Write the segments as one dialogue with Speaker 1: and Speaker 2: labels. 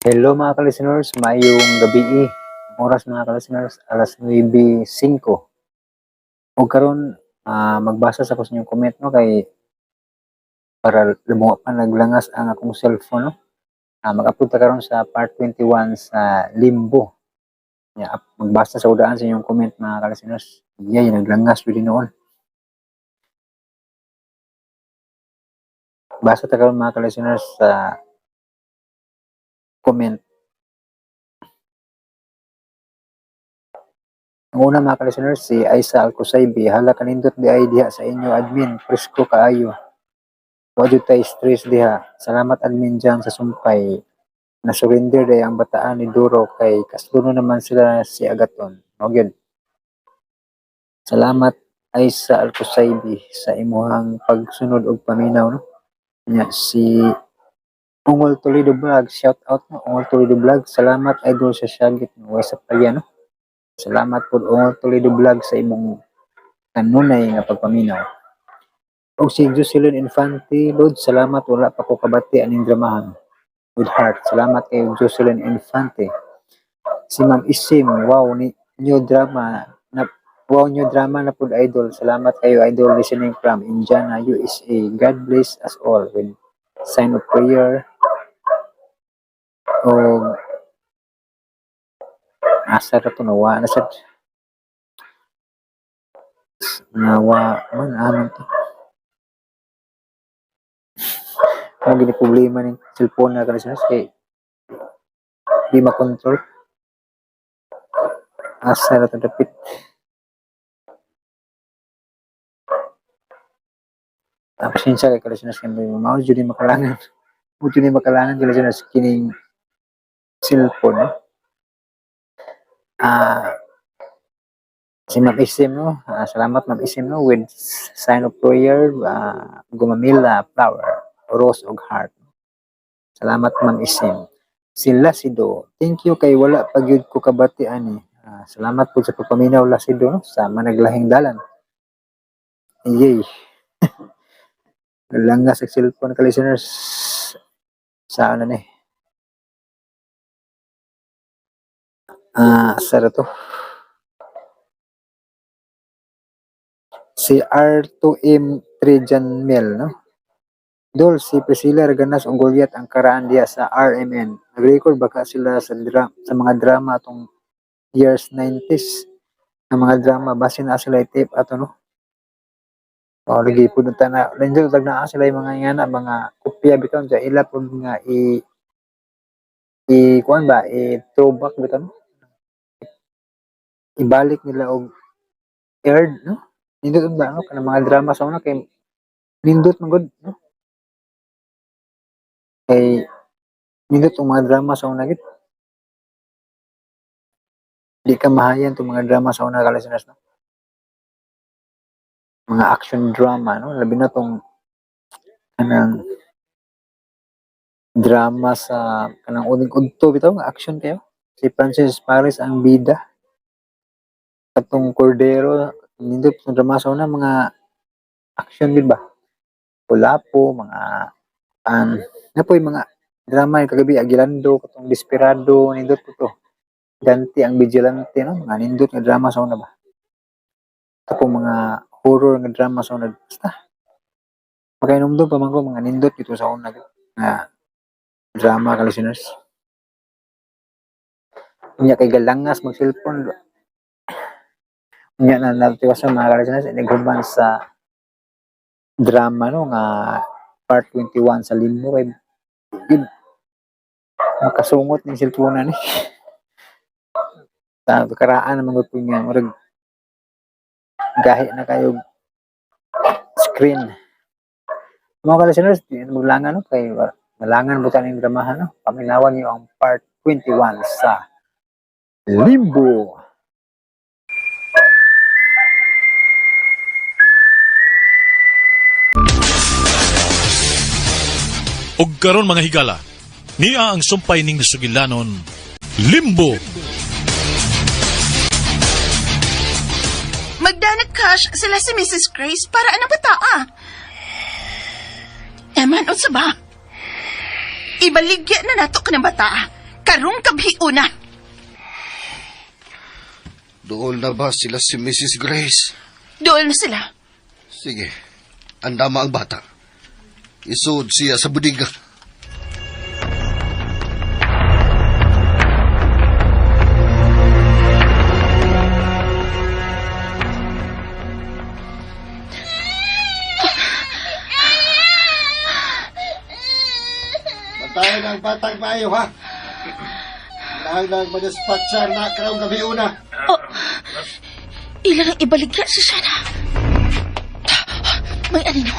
Speaker 1: Hello mga ka-listeners, maayong gabi. Ang oras mga ka-listeners, alas 9:05. O karon magbasa sa ko sa inyong comment, no, kay para lumuha pa naglangas ang akong cellphone, no. Mag-upload ta karon sa part 21 sa Limbo. Ya, magbasa sa udaan sa inyong comment mga ka-listeners. Yay, naglangas pwede noon. Basa ta karon mga ka-listeners sa comment. Ang una mga ka-listeners, si Aisa Alcosaybi, hala kanindot di ay diha sa inyo admin, presko kaayo. Wa jud tay stress diha. Salamat admin dyan sa sumpay. Na surrender day ang bataan ni Duro kay kasluno naman sila si Agaton. Mao gyud. Salamat Aisa Alcosaybi sa imuhang pagsunod og paminaw, no. Nya si Ungol Toledo Vlog, shout out no, Ungol Toledo Vlog. Salamat idol sa Syagit no, way sa palya no. Salamat po Ungol Toledo Vlog sa imong kanunay nga pagpaminaw. Og si Jocelyn Infante, Lord, salamat wala pa ko kabati aning dramahan. With heart. Salamat kay Jocelyn Infante. Si Ma'am Isim, wow ni new drama na, wow new drama na pud idol. Salamat kayo idol, listening from Indiana, USA. God bless us all with sign of prayer. Og asa ra to, nawa na sad, nawa man aman to. Mo gini problema ning cellphone na ka kay di makontrol. Asa ra to dapit. Pasensya kay ka-listeners kay mao jud ni makalangan. Mao jud ni makalangan ka-listeners kining cellphone, no? Si Ma'am Isim, no? Salamat Ma'am Isim, no, with sign of prayer, gumamila flower, rose og heart. Salamat Ma'am Isim. Si Lasido, thank you kay wala pa gyud ko kabati ani. Salamat po sa pagpaminaw Lasido, no, sa managlahing dalan. Yay. Langas sa cellphone ka listeners sa ano ni. Asa to? Si R2M3 Jan Mel, no? Dol, si Priscilla Raganas og Goliath ang karaan diya sa RMN. Nag-record baka sila sa mga drama atong years 90s. Ang mga drama, basin na sila i-tape ato, no? O, lagi po na na, nandiyo tag naa sila yung mga ngana, mga kopya bitaw, sa ila po nga i kuan ba, i throwback bitaw, no? Ibalik nila og aired, no? Nindot ba, no? Kanang mga drama sa una kay nindot man gud, no? Kay nindot ang mga drama sa una gid. Di ka mahayan tong mga drama sa una ka listeners, no? Mga action drama, no? Labi na tong kanang drama sa kanang uning udto bitaw nga action kayo. Si Francis Paris ang bida. Katong Cordero, nindot tong drama sa una, mga action gid ba? Kulapo, mga na po yung mga drama yung kagabi, Aguilando, katong Desperado, nindot po to. Dante ang Vigilante, no? Mga nindot nga drama sa una ba? Ito po mga horror nga drama sa una. Basta, makainomdom pa man ko, mga nindot dito sa una nga drama ka listeners. Unya kay galangas mag cellphone. Unya na natiwasan mga ka-listeners, inighuman sa drama, no, nga part 21 sa Limbo kay yun, makasungot ning cellphone ni. Sa karaan naman gud nga murag gahi na kayo screen. Mga ka-listeners, di na maglangan, no, kay malangan mo ning dramahan, no. Paminawan niyo ang part 21 sa Limbo.
Speaker 2: Og karon mga higala, niya ang sumpay ning sugilanon, Limbo.
Speaker 3: Magdanag cash sila si Mrs. Grace para anang bataa. Eman, unsa ba? Ibaligya na nato ka ng bataa. Karong kabhiuna.
Speaker 4: Dool na ba sila si Mrs. Grace?
Speaker 3: Dool na sila.
Speaker 4: Sige, andama ang bata. Isuod siya sa budiga. Bantayan ang batang maayo, ha? Nahanglang madispatchar na karong gabi una.
Speaker 5: Oh, ilan ang ibaligya si Shana? May anino.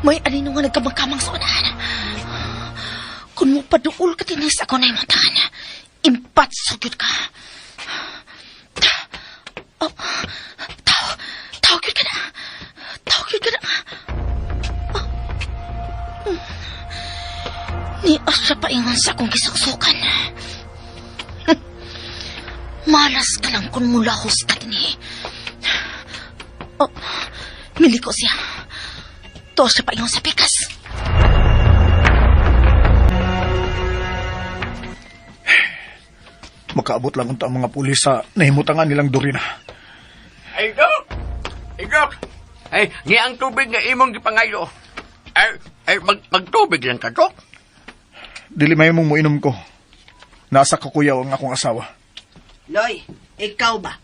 Speaker 5: May anino nga nagkamang-kamang sa unahan. Kung mo paduol ka tinis ako na imutan, impat sugyod ka. Oh, tao, tao gyud ka na. Tao gyud ka na. Oh. Ni Asya paingon sa akong gisuksukan. Malas ka lang kung mulahos ka din eh. Oh, miliko siya. To siya paingon sa pikas.
Speaker 6: Makaabot lang unta ang mga pulis sa nahimutangan nilang Dorina.
Speaker 7: Ay, Dok! Ay, Dok! Ay, nga ang tubig nga imong gipangayo. Ay, ay, magtubig lang ka, Dok.
Speaker 6: Dili may mong muinom ko. Nasa kakuyaw ang akong asawa.
Speaker 8: Loy, ikaw ba?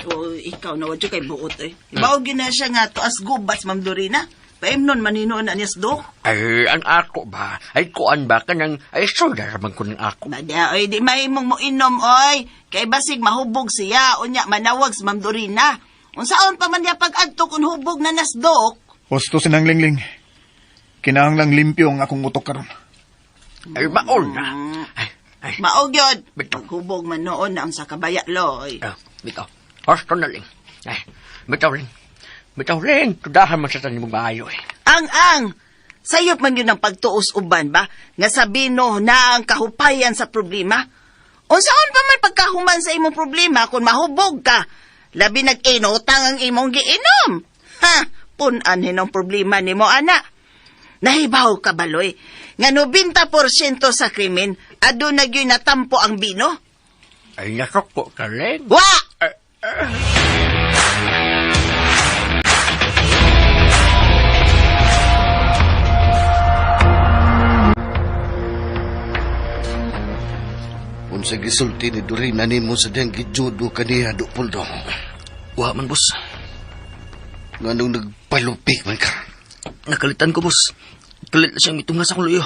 Speaker 8: O ikaw na wadyo kay buot eh. Ibaw gyud na siya nga tuas gubas Ma'am Dorina. Paimnon maninoon na niya sa dok.
Speaker 7: Ay, ang ako ba? Ay, kuan ba ka ng... Ay, suda raman ko ng ako.
Speaker 8: Bada, oy, di mahimong mo inom, oy. Kay basig mahubog siya, unya manawag si Ma'am Dorina. Unsaon pa man niya pag-adto kung hubog na nasdok?
Speaker 6: Husto sinang lingling. Kinahanglang limpyo ang akong utok karon.
Speaker 7: Ay, maol na. Ay, ay,
Speaker 8: Maog yun.
Speaker 7: Bitaw.
Speaker 8: Paghubog man noon na unsa kabaya, Loy.
Speaker 7: ah, bitaw. Husto na ling. Ay, bitaw ling. Bitaw ling. Tudahan man sa tanin mong maayo eh.
Speaker 8: Ang ang! Sayop man yun ang pagtuos uban ba? Nga sabino na ang kahupayan sa problema. Unsaon pa man pagkahuman sa imong problema kung mahubog ka? Labi nag-inutang ang imong giinom. Ha! Punan hinong problema nimo ana. Nahibaw ka baloy. Nga 90% sa krimen, aduna gyud natampo ang bino.
Speaker 7: Ay, nasuko ka ling.
Speaker 8: Wa!
Speaker 4: Unsa gisulti ni Dorina nimo sa diyang gijudo kaniya do Poldo.
Speaker 9: Wa man, boss.
Speaker 4: Nganong nagpalupik man ka.
Speaker 9: Nakalitan ko, boss. Kalit na siyang mitunga sa akong luyo.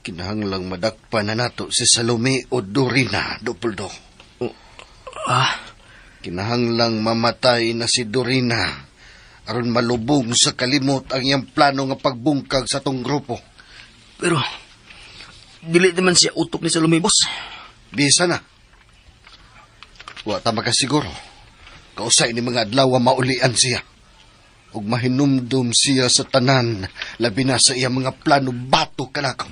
Speaker 4: Kinahanglang madakpa na nato si Salome o Dorina, Dopoldo.
Speaker 9: Ah,
Speaker 4: Kinahanglang mamatay na si Dorina aron malubong sa kalimot ang iyang plano nga pagbungkag sa tong grupo.
Speaker 9: Pero, dili naman siya utok ni Salome, boss.
Speaker 4: Bisa na. Wa ta makasiguro. Kausay ni mga adlaw maulian siya. Ug mahinumdum siya sa tanan, labi na sa iyang mga plano bato kanako.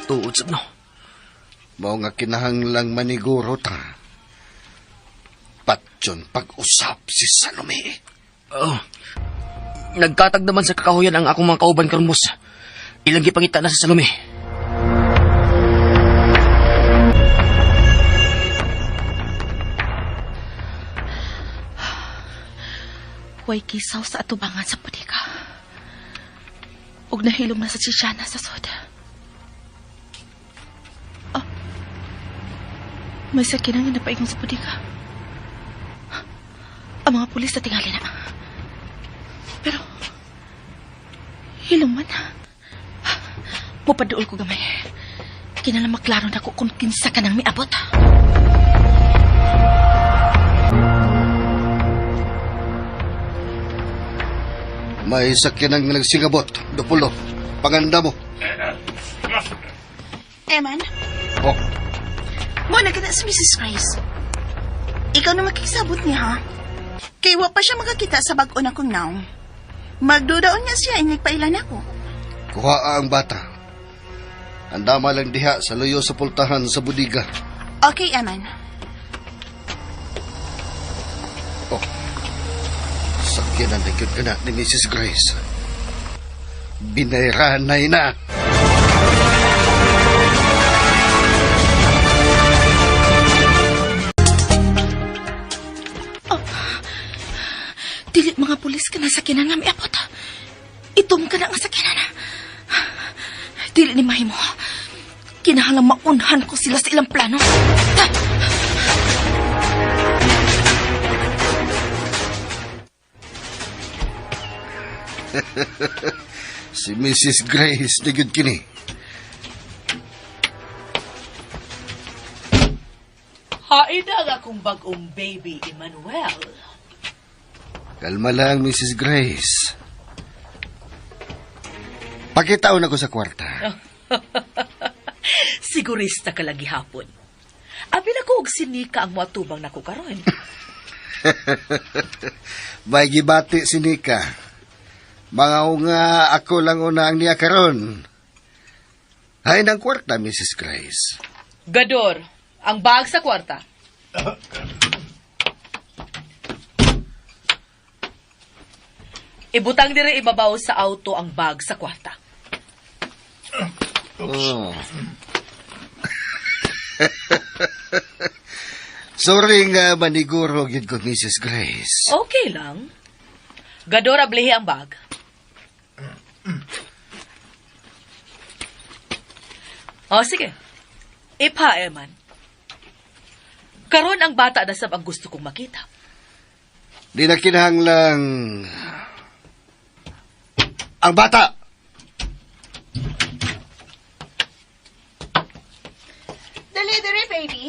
Speaker 9: Tuod sab no.
Speaker 4: Mao nga kinahanglang maniguro ta. Patyon pag-usap si Salome.
Speaker 9: Oh. Nagkatag naman sa kakahuyan ang akong mga kauban karon, boss. Ilang gipangita na si Salome.
Speaker 5: Way kisaw sa atubangan sa putika. Ug nahilom na sa Chichana sa soda. Ah, may sakinang napaingon sa putika. Ang mga pulis na tingali na. Pero, hilom man. Mupaduol ko gamay. Kinala maklaro na ko kung kinsa ka nang miabot.
Speaker 4: May sakyan ang nagsingabot, Dopolo. Panganda mo.
Speaker 3: Eman,
Speaker 4: Oh,
Speaker 3: mo na kita si Mrs. Grace. Ikaw na makikisabot niya, ha? Kay wa pa siya makakita sa bag-o na kong naong. Magdudaon niya siya, inigpailan ako.
Speaker 4: kuha ang bata. Andama lang diha sa luyo sa pultahan sa budiga.
Speaker 3: Okay, Eman.
Speaker 4: Oh, sakyan ang nagyod ka na ni Mrs. Grace. Binayranay na.
Speaker 5: pulis ka na sakinan nga miabot. Itom ka na nga sakinan. Dili ni mahimo. Kinahanglan maunhan ko sila sa ilang plano.
Speaker 4: Si Mrs. Grace na gyud kini.
Speaker 10: Hain ang akong bagong baby, Emmanuel.
Speaker 4: Kalma lang, Mrs. Grace. Pakitaon ako sa kwarta.
Speaker 10: Sigurista ka lagi hapon. Abi na ko og sinika ang moatubang nako karon.
Speaker 4: May gibati si Nika. Mga unga ako lang una ang niya karon. Hay ng kwarta, Mrs. Grace.
Speaker 10: Gador, ang bag sa kwarta. Ibutang dire ibabaw sa auto ang bag sa kwarta.
Speaker 4: Oh. Sorry nga maniguro gyud ko, Mrs. Grace.
Speaker 10: Okay lang. Gador, ablihi ang bag. O, sige. Ipa, Eman. Karon ang bata na sab ang gusto kong makita.
Speaker 4: Di na kinahanglang ang bata.
Speaker 3: Dali, dali, baby.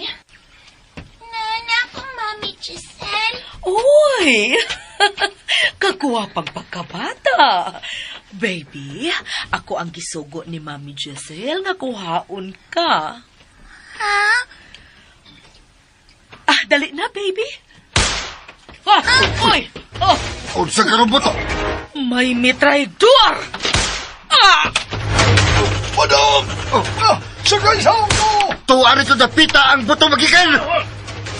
Speaker 3: Nana akong Mami Giselle.
Speaker 10: Uy! Kaguwapang pagkabata. Baby, ako ang gisugo ni Mami Giselle nga kuhaon ka.
Speaker 3: Ha?
Speaker 10: Ah, dali na, baby. Ah, uy! Oh,
Speaker 4: Unsa karon buto?
Speaker 10: may mitraydor! Ah!
Speaker 6: Madam! Ah, sa Grace ko!
Speaker 4: Tuwa rito dapita ang buto magikan!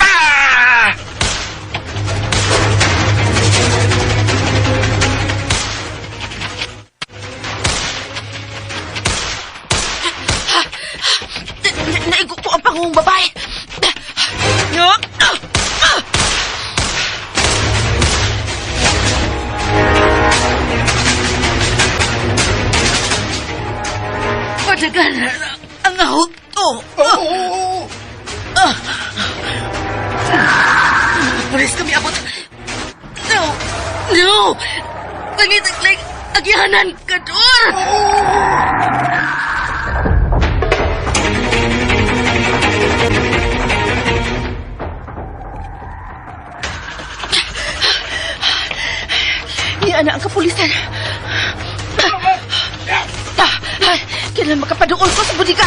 Speaker 4: Ah!
Speaker 5: Naigo ko ang pangungong babae. Padagan ang auto. Pulis kami abot. No! No! Pangitag-like, agyanan ka, Dor! Niya na ang kapulisan. Ay, kailan makapaduol ko sa budiga?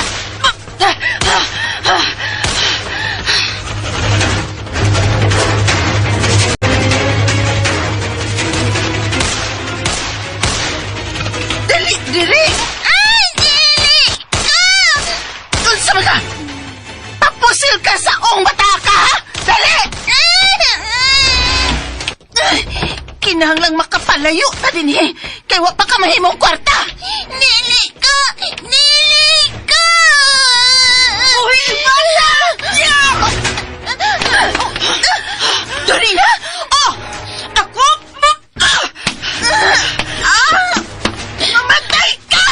Speaker 8: Dali, dili!
Speaker 3: Ay, dili! Ka!
Speaker 8: Unsa man ka? Papusil ka sa ong bata ka, ha? Dali! Ay, kinahanglang makapalayo ta din eh. Kay wa pa ka mahimong kwarta.
Speaker 3: Dili ka! Dili ka!
Speaker 8: Uy, bala! Dali na! Oh! Ako! Ah! Mamatay ka!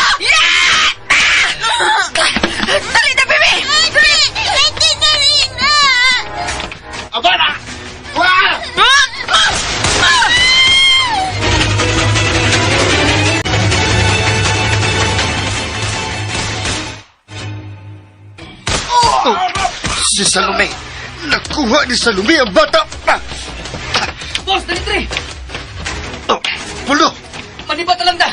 Speaker 8: Dali na, baby!
Speaker 3: Dali! Dali, dali na!
Speaker 7: Abana! Wah!
Speaker 4: Si Salome! Nakuha ni Salome ang bata! Ah!
Speaker 9: Boss, dali tre!
Speaker 4: Oh, Pulo!
Speaker 9: Manibat lang da!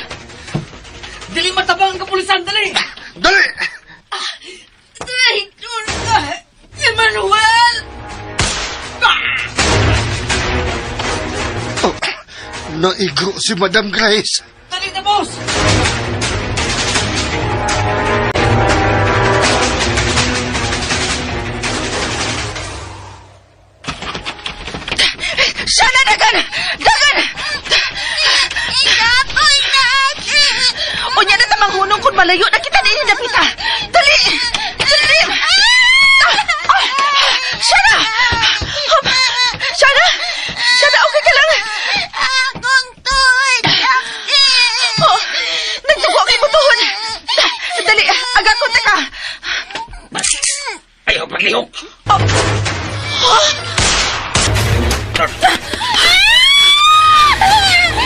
Speaker 9: Dili matabang ang kapulisan, dali!
Speaker 4: Dali!
Speaker 5: Traitor ka! Emmanuel!
Speaker 4: Oh, naigo si Madam Grace.
Speaker 9: Dali na, boss!
Speaker 5: Siya na, dagan! Dagan!
Speaker 3: Ikapoy na ate!
Speaker 5: Unya na tamang hunong kung malayo na kita din napita. Dali! Dali! Siya na! Siya na! Siya na, okay ka lang!
Speaker 3: Akong
Speaker 5: Agakot na ka!
Speaker 7: Ayaw paglihok.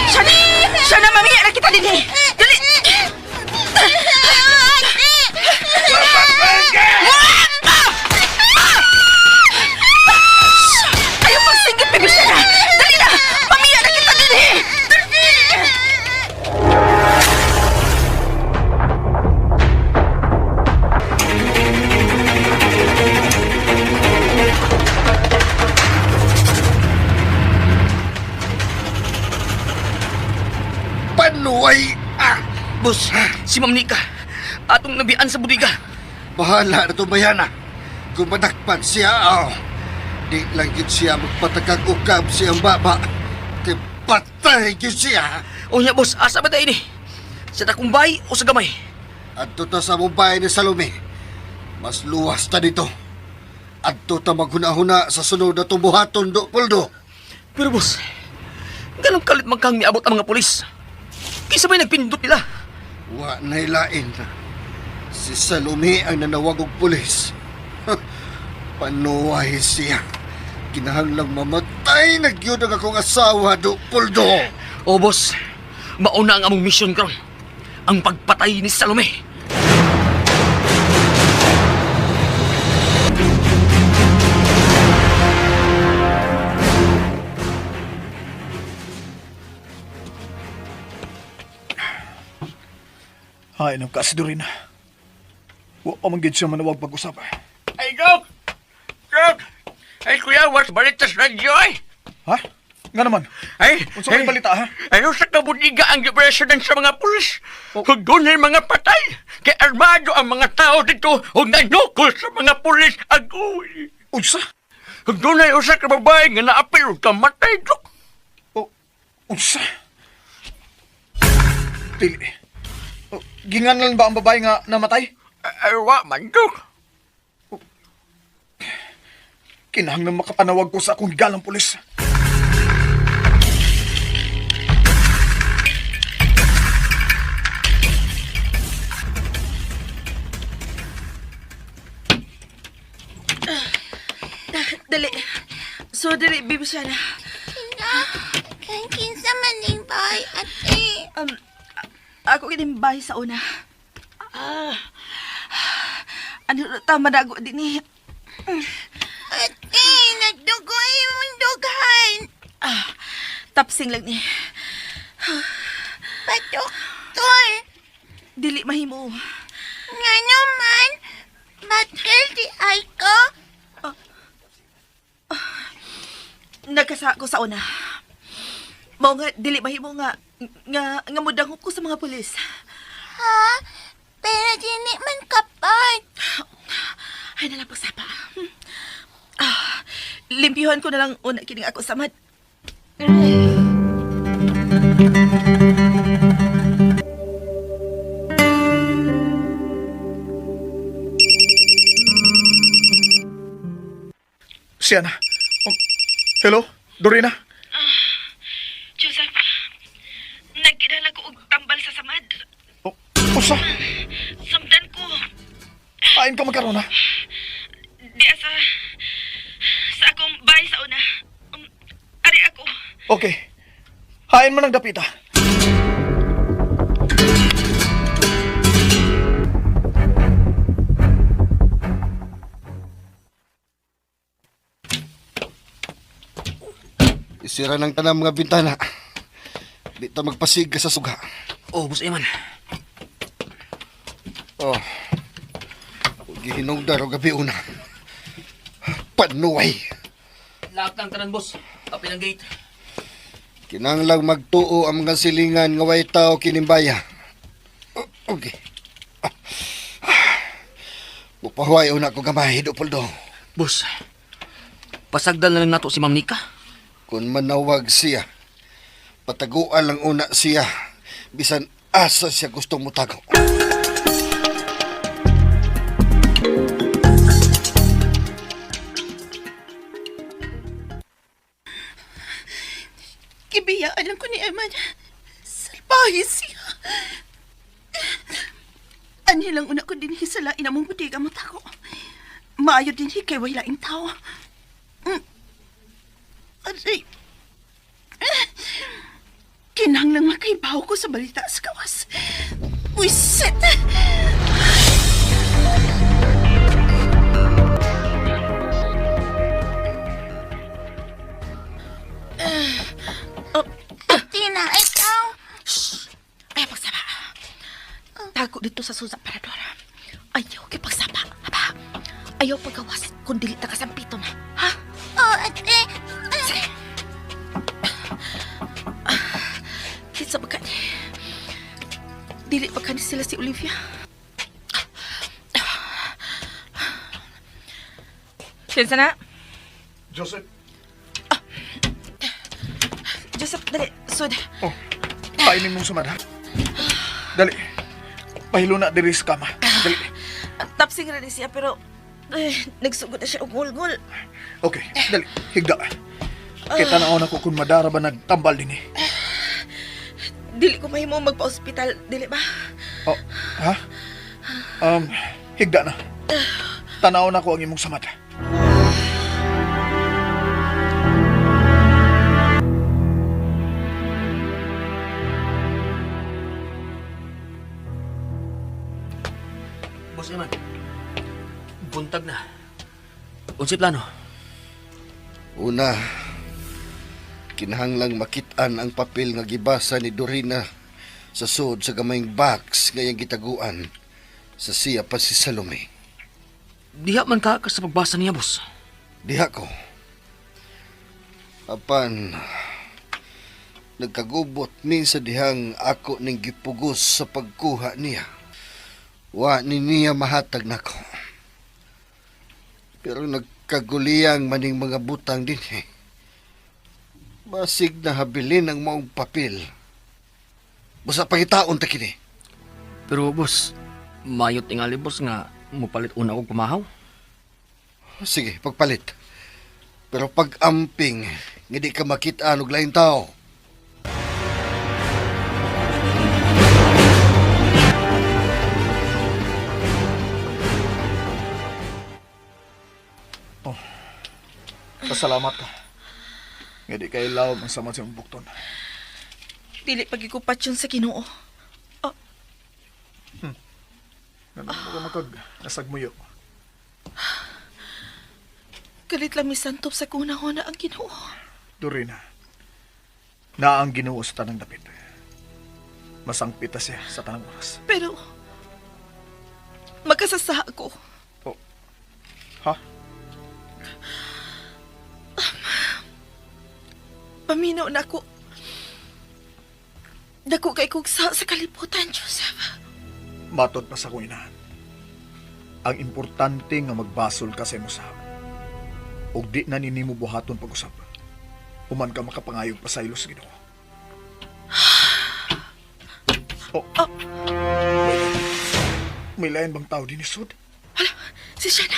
Speaker 5: Siya na! Siya na, mamiya na kita din eh! Dali! Ayaw pagsingit, baby siya na! Dali na! Mamiya na kita din eh! Dali!
Speaker 4: Panuay! Ah!
Speaker 9: Boss, si Ma'am Nika. Atong nabian sa budiga.
Speaker 4: Bahala na itong bayana. Kung madakpan siya, oh. Di lang yun siya magpatakag ukab siyang baba. Kay patay yun siya.
Speaker 9: O niya, boss, asa ba tayo ni? Sa takumbay o sa gamay?
Speaker 4: Adto ta sa Mumbai ni Salome. Mas luwas ta dito. Adto ta maghuna-huna sa sunod na tumbuhaton do, Poldo.
Speaker 9: Pero boss, ganong kalit man kang miabot ang mga pulis. Kisa ba'y nagpindot nila?
Speaker 4: Wa nailain. Si Salome ang nanawag og pulis. Panuay siya. Kinahanglang mamatay na gyud ang akong asawa do, Poldo.
Speaker 9: O boss, mauna ang among misyon karon. Ang pagpatay ni Salome.
Speaker 6: Ay, nang ka si Dorina. Wa pa man gid siya manawag pag-usap.
Speaker 7: Ay, Dok! Dok! Ay, kuya, what's balita sa radyo ay?
Speaker 6: Ha? Nga naman.
Speaker 7: Ay,
Speaker 6: Unsa may
Speaker 7: ay,
Speaker 6: balita ha?
Speaker 7: Ay, sa kabudiga ang gipreso sa mga pulis. Ug dunay mga patay. Kay armado ang mga tao dito ug nanukol sa mga pulis. Agoy!
Speaker 6: Unsa?
Speaker 7: Ug dunay usa ka babae nga naapil ug kamatay, Dok.
Speaker 6: O, unsa? Dili. O, ginganlan ba ang babae nga namatay?
Speaker 7: Ay, wa man, Dok.
Speaker 6: Kinahanglan makapanawag ko sa akong galang pulis.
Speaker 5: Dali. So, dali, baby siya na.
Speaker 3: Kinsa man ning bahay, ate.
Speaker 5: Ako kining bahay sa una. Ah, ano na tama na ako din eh.
Speaker 3: Ate, nagdugoy imong dughan.
Speaker 5: Ah, tapsing lang ni.
Speaker 3: Padoktor.
Speaker 5: Dili mahimo.
Speaker 3: Nga naman, batil di ay ko.
Speaker 5: Nagkasa ko sa una. Mao nga dili mahimo nga nga nga mudangop ko sa mga pulis.
Speaker 3: Ha? Pero dili man kapag.
Speaker 5: Ay nalang pagsapa. Ah, limpyuhan ko na lang una kining ako samad.
Speaker 6: Siya na. Oh, hello, Dorina?
Speaker 5: Joseph, nagkilala ko og tambal sa samad.
Speaker 6: O, usa?
Speaker 5: Samdan ko.
Speaker 6: Kain ka magkaroon ha?
Speaker 5: Di asa sa akong bahay sa una. Ari ako.
Speaker 6: Okay. Hain mo ng dapita.
Speaker 4: Isira ng tanang mga bintana. Di ta magpasiga sa suga.
Speaker 9: Oh, boss Eman.
Speaker 4: Oh. Gihinungdar og gabi una. Panuay.
Speaker 9: Lahat ng tanan, boss. Kapin ang gate.
Speaker 4: Kinanglang magtuo ang mga silingan nga way tao kinimbaya. Okay. Ah. Mupahuay una ko gamay, Dupoldo.
Speaker 9: Boss, pasagdan na lang nato si Ma'am Nika.
Speaker 4: Kung manawag siya, pataguan lang una siya, bisan asa siya gustong mutago.
Speaker 3: Gibiyaan lang ko ni Eman. Salbahe siya. Anhi lang una ko dinhi sa lain among bodega mo tako. Maayo dinhi kay way laing tao. Mm. Aray. Eh. Kinahanglang makaibaw ko sa balita sa kawas. Wisit! Tina, ikaw!
Speaker 5: Ay, pagsaba. Tago dito sa susa parador. Ayaw kay pagsaba. Aba. Ayaw pagawas kung dili ta kasampito na. Ha?
Speaker 3: Oh, ate.
Speaker 5: Sige. Kinsa ba ka ni? Dili ba ka ni sila si Olivia? Kinsa na?
Speaker 6: Joseph.
Speaker 5: Joseph, dali. Sud.
Speaker 6: Oh, painin mong sumad ha. Dali. Pahilo na diri sa kama. Dali.
Speaker 5: Tapsing rin siya pero eh, nagsugod na siya og ngulngul.
Speaker 6: Okay, dali. Higda. Kay tanaw na ko kung madara ba nagtambal din eh.
Speaker 5: Dili ko mahimo magpa-ospital, dili ba?
Speaker 6: Oh, ha? Higda na. Tanaw na ko ang imong samad.
Speaker 9: Boss Eman, buntag na. Unsay plano?
Speaker 4: Una, kinahanglang makitaan ang papel nga gibasa ni Dorina sa sud sa gamayng box nga iyang gitaguan sa siya pa si Salome.
Speaker 9: Diha man ka ka sa pagbasa niya, boss.
Speaker 4: Diha ko. Apan, nagkagubot min sa dihang ako ning gipugos sa pagkuha niya. Wa ni niya mahatag nako. Pero nagkaguliyang maning mga butang din eh. Basig na habilin ang maong papel. Basta pangitaon ta kini.
Speaker 9: Pero boss, mayo tingali boss nga mupalit una og pamahaw.
Speaker 4: Sige, pagpalit. Pero pag-amping, nga di ka makita og laing tao.
Speaker 6: Pasalamat ka. Nga di kay lawom ang samad sa imong bukton.
Speaker 5: Dili pagikupat yun sa Ginoo.
Speaker 6: Ganun mo ka makag nasagmuyo.
Speaker 5: Galit lang misantop sa kunahona ang Ginoo.
Speaker 6: Dorina, na ang Ginoo sa tanang dapit. Masangpita siya sa tanang oras.
Speaker 5: Pero magkasasa ako.
Speaker 6: Oh. Ha?
Speaker 5: Paminaw na ako. Dako kay kog sa kalibutan, Joseph.
Speaker 6: Matod pa sa akong inahan. Ang importante nga magbasol ka sa imong sahab. Ug di na ninimo buhaton pag-usab. Human ka makapangayog pasaylo sa Ginoo. Oh. May lain bang tao din isod?
Speaker 5: Hala, si Shana.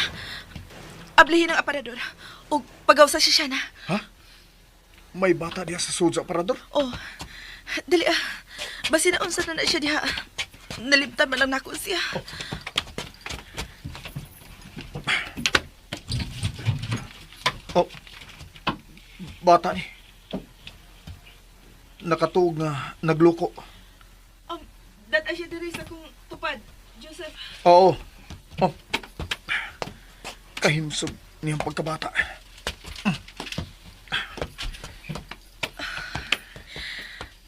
Speaker 5: Ablihin ang aparador. O pagaw sa si Shana.
Speaker 6: Ha? May bata diya sa sud sa aparador?
Speaker 5: Oh, dali ah. Basi na unsa na na siya diha. Nalimtan man lang nako siya.
Speaker 6: Oh. Bata ni. Nakatuog nga nagloko.
Speaker 5: Data siya diri sa kong tupad, Joseph.
Speaker 6: Oo. Oh. Kahimsog niyang pagkabata.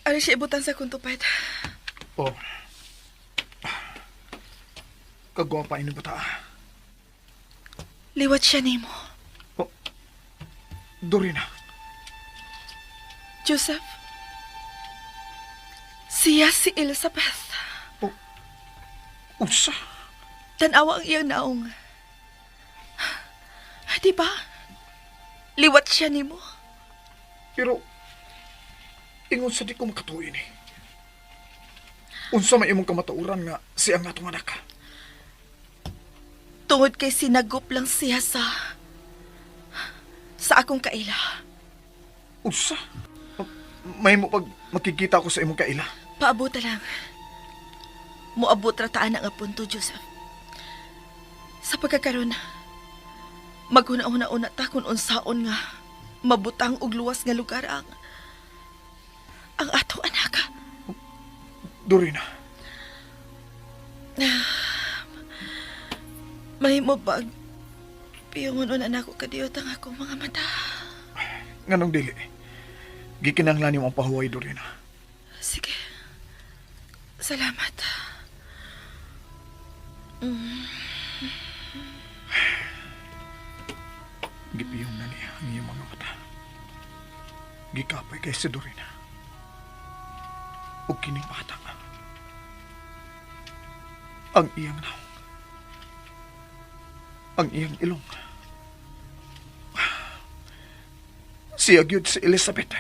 Speaker 5: Ano siya ibutan sa kong tupad?
Speaker 6: Oh. Kagwapa ini bata.
Speaker 5: Liwat siya nimo.
Speaker 6: Oh. Dorina.
Speaker 5: Joseph. Siya si Elizabeth.
Speaker 6: Oh. Unsa?
Speaker 5: Tanawa ang iyang naong. Di ba? Liwat siya nimo.
Speaker 6: Pero ingon sa di ko makatuoy ni. Unsa may imong kamatuoran nga siya ang atong anak.
Speaker 5: Tungod kay sinagop lang siya sa akong kaila.
Speaker 6: Unsa? May mo pag makikita ko sa imong kaila.
Speaker 5: Paabuta lang.
Speaker 3: Moabot ra ta ana nga punto, Joseph. Sa pagkakaron, maghuna-huna-una ta kung unsaon nga mabutang og luwas nga lugar ang atong anak.
Speaker 6: Dorina.
Speaker 3: Mahimo bag piyungon una nako kadiyot ang akong mga mata.
Speaker 6: Nganong dili? Gikinahanglan nimo ang pahuway, Dorina.
Speaker 3: Sige. Salamat.
Speaker 6: Gipiyong na niya ang iyong mga mata. Gikapay kay si Dorina. Ug kining bata. Ang iyang naong. Ang iyang ilong. Siya gyud si Elizabeth.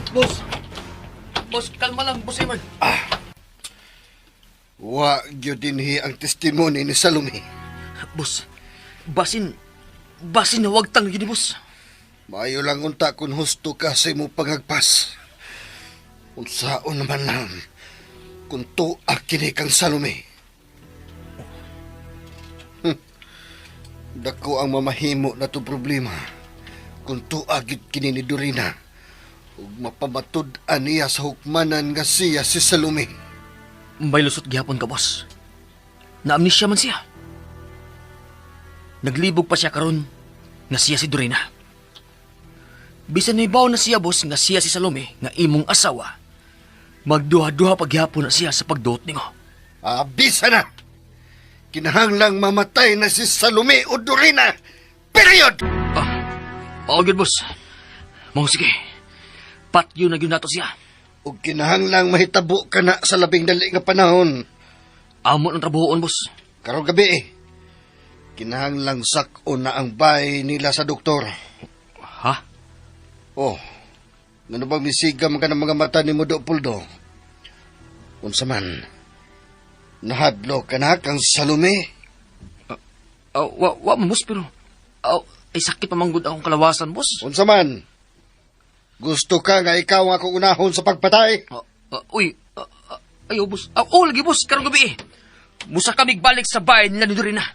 Speaker 9: Boss! Boss, kalma lang, Boss Eman.
Speaker 4: Wa gyud dinhi ang testimony ni Salome.
Speaker 9: Boss, basin huwag tang yun, boss.
Speaker 4: Maayo lang unta kung husto ka sa imong pangagpas. Unsaon naman lang kung tuak kini kang Salome. Dako ang mamahimo na to problema kung tuak gyud kini ni Dorina ug mapamatud-an niya sa hukmanan nga siya si Salome.
Speaker 9: May lusot gihapon ka, boss. Na-amnesia man siya. Naglibog pa siya karon nga siya si Dorina. Bisan nahibaw na siya, boss, nga siya si Salome, nga imong asawa. Magduha-duha paghihapon na siya sa pagduot nimo.
Speaker 4: Abisa na! Kinahanglang mamatay na si Salome o Dorina! Period!
Speaker 9: Mao gyud, boss. Mao sige. Patyo na gyud nato siya.
Speaker 4: Ug kinahanglang mahitabo ka na sa labing dali nga panahon.
Speaker 9: Amo ng trabahoon, boss.
Speaker 4: Karong gabi eh. Kinahanglang sak-on na ang bay nila sa doktor.
Speaker 9: Ha?
Speaker 4: Oh, ngano bang misiga man ka ng mga mata ni Mudo Puldo? Unsa man, nahadlo ka na kang Salome?
Speaker 9: Wa man, boss, pero ay sakit pa manggod akong kalawasan, boss.
Speaker 4: Unsa man, gusto ka nga ikaw ang akong unahon sa pagpatay?
Speaker 9: Uy, ayo, boss. Oh, lagi, boss, karong gabi eh. Musa kami balik sa bahay nila ni Dorina.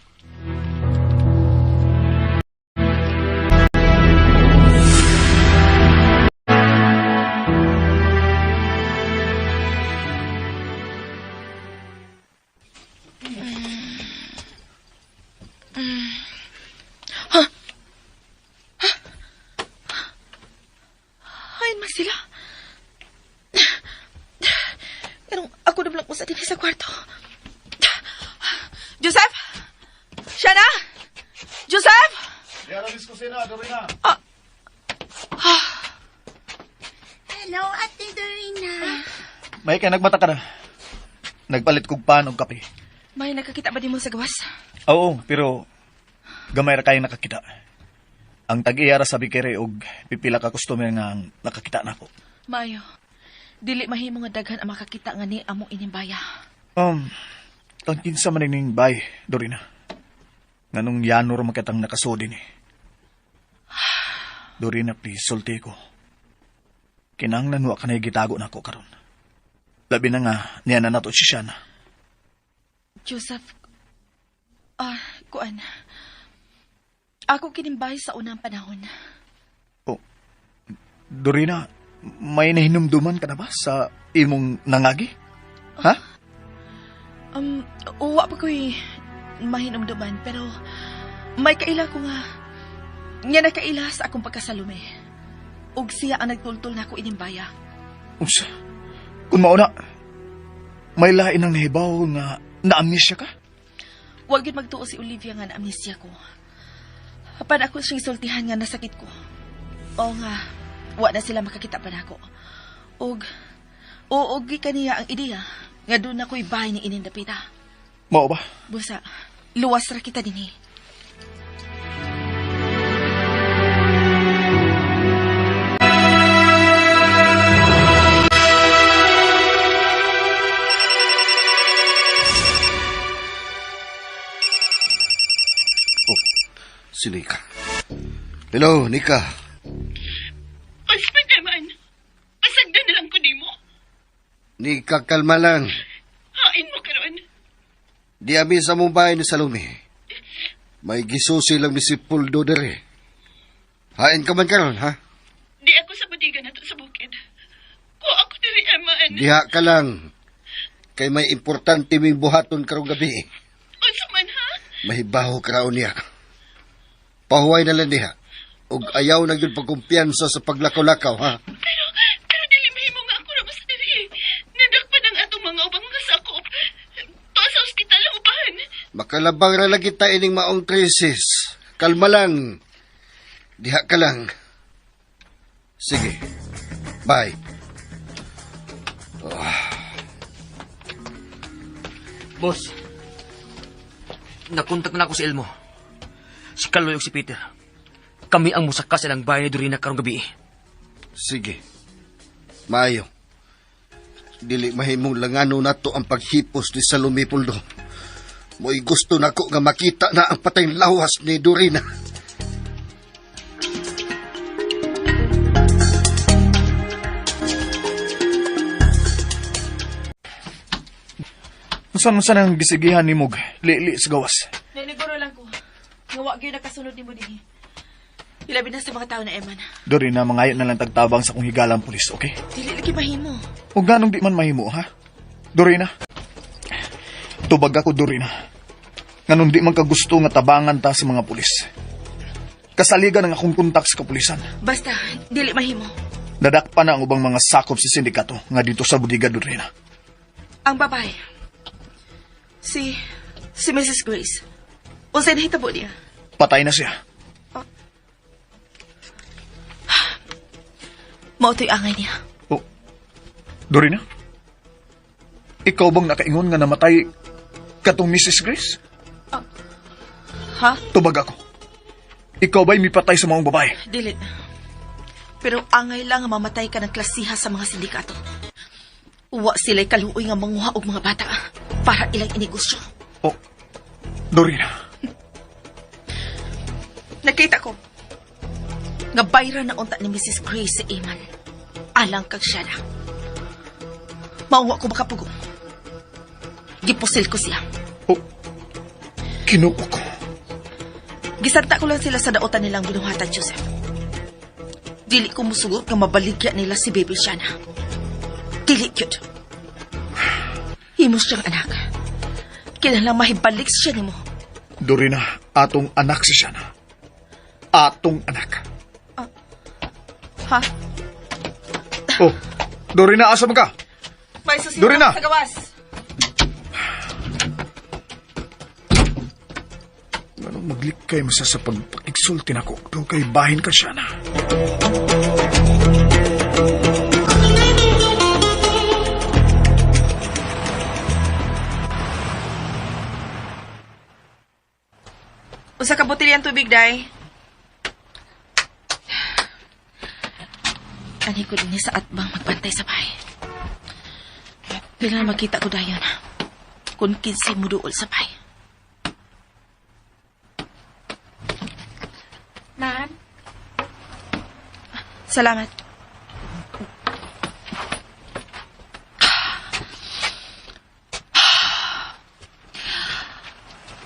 Speaker 3: Hain man sila. Pero ako na lang usa dinhi sa kwarto. Joseph! Shana! Joseph!
Speaker 6: Yara mis kusina, Dorina.
Speaker 8: Hello, Ate Dorina.
Speaker 6: May kay nagbata ka na. Nagpalit kog pan og kape.
Speaker 3: May nakakita ba di mo sa gawas?
Speaker 6: Oo, pero gamay ra kayo nakakita. Ang tag-iya ra sa bikere og pipila ka customer nga ang nakakita nako.
Speaker 3: Mayo, dili mahimo nga daghan ang makakita nga ni among inimbaya.
Speaker 6: Kang kinsa man ning bay, Dorina. Nganong Yano ra makitang nakasudi ni. Dorina, please, sulti ko. Kinahanglan wa ka na gitago nako karon. Labi na nga niya na nato si Shana.
Speaker 3: Joseph, kuan. Ako kinimbay sa unang panahon.
Speaker 6: Oh, Dorina, may nahinumduman ka na ba sa imong nangagi? Ha?
Speaker 3: Wa pa ko'y mahinumduman, pero may kaila ko nga nakaila sa akong pagkasalume. Ug siya ang nagtultol na ako inimbaya.
Speaker 6: Unsa? Kung mauna, may lain ang nahibaw nga na-amnesia ka?
Speaker 3: Huwag yun magtuo si Olivia nga na-amnesia ko. Apan ako siyang sultihan nga nasakit ko. O nga, wa na sila makakita pa nako. Og, og kaniya ang ideya nga doon ako'y bahay ni Inindapita.
Speaker 6: Mao ba?
Speaker 3: Busa, luwas ra kita dinhi.
Speaker 4: Si Nika. Hello, Nika.
Speaker 3: Husband naman. Pasagdan na lang ko nimo.
Speaker 4: Nika, kalma lang.
Speaker 3: Hain mo karon.
Speaker 4: Di ami sa Mumbai ni Salome. May gisusi lang ni si Puldo dere. Hain ka man karon, ha?
Speaker 3: Di ako sa bodega nato sa bukid. Ko ako diri, Eman.
Speaker 4: Diha ka lang. Kay may importante ming buhaton karong gabi.
Speaker 3: Unsa man ha?
Speaker 4: Mahibaho ka raw niya. Pahuway na lang diha. Og ayaw na gyud pagkumpiyansa sa paglakaw-lakaw, ha?
Speaker 3: Pero, pero dili mahimo nga ako ra basta diri. Nadakpan ang atong mga ubang mga sakop. Tuwa sa ospital ang uban.
Speaker 4: Makalabang ra lang kita ining maong krisis. Kalma lang. Diha ka lang. Sige. Bye.
Speaker 9: Boss, nakontak na ako si Elmo. Si Kaloy ug si Peter. Kami ang musaka sa ilang bahay ni Dorina karong gabi.
Speaker 4: Sige. Maayo. Dili mahimong langano nato ang paghipos ni Salome Puldo. Mo'y gusto nako nga makita na ang patay lawas ni Dorina.
Speaker 6: Unsa man ang gisigihan ni Mug, lili sa gawas.
Speaker 5: Naniguro lang ko. Nga wa gyud nakasunod nimo dinhi. Ilabi na sa mga tao na Eman.
Speaker 6: Dorina, mangayo na lang tagtabang sa kong higalang pulis, okay?
Speaker 5: Dili lagi mahimo.
Speaker 6: O ganong di man mahimo, ha? Dorina. Tubag ako, Dorina. Nganong di man kagusto nga tabangan ta sa mga pulis. Kasaligan ang akong kontak sa kapulisan.
Speaker 5: Basta dili mahimo.
Speaker 6: Nadakpan na ang ubang mga sakop sa sindikato nga dito sa bodega, Dorina.
Speaker 5: Ang babae. Si si Mrs. Grace. Unsay nahitabo niya?
Speaker 6: Patay na siya.
Speaker 5: Mao to'y angay niya.
Speaker 6: Oh, Dorina? Ikaw bang nakaingon nga namatay katong Mrs. Grace?
Speaker 5: Ha?
Speaker 6: Tubag ako. Ikaw ba'y mipatay sa mga babae?
Speaker 5: Dili. Pero angay lang nga mamatay ka ng klasiha sa mga sindikato. Uwa sila'y kaluoy nga manguha og mga bata para ilang inegosyo.
Speaker 6: Oh, Dorina.
Speaker 5: Nakita ko nga bayra na unta ni Mrs. Grace si Eman. Alang kag siya na. Mauwa ko makapugong. Gipusil ko siya.
Speaker 6: Oh, kinuko ko.
Speaker 5: Gisanta ko lang sila sa daotan nilang binuhatan, Joseph. Dili ko musugot nga mabaligya nila si Baby Shana. Dili cute. Himos siyang anak. Kinahanglan mahibalik siya nimo.
Speaker 6: Dorina, atong anak si Shana. Atong anak.
Speaker 5: Ha?
Speaker 6: Oh, Dorina, asa man ka?
Speaker 5: May susi
Speaker 6: Dorina!
Speaker 5: sa gawas.
Speaker 6: Anong maglikay mo sa pagpakigsulti nako? Doon kay bahin ka, Shana.
Speaker 5: Usa ka botelya ang tubig, day. Anhi ko din sa atbang magbantay sa bahay. Pila na makita ko dayon. Kung kinsay muduol sa bahay.
Speaker 11: Ma'am?
Speaker 5: Salamat.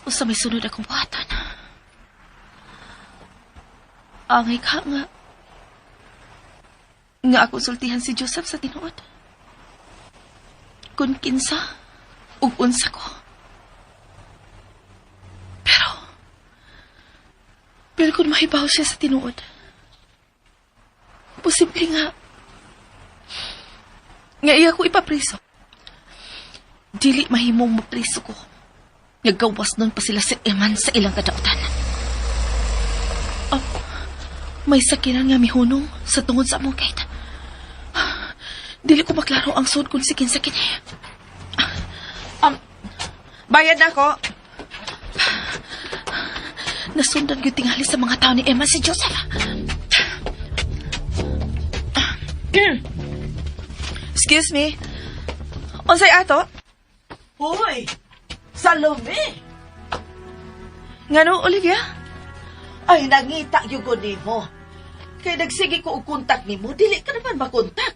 Speaker 5: Usa may sunod akong buhatan. Angay ka nga. Nga ako sultihan si Joseph sa tinuod. Kun kinsa, ug unsa ko. Pero, pero kung mahibaw siya sa tinuod, posible nga, nga iya ko ipapriso. Dili mahimong mapriso ko. Nagawas nun pa sila si Eman sa ilang kadautan. Oh, may sakinan nga mihunong sa tungod sa among gate. Dili ko maklaro ang sud kung sikin sa kini. Bayad na ako. Nasundan gyud tingali sa mga tao ni Emma si Joseph. Excuse me. Unsay ato?
Speaker 10: Hoy! Salome!
Speaker 5: Ngano, Olivia?
Speaker 10: Ay, nangita gyud ko nimo. Kay nagsige ko og kontak nimo, dili ka naman makontak.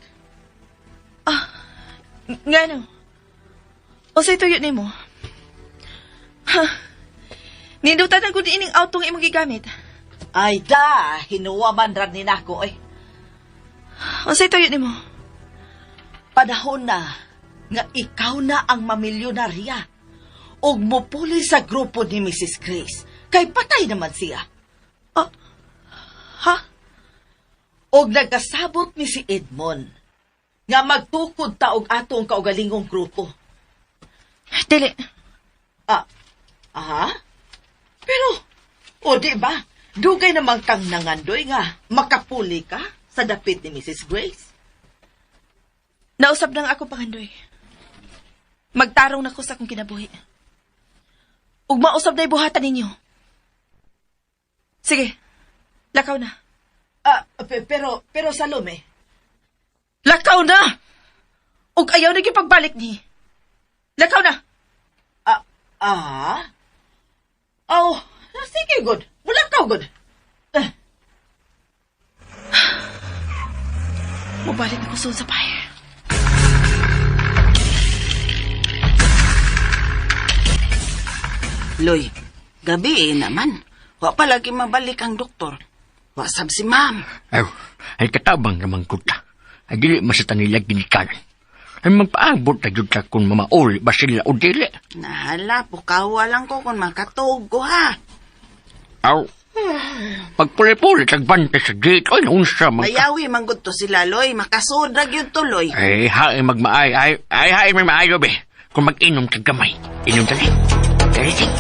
Speaker 5: Ah, Ngano? Unsay tuyo nimo? Ha? Nindutan ang gud ining auto nga imong gigamit.
Speaker 10: Ay da, hinuwa man ra ni nako oy.
Speaker 5: Unsay tuyo nimo?
Speaker 10: Panahon na nga ikaw na ang mamilyonarya ug mupuli sa grupo ni Mrs. Grace. Kay patay naman siya.
Speaker 5: Oh, ha?
Speaker 10: Og nagkasabot ni si Edmond nga magtukod ta og atong kaugalingong grupo.
Speaker 5: Dili.
Speaker 10: Ah, aha? Pero, o di ba, dugay naman kang nangandoy nga makapuli ka sa dapit ni Mrs. Grace.
Speaker 5: Nausab nang ako pangandoy. Magtarong na ko sa akong kinabuhi. Ug mausab na buhatan ninyo. Sige, lakaw na.
Speaker 10: Ah, pero Salome.
Speaker 5: Lakaw na! Ug ayaw na pagbalik ni. Lakaw na!
Speaker 10: Ah, ah? Oh, sige, good. Mulakaw, good. Eh.
Speaker 5: Mubalik ako sa fire.
Speaker 8: Loy, gabi eh naman. Wa pa lagi mabalik ang doktor. Wasab si ma'am.
Speaker 7: Ay, ay katabang naman ko ta. Ay dili masita nila ginikanan. Ay magpaabot na jud ka kung mamauli ba sila o dili.
Speaker 8: Nahala, pukawa lang ko kung makatuog ko ha.
Speaker 7: Aw, pagpuli-puli tagbante sa gate, ay naunsa man ka.
Speaker 8: Mayawi man gud to sila, Loy. Makasod ra gyud tuloy.
Speaker 7: Ay, hain magmaay, ay, ay, hain may maayo be. Kung mag-inom kag gamay. Inom dali. Dali, sing.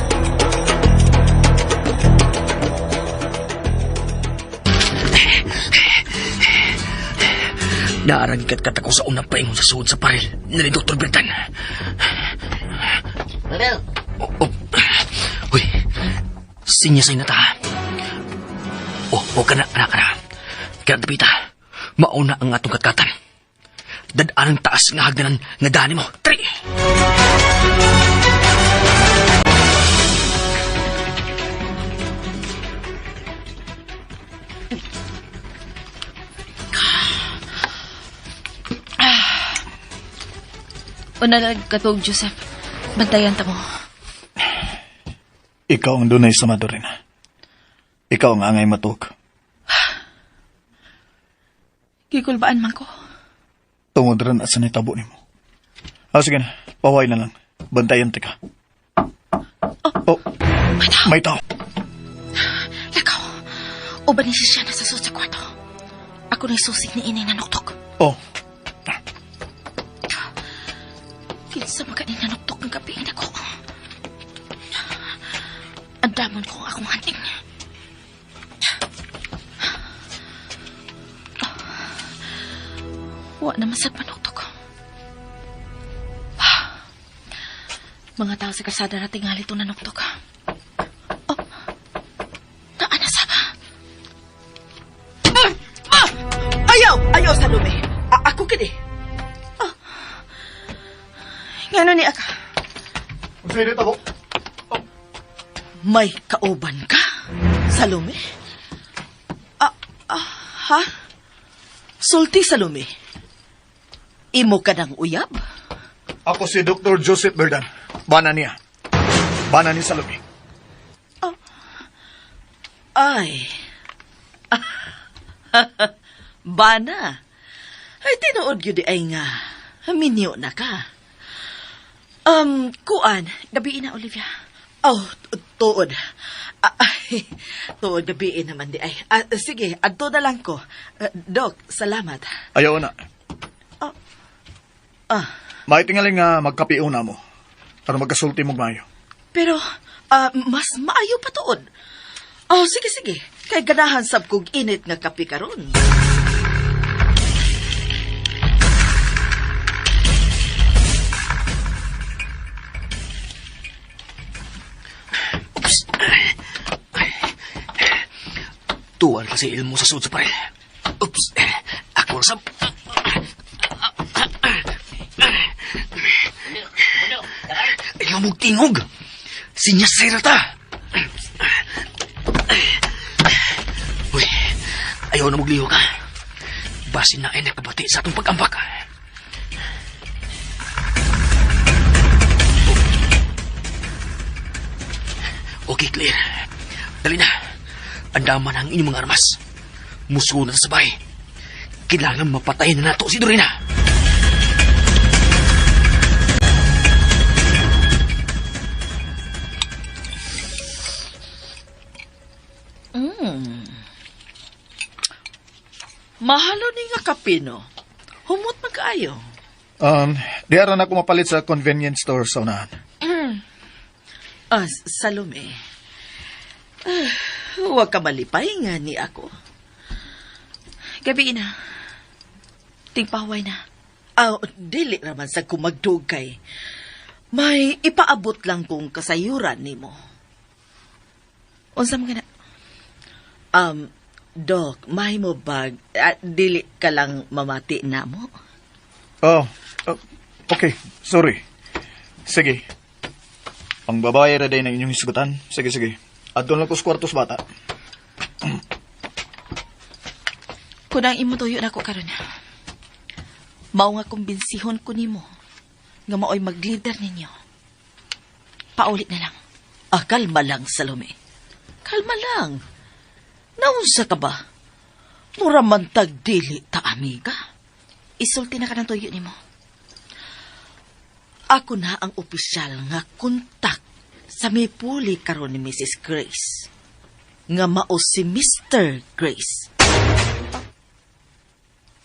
Speaker 9: Naarang kat ako sa unang paingon sa suod sa paril na ni Dr. Bertan. Oh, oh. Uy, sinyasay na ta. Oh, oh, kana, kana, kana. Kana tapita. Mauna ang atong katkatan. Dadaan ang taas nga hagdanan nga dani mo. Tri!
Speaker 5: Una lang katog, Joseph. Bantayan ta mo.
Speaker 6: Ikaw ang dunay sa Madorina. Ikaw ang angay matug.
Speaker 5: Gikulbaan man ko.
Speaker 6: Tungod rin at sa nitabo nimo. Ah, sige na. Paway na lang. Bantayan ta ka. Oh, may tao.
Speaker 5: Lakaw. Uban ni siya na sa sud sa kwarto. Ako na susig ni inay nanuktok.
Speaker 6: Oh.
Speaker 5: Kinsa maganing nanuktok ng gabi ako. Ang damon ko ang akong hunting. Wa naman sa panuktok. Mga tao sa kalsada na tingali itong nanuktok. Oh, naa na saba.
Speaker 10: Ah! Ayaw! Ayaw, Salome! Ako kini.
Speaker 5: Oh. Ngano ni Aka?
Speaker 6: Unsay nitabo?
Speaker 10: May kauban ka, Salome? Ha? Sulti, Salome. Imo ka ng uyab?
Speaker 6: Ako si Dr. Joseph Berdan. Bana niya. Bana ni Salome.
Speaker 10: Oh. Ay. Bana. Ay, tinuod yun di ay nga. Minyo na ka.
Speaker 5: Kuan. Gabiin na, Olivia.
Speaker 10: Oh, tuod. Ay, tuod, gabiin naman di ay. Sige, adto na lang ko. Dok, salamat.
Speaker 6: Ayaw na.
Speaker 10: Oh. Ah.
Speaker 6: Maitingaling nga magkapiuna mo. Para magkasulti mo maayo.
Speaker 10: Pero, mas maayo pa tuod. Oh, sige, sige. Kay ganahan sab kog init nga kape karon.
Speaker 9: Oops. Tuwan kasi ilmo sa sud sa paril. Oops. Ako sab. Ayaw mong tingog. Sinyasira ta. Ayaw na magliho ka. Basin na ay nakabati sa atong pag-ambak. Okay, clear. Dali na. Andaman ang inyong mga armas. Musuo na sa sabay. Kailangan mapatayin na nato si Dorina.
Speaker 10: Mahalo ni nga kape, no? Humot man kaayo.
Speaker 6: Di ara na ako mapalit sa convenience store sa unahan.
Speaker 10: Ah, Salome. Huwag ka malipay nga ni ako.
Speaker 5: Gabi na. Tingpaway na.
Speaker 10: Ah, dili raman sa kumagdugay. May ipaabot lang kong kasayuran nimo.
Speaker 5: Unsa man kana?
Speaker 10: Dok, may mo bag, dili ka lang mamati na mo?
Speaker 6: Oh, okay. Sorry. Sige. Ang babae ra day ng inyong hisgutan. Sige, sige. Adto lang ko sa kwarto sa bata.
Speaker 5: Kun ang imo tuyo nako karon. Mao nga kumbensihon ko nimo nga maoy mag-leader ninyo. Paulit na lang.
Speaker 10: Ah, kalma lang, Salome. Kalma lang. Naunsa ka ba? Mura man tag dili ta, amiga.
Speaker 5: Isulti na ka ng tuyo nimo.
Speaker 10: Ako na ang opisyal nga kontak sa may puli karon ni Mrs. Grace. Nga mao si Mr. Grace.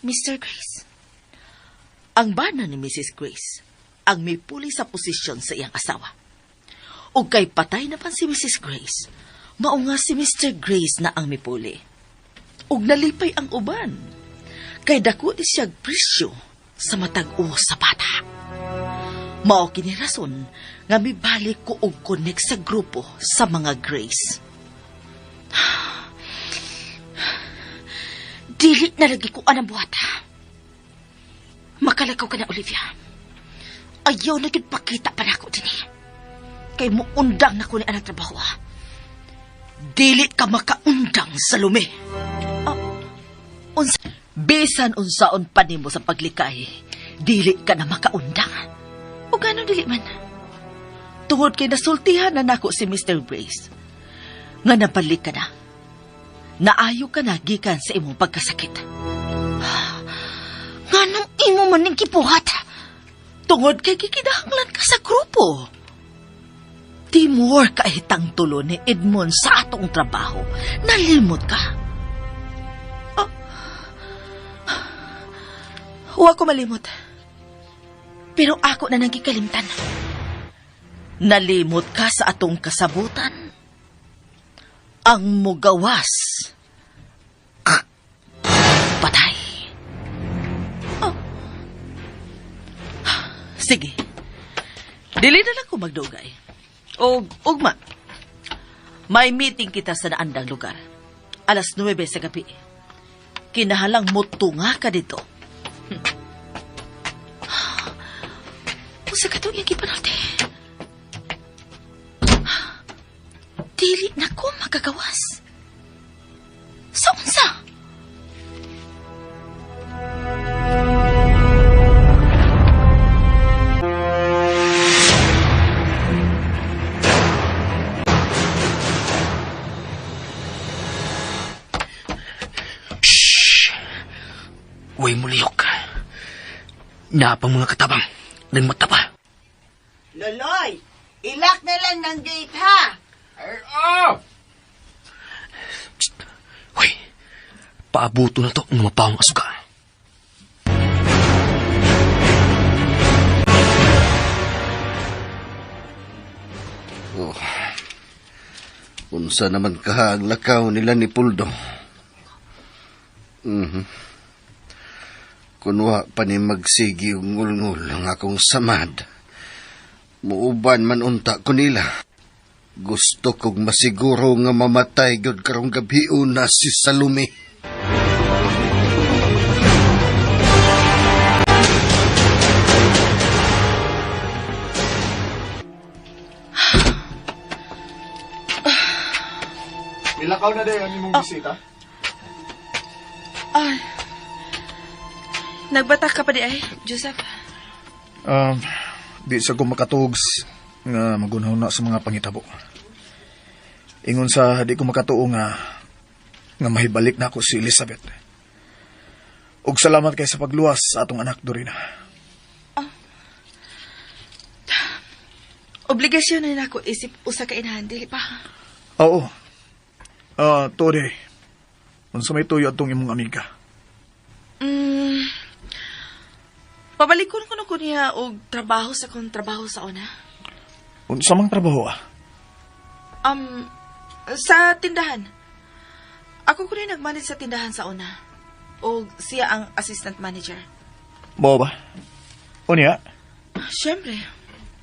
Speaker 5: Mr. Grace?
Speaker 10: Ang bana ni Mrs. Grace ang may puli sa posisyon sa iyang asawa. O kay patay na pan si Mrs. Grace, mao nga si Mr. Grace na ang mipuli. Ug nalipay ang uban. Kay dako di siyag presyo sa matag o sa bata. Mao kini rason nga mibalik ko og connect sa grupo sa mga Grace.
Speaker 5: Dili na lagi ko anang buhata. Makalakaw ka na, Olivia. Ayaw na gyud pakita pa nako dinhi. Kay muundang na ko ni anang trabaho. Ha?
Speaker 10: Dili ka makaundang, Salome.
Speaker 5: Unsa?
Speaker 10: Bisan unsaon pa nimo sa paglikay, dili ka na makaundang.
Speaker 5: O gano dili man?
Speaker 10: Tungod kay nasultihan na nako si Mr. Grace. Nga nabalik ka na. Naayo ka na gikan sa imong pagkasakit.
Speaker 5: Nganong imo man ning gibuhat?
Speaker 10: Tungod kay gikinahanglan ka sa grupo. Teamwork ay hitang tulo ni Edmond sa atong trabaho. Nalimot ka.
Speaker 5: Huwag ko malimot. Pero ako na nang gikalimtan.
Speaker 10: Nalimot ka sa atong kasabutan. Ang mugawas. Patay.
Speaker 5: Oh.
Speaker 10: Sige. Dili na lang ko magdugay. O, ugma. May meeting kita sa naandang lugar. 9:00 sa gabi. Kinahalang mutunga ka dito.
Speaker 5: Usa ka itong iyang gipanulti. Dili na ko magagawas. Sa unsa?
Speaker 9: Shhh! Uy, muliyok. Napang mga katabang. Nagmata pa.
Speaker 8: Loloy, ilak na lang ng gate, ha?
Speaker 7: Ay, oh!
Speaker 9: Psst. Hoy, paabuto na to ng mapawang asuga.
Speaker 4: Oh. Unsa naman kaha ang lakaw nila ni Puldo. Kunwa pa ni magsigi og ngulngul ang akong samad. Muuban man unta ko nila. Gusto kog masiguro nga mamatay gyud karong gabi na si Salome.
Speaker 6: Nilakaw na dayon imong bisita.
Speaker 5: Ay. Nagbata ka pa di ay, Joseph.
Speaker 6: Di sa ko makatugs nga magunaw na sa mga pangitabo. Ingon sa di ko makatuo nga nga mahibalik na ako si Elizabeth. Ug salamat kay sa pagluwas sa atong anak, Dorina.
Speaker 5: Obligasyon na nako isip usa ka inahan, dili pa.
Speaker 6: Oo. Ah, Tore. Unsa may tuyo atong imong amiga?
Speaker 5: Pabalikon ko na ko niya og trabaho sa kong trabaho sa una.
Speaker 6: Unsa mang trabaho ah?
Speaker 5: Sa tindahan. Ako ko rin nagmanage sa tindahan sa una. Og siya ang assistant manager.
Speaker 6: Mao ba? Unya?
Speaker 5: Siyempre,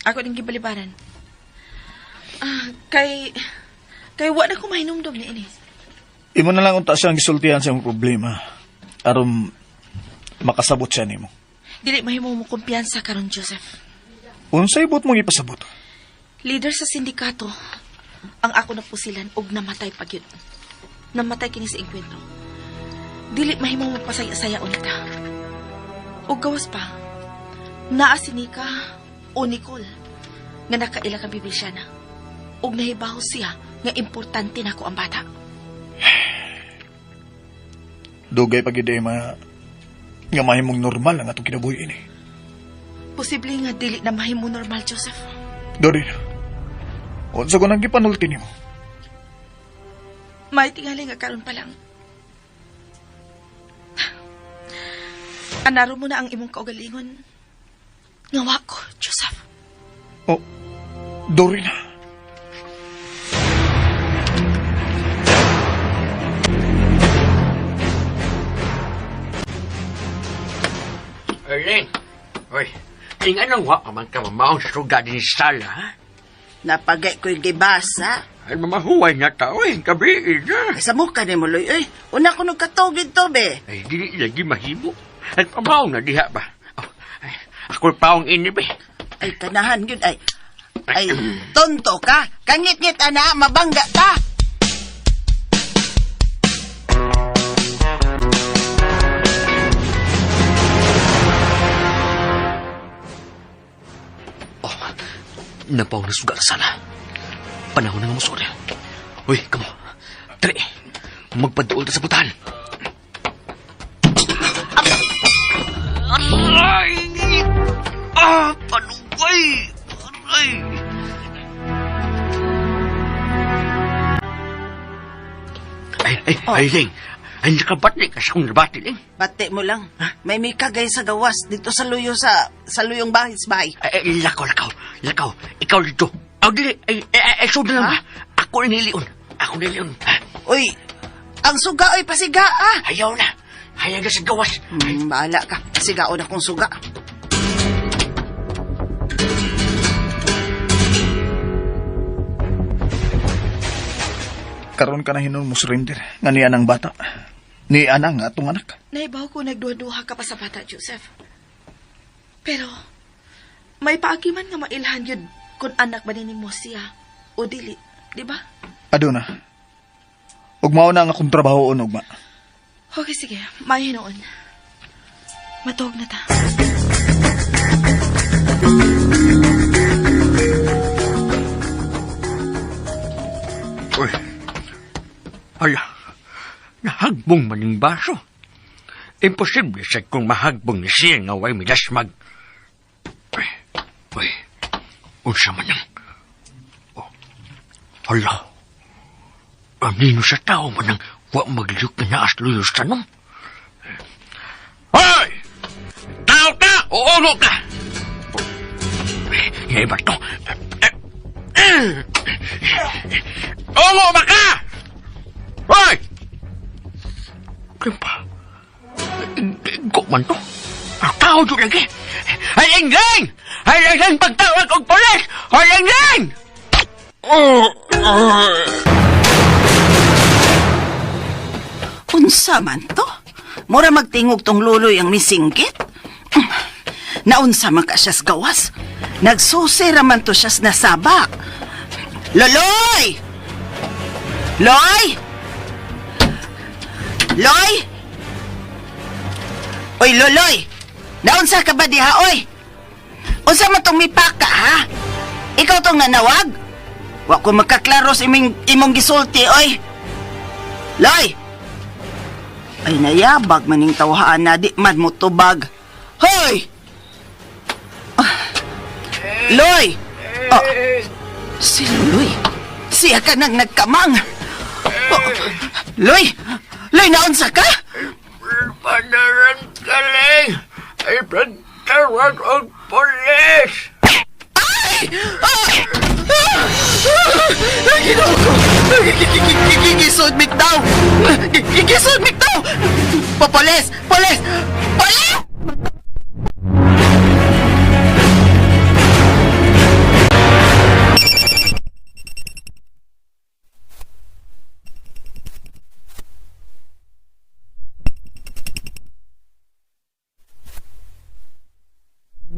Speaker 5: ako din gibalibaran. Ah, kay wa na ko mahinumdom ni ini.
Speaker 6: Imo na lang unta siyang gisultihan sa imong problema. Aron makasabot siya nimo.
Speaker 5: Dili mahimo mo kumpiyansa karon, Joseph.
Speaker 6: Unsay buot mong ipasabot?
Speaker 5: Leader sa sindikato, ang ako napusilan og namatay pa gyud. Namatay kini sa engkwentro. Dili mahimo mo pasaya-saya unita. Og gawas pa, naa si Nika o Nicole nga nakaila kang Bibisyana. Og nahibaw siya nga importante nako ang bata.
Speaker 6: Dugay pa gyud ay nga mahimong normal ang atong kinabuhi ini.
Speaker 5: Posible nga dili na mahimo normal, Joseph.
Speaker 6: Dorina, unsa ko nang gipanulti nimo?
Speaker 5: May tingali nga karon pa lang. Anaro mo na ang imong kaugalingon. Nga wa ko, Joseph.
Speaker 6: Oh, Dorina.
Speaker 7: Erling, oy, ing anong wa pa man ka mamaong suga din sa sala, ha?
Speaker 8: Napagay ko'y gibasa.
Speaker 7: Ay, mamahuway na ta, oy, gabi na.
Speaker 8: Ay, sa muka ni mo, Loy. Uy, una ko nagkatog dito, be.
Speaker 7: Ay, dili lagi mahimo. Ay, pamaong na diha ba? Oh, ay, ako'y paong ini, be.
Speaker 8: Ay, kanahan yun. Ay, ay, tonto ka. Kangit-ngit, ana, mabangga ka.
Speaker 9: Oh, napaw na suga sa sala. Panahon na nga musod. Uy, kamo. Dali. Magpaduol ta sa putahan. Aray! Ah, panuway! Aray!
Speaker 7: Ay, ay, ay, Ling. Ay, nakabatli ka sa kong nabati, Ling.
Speaker 8: Bate mo lang. May mikagay sa gawas dito sa luyo sa luyong bahis bay.
Speaker 7: Ay, ay, lakaw, lakaw. Lakaw. Ikaw dito. Aw, dili. Ay, ay, ay, ay, sud na lang ba? Ako ni Leon. Ako ni Leon. Ha?
Speaker 8: Uy, ang suga oy pasiga ah.
Speaker 7: Ayaw na. Ayaw na sa gawas.
Speaker 8: Bahala ka. Pasigaon akong suga.
Speaker 6: Karon ka na hinon mo surrender nga niya ang bata. Ni anang atong anak.
Speaker 5: Naibaw ko nagduha-duha ka pa sa bata, Joseph. Pero, may paagi man nga mailhan yun kung anak ba ni mo siya o dili, di ba?
Speaker 6: Aduna. Ug mao na ang akong trabaho ugma.
Speaker 5: Okay, sige. Maayo noon. Matuog na ta.
Speaker 7: Uy. Hala. Nahagbong man yung baso. Imposible sa kung mahagbong ni siya nga way midasmag. Uy. Uy. Unsa man ang... Oh. Hala. Anino sa tao man ang wa magliyok na naas luyos tanong? Hoy! Tao ka o ulo ka? Ngay ba to? Ulo ba ka? Hoy! Kaya pa? Ko man to. Ang tao doon lagi. Ay, Ling-Ling! Ay, Ling-Ling! Pagtawag og pulis! Ay, Ling-Ling! Oh, oh.
Speaker 8: Unsa man to? Mura magtingog tong luloy ang misingkit. Naunsa man ka siyas gawas. Nagsusi raman to siyas nasaba. Loloy! Loy! Loy! Oy, Loloy! Naunsa ka ba diha, oy? Unsa man tong mipaka, ha? Ikaw tong nanawag? Wa ko makaklaro sa imong gisulti, oy. Loy! Ay, nayabag maning tawhaan na di man mo tubag. Hoy! Ah. Loy! Oh, si Loy. Siya ka nang nagkamang. Oh, Loy! Loy, naunsa ka?
Speaker 7: Panaran ka lang! Ay, pagtawag og pulis!
Speaker 8: Ay! Ah! Ah! Ah! Ginoo ko! Gisod daw! Gisod daw! Polis! Polis! Polis!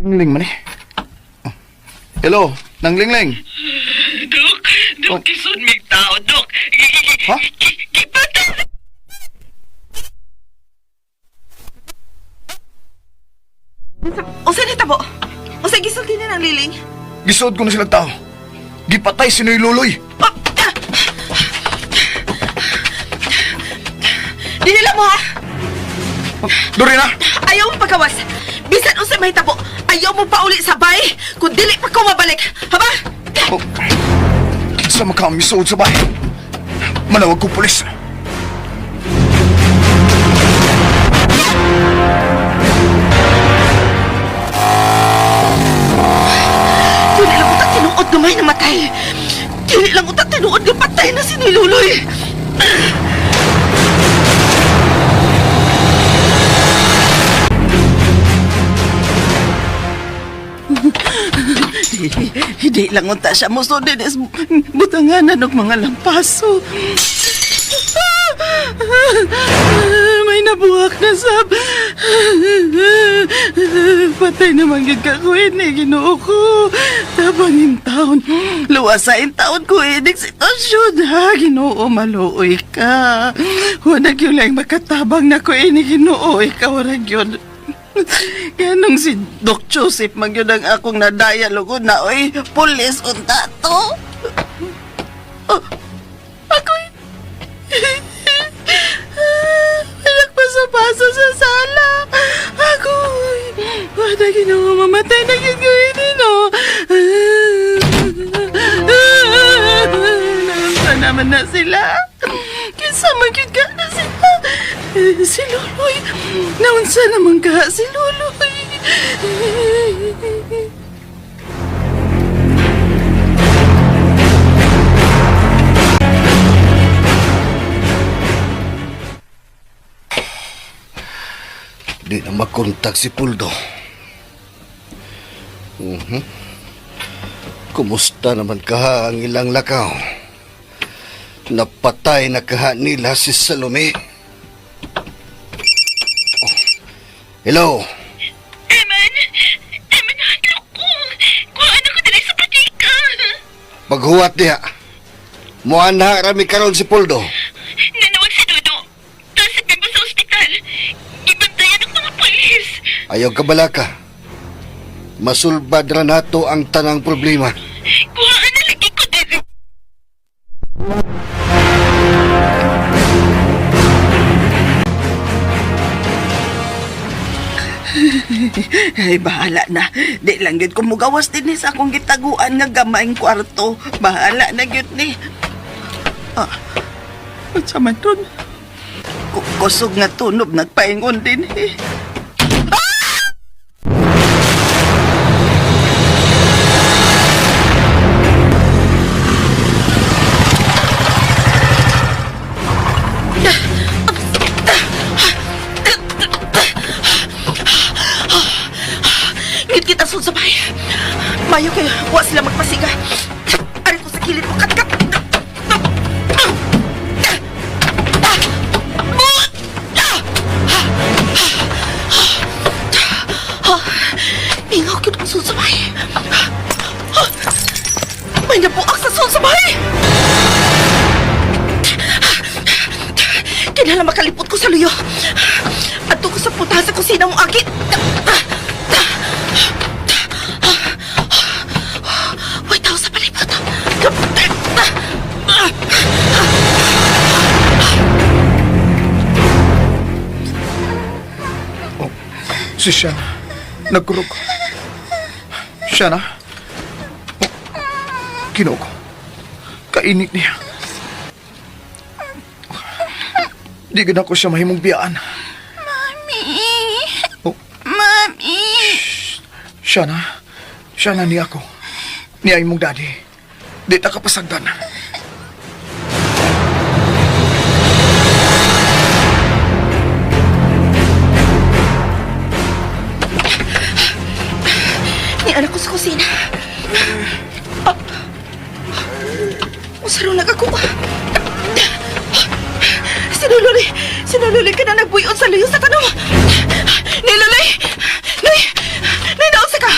Speaker 6: Lingling man eh. Oh. Hello, nang lingling.
Speaker 3: Dok, Dok, kisod mig tao, Dok.
Speaker 6: Ha?
Speaker 3: Gipatay.
Speaker 5: Unsa ni tabo? Unsa gisulti ni nang liling?
Speaker 6: Gisuod ko na silang tao. Gipatay si Noy Luloy.
Speaker 5: Oh, ah! Dili lang mo ha.
Speaker 6: Dorina!
Speaker 5: Ayaw mo pagawas. Bisan unsa mahitabo, ayaw mo pauli sa bay kung dili pa ko mabalik. Haba?
Speaker 6: Oh. Kinsa makamisuod sa bahay. Manawag ko pulis.
Speaker 5: Dili lang uta tinuod nga may namatay. Dili lang uta tinuod nga patay na si Niluloy.
Speaker 3: Hindi lang unta siya mo so din is butanganan og mga lampaso. May nabuhak na sab. Patay naman gyud ka ko ini Ginoo ko. Tabang in taon. Luwas sa in taon ko inig sitwasyon ha Ginoo maluoy ka. Wala gyud lang makatabang na ko ini Ginoo ikaw ra gyud. Ganong si Doc Joseph magyud ang akong nadayalogo na oy, pulis unta to. Oh, ako'y Nagpasa-pasa sa sala. Ako'y wala ginawa mamatay na gyud ko ini no. Naunsa naman na sila. Kinsa man gyud ka na sila. Si Loloy. Naunsa naman ka si Loloy.
Speaker 4: Di na makontak si Puldo. Mhm. Kumusta naman kaha ang ilang lakaw? Napatay na kaha nila si Salome. Oh. Hello?
Speaker 3: Eman! Eman, hadlok ko! Kuhaan ako dali sa patika!
Speaker 4: Paghuwat diha. Muan na rami karon si Puldo.
Speaker 3: Nanawag si Dodo. Tapos sa sa ospital. Gibantayan ang mga polis.
Speaker 4: Ayaw kabalaka. Masulbad ra nato ang tanang problema.
Speaker 3: Kuhaan na lagi ko dili. Ay, bahala na. Di lang gyud ko mugawas din sa akong gitaguan nga gamayng kwarto. Bahala na gyud ni. Ah, unsa man dun? Kusog nga tunob nagpaingon din eh.
Speaker 5: Ngit kita sud sa bahay. Mayo kayo, wa sila magpasiga. Ari ko sa kilid mo, kat kat. Mingaw gyud ang sud sa bahay. May nabuak sa sud sa bahay. Kinahanglan makalipot ko sa luyo. Adto ko sa putahan sa kusina mo. Pagi! Way tao sa palibot.
Speaker 6: Oh, si Shana. Nagkurog. Shana? Oh, Ginoo ko. Kainit niya. Di gid ako siya mahimong biyaan.
Speaker 3: Mami!
Speaker 6: Oh.
Speaker 3: Mami!
Speaker 6: Shana, Shana niya ako. Niya imong daddy. Di ta kapasagdan.
Speaker 5: Ni anak ko sa kusina. Ah. Usaro na ako. Sinululi! Sinululi ka na nagbuyon sa luyo sa tanong! Niluloy! Nay! Nay, naunsa ka!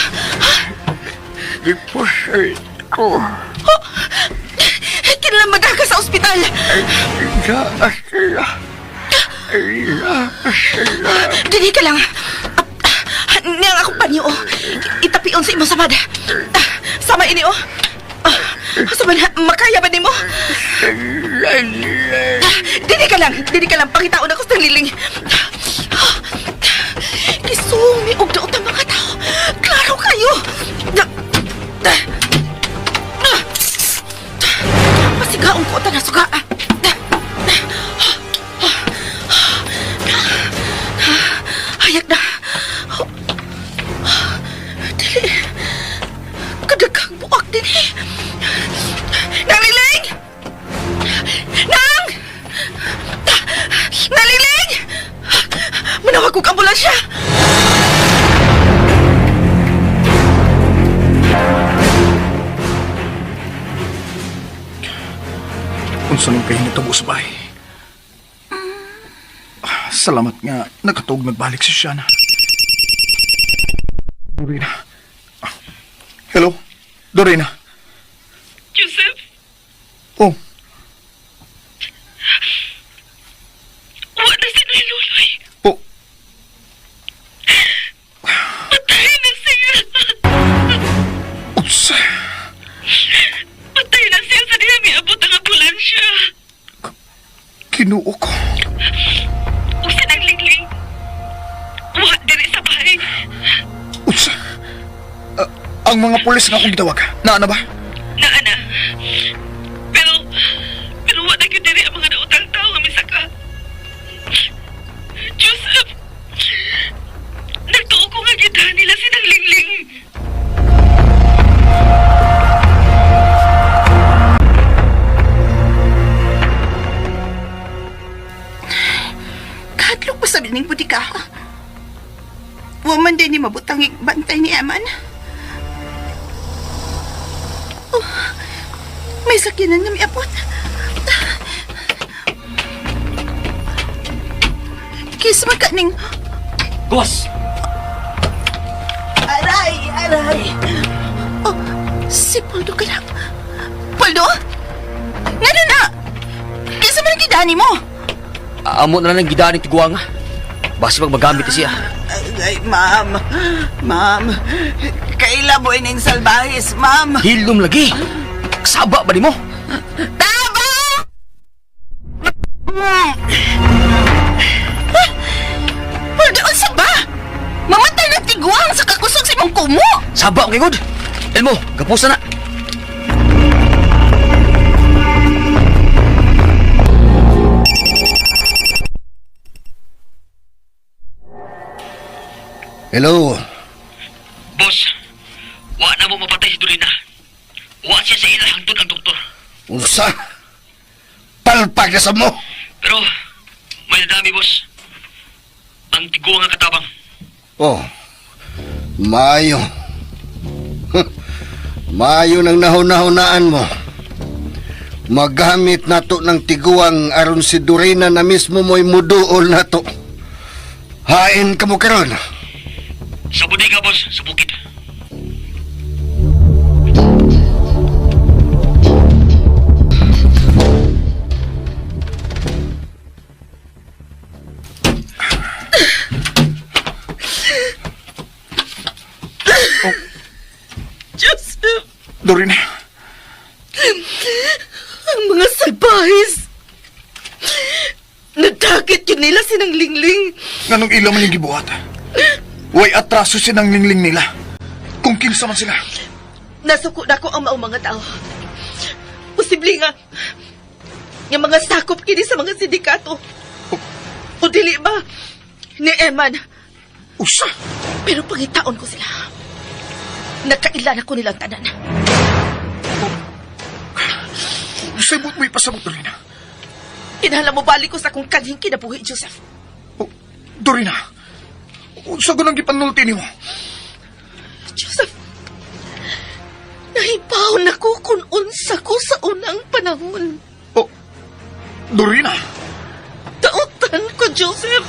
Speaker 7: Ipusay ko.
Speaker 5: Oh! Kinalaman ka sa ospital!
Speaker 7: Naa sila. Naa sila.
Speaker 5: Dili ka lang. Niyang akong panyo, oh. Itapion sa imong samad. Sama ini, oh. Asa man, makaya ba nimo? Dili ka lang, dili ka lang. Pangitaon ako sa liling. Kisumi og daot ang mga tao. Klaro kayo. Pasigaon ko ta na suga. Hayag na. Dili. Kadaghang buak din eh. Naliling! Nang! Naliling! Manawag kong ambulansya!
Speaker 6: Unsa nang kayo nitabo sa bahay? Salamat nga nakatuog nagbalik si Shana. Dorina. Hello? Dorina.
Speaker 3: Joseph,
Speaker 6: Oh,
Speaker 3: wala na si Niluloy.
Speaker 6: oh,
Speaker 3: Patay na siya.
Speaker 6: unsa?
Speaker 3: Patay na siya sa diha miabot ang ambulansya.
Speaker 6: Kinuo ko.
Speaker 3: Usa nang lingling. Wa diri sa bahay.
Speaker 6: Unsa? Ang mga pulis nga akong gitawag. Naa na ba?
Speaker 3: Naa na. Pero, pero wa na gyud diri ang mga nautang tao nga misaka. Joseph, nagtuo ko nga gidahan nila sinang lingling. Kahadlok pa sa bining butika. Wa man din ni mabutang bantay ni Eman. Oh, may sakyanan nga miabot. Kis makaning...
Speaker 9: Gawas!
Speaker 3: Aray! Aray! Oh, si Poldo ka lang. Poldo? Ngano na? Kisa man ang gidani mo?
Speaker 9: Amo na lang ang gidaan ni Tiguang. Basi pag magamit ni siya.
Speaker 8: Ay, ma'am. Ma'am. Kaila mo ining salbahis, ma'am.
Speaker 9: Hilom lagi. Saba ba di mo?
Speaker 3: Taba! Poldo, unsa ba? Mamatay ng tiguang sa kakusog sa imong kumo!
Speaker 9: Saba ang kay Elmo, gapusa na.
Speaker 4: Hello.
Speaker 9: Boss, wa na mo mapatay si Dorina. Wa siya sa ila hangtod ang doktor.
Speaker 4: Unsa? Palpag na sa mo.
Speaker 9: Pero, may nadami, boss. Ang tiguang nga katabang.
Speaker 4: Oh. Mayo. Mayo nang nahuna-hunaan mo. Magamit nato ng tiguang aron si Dorina na mismo mo'y muduol nato. Hain ka mo karon.
Speaker 9: Sa bodega, boss. Sa bukid.
Speaker 6: Oh.
Speaker 5: Joseph!
Speaker 6: Dorina!
Speaker 5: Ang mga salbahis! Nadakit yun nila sinang lingling.
Speaker 6: Nganong ila man yung gibuhat? Way atraso sinang lingling nila. Kung kinsa man sila.
Speaker 5: Nasuko na ko ang maong mga tao. Posible nga, nga mga sakop kini sa mga sindikato. O dili ba? Ni Eman.
Speaker 6: Usa!
Speaker 5: Pero pangitaon ko sila. Nakailan ako nilang tanan.
Speaker 6: Usay mo ipasabot, Dorina.
Speaker 5: Kinahanglan mo balik ko sa akong kanhing kinabuhi, Joseph.
Speaker 6: Oh, Dorina, unsa ko nang gipanulti nimo?
Speaker 5: Joseph, nahibaw na ko kung unsa ko sa unang panahon.
Speaker 6: Oh, Dorina!
Speaker 5: Dautan ko, Joseph!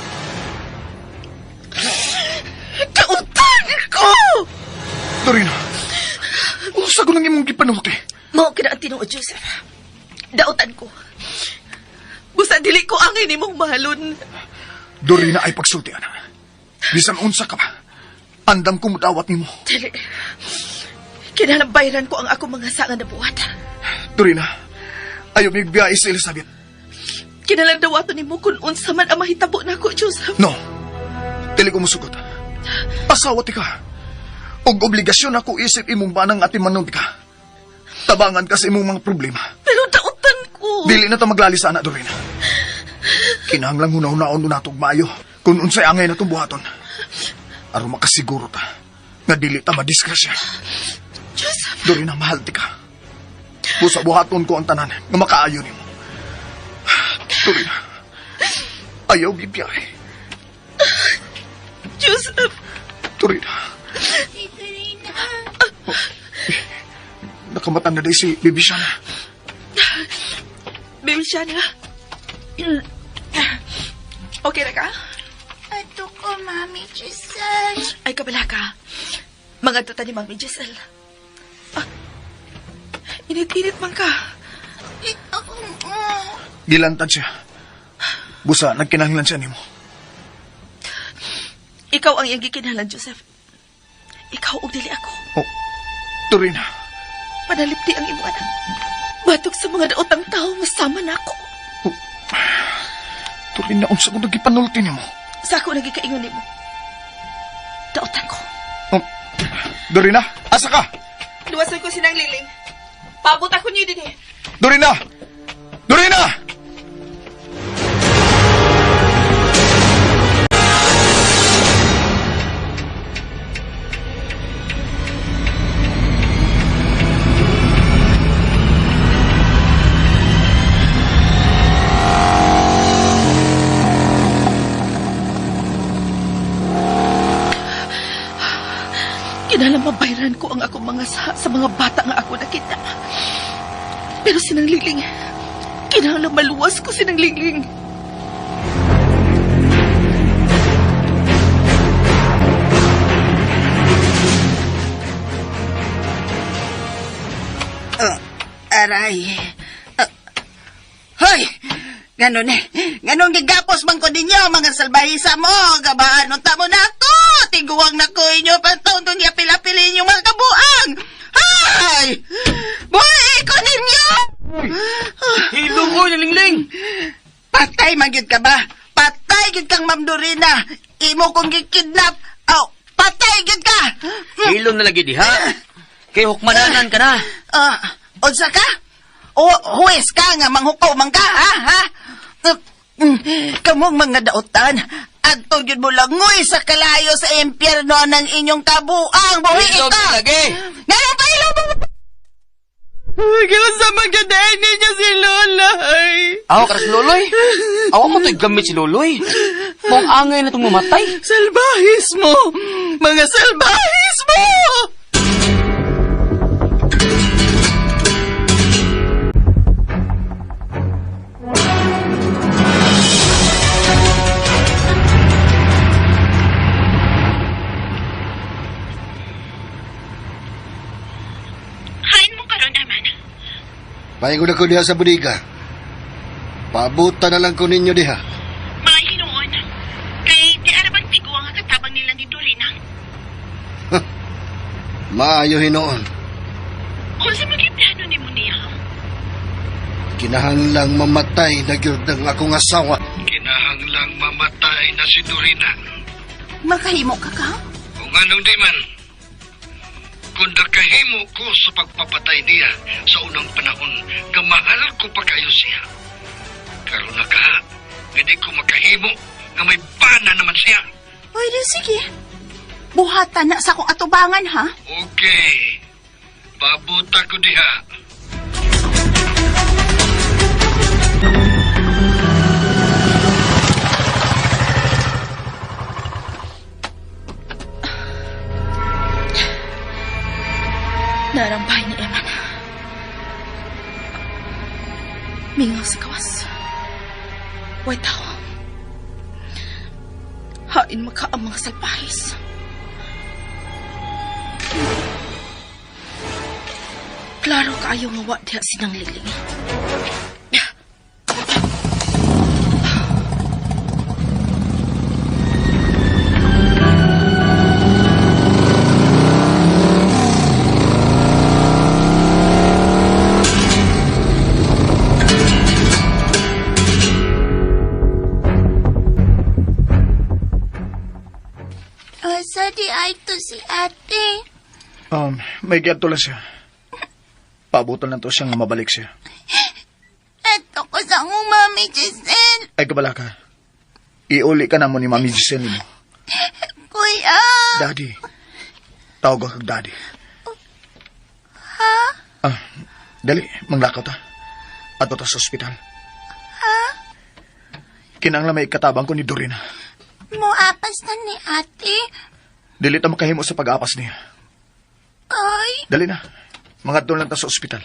Speaker 5: Dautan ko!
Speaker 6: Dorina, unsa ko nang imong gipanulti?
Speaker 5: Mao kina ang tinuod, Joseph. Dautan ko. Busa dili ko ang inimong mahalon.
Speaker 6: Dorina ay pagsulti, ana. Bisan unsa ka pa, andam ko mudawat nimo.
Speaker 5: Dili. Kinahanglan bayran ko ang akong mga sanga na buhat.
Speaker 6: Dorina, ayaw migbiyahe si Elizabeth.
Speaker 5: Kinahanglan dawaton nimo kung unsa man ang mahitabo nako, Joseph.
Speaker 6: No. Dili ko musugot. Asawa ti ka. Og obligasyon ako isip imong banang ati manon ka. Tabangan ka sa imong mga problema.
Speaker 5: Pero dautan ko.
Speaker 6: Dili na ta maglalisa ana, Dorina. Kinahanglang hunahunaon na natog maayo kung unsay angay na itong buhaton. Aron makasiguro ta nga dili ta madisgrasya.
Speaker 5: Joseph.
Speaker 6: Dorina, mahal ti ka. Busa buhaton ko ang tanan nga makaayo nimo. Dorina, ayaw bibiyahe.
Speaker 5: Joseph.
Speaker 6: Dorina. Oh, nakamatan na di si Bibi Shana.
Speaker 5: Baby Shana. Okay na ka?
Speaker 3: Ato ko, Mami Giselle.
Speaker 5: Ay, kabala ka. Mga tuta ni Mami Giselle. Ah, init-init man ka.
Speaker 3: Ako mo.
Speaker 6: Gilantad siya. Busa, nagkinahanglan siya nimo.
Speaker 5: Ikaw ang iyang gikinahanglan, Joseph. Ikaw og dili ako.
Speaker 6: Oh, Dorina.
Speaker 5: Panalipti ang imong anak. Batok sa mga daotang tao, masama na ako.
Speaker 6: Oh, Dorina, unsa ko nagipanulti nimo?
Speaker 5: Sa ako nagikaingon nimo. Daotan ko.
Speaker 6: Oh, Dorina, asa ka?
Speaker 5: Luwasan ko sinang liling. Paabot ako niyo din eh.
Speaker 6: Dorina! Dorina!
Speaker 5: Kinahanglan mabayran ko ang akong mga sa mga bata nga ako nakita. Pero sinang liling, kinahanglan maluwas ko sinang lingling.
Speaker 8: Aray. Hoy! Ganon eh. Ganon gigapos man ko ninyo, mga salbahisa mo. Gabaan unta mo na ako. Tiguang na ko inyo pantaon tong yapilapili inyong mga kabuang. Hay! Buhay ko ninyo!
Speaker 9: Hilong ko, nalingling!
Speaker 8: Patay man gyud ka ba? Patay gyud kang Ma'am Dorina. Imo kong gikidnap. Aw, patay gyud ka.
Speaker 9: Hilong na lagi diha. Kay hukmananan ka na.
Speaker 8: Ah, unsa ka? O, huwes ka nga manghukaw man ka, ha? Ha? Kamong mga daotan, adto gyud mo langoy sa kalayo sa impyerno ng inyong kabuang. Buhi
Speaker 9: Hilom
Speaker 8: ka!
Speaker 9: na lagi.
Speaker 8: Ngayon pa ilong mo!
Speaker 3: Giunsa man gyud ay ninyo si Lola. Ay.
Speaker 9: Awa ka na si Loloy. Awa mo to'y gamit si Loloy. Mong angay na itong mamatay.
Speaker 3: Salbahis mo! Mga salbahis mo!
Speaker 5: Hain mo karon, Arman.
Speaker 4: Paingon ako diha sa bodega. Paabutan na lang ko ninyo diha.
Speaker 5: Mga hinuon. Kay di arabang tigo ang katabang nila ni Dorina.
Speaker 4: Maayo hinuon.
Speaker 3: Unsa man kay plano nimo niya?
Speaker 4: Kinahanglang mamatay na gyud ang akong asawa. Kinahanglang mamatay na si Dorina.
Speaker 3: Makahimo ka ka?
Speaker 4: Kung anong di man, kung nakahimo ko sa pagpapatay niya sa unang panahon, nga mahal ko pa kayo siya. Karon na ka, hindi ko makahimo nga may bana naman siya.
Speaker 3: Uy, di sige. Buhatan na sa akong atubangan, ha?
Speaker 4: Okay, pabuta ko diha.
Speaker 5: Narampay ni Eman. Mingaw sa kawas. Way tao. Hain maka ang mga salpahis. Klaro kaayo nga wa diha sinang liling.
Speaker 3: Asa di ay to si ate?
Speaker 6: May giadto lang siya. Paabutol na to siya nga mabalik siya.
Speaker 3: Eto ko sa akong mami, Giselle.
Speaker 6: Ay, kabala ka. Iuli ka na mo ni Mami Giselle mo.
Speaker 3: Kuya!
Speaker 6: Daddy. Tawag ka kag daddy.
Speaker 3: Ha?
Speaker 6: Ah, dali, manglakaw ta. Ato ta sa ospital.
Speaker 3: Ha?
Speaker 6: Kinangla may katabang ko ni Dorina.
Speaker 3: Muapas na ni ate.
Speaker 6: Dili ta makahimo sa pag-apas niya.
Speaker 3: Kay?
Speaker 6: Dali na. Mga lang ta sa ospital.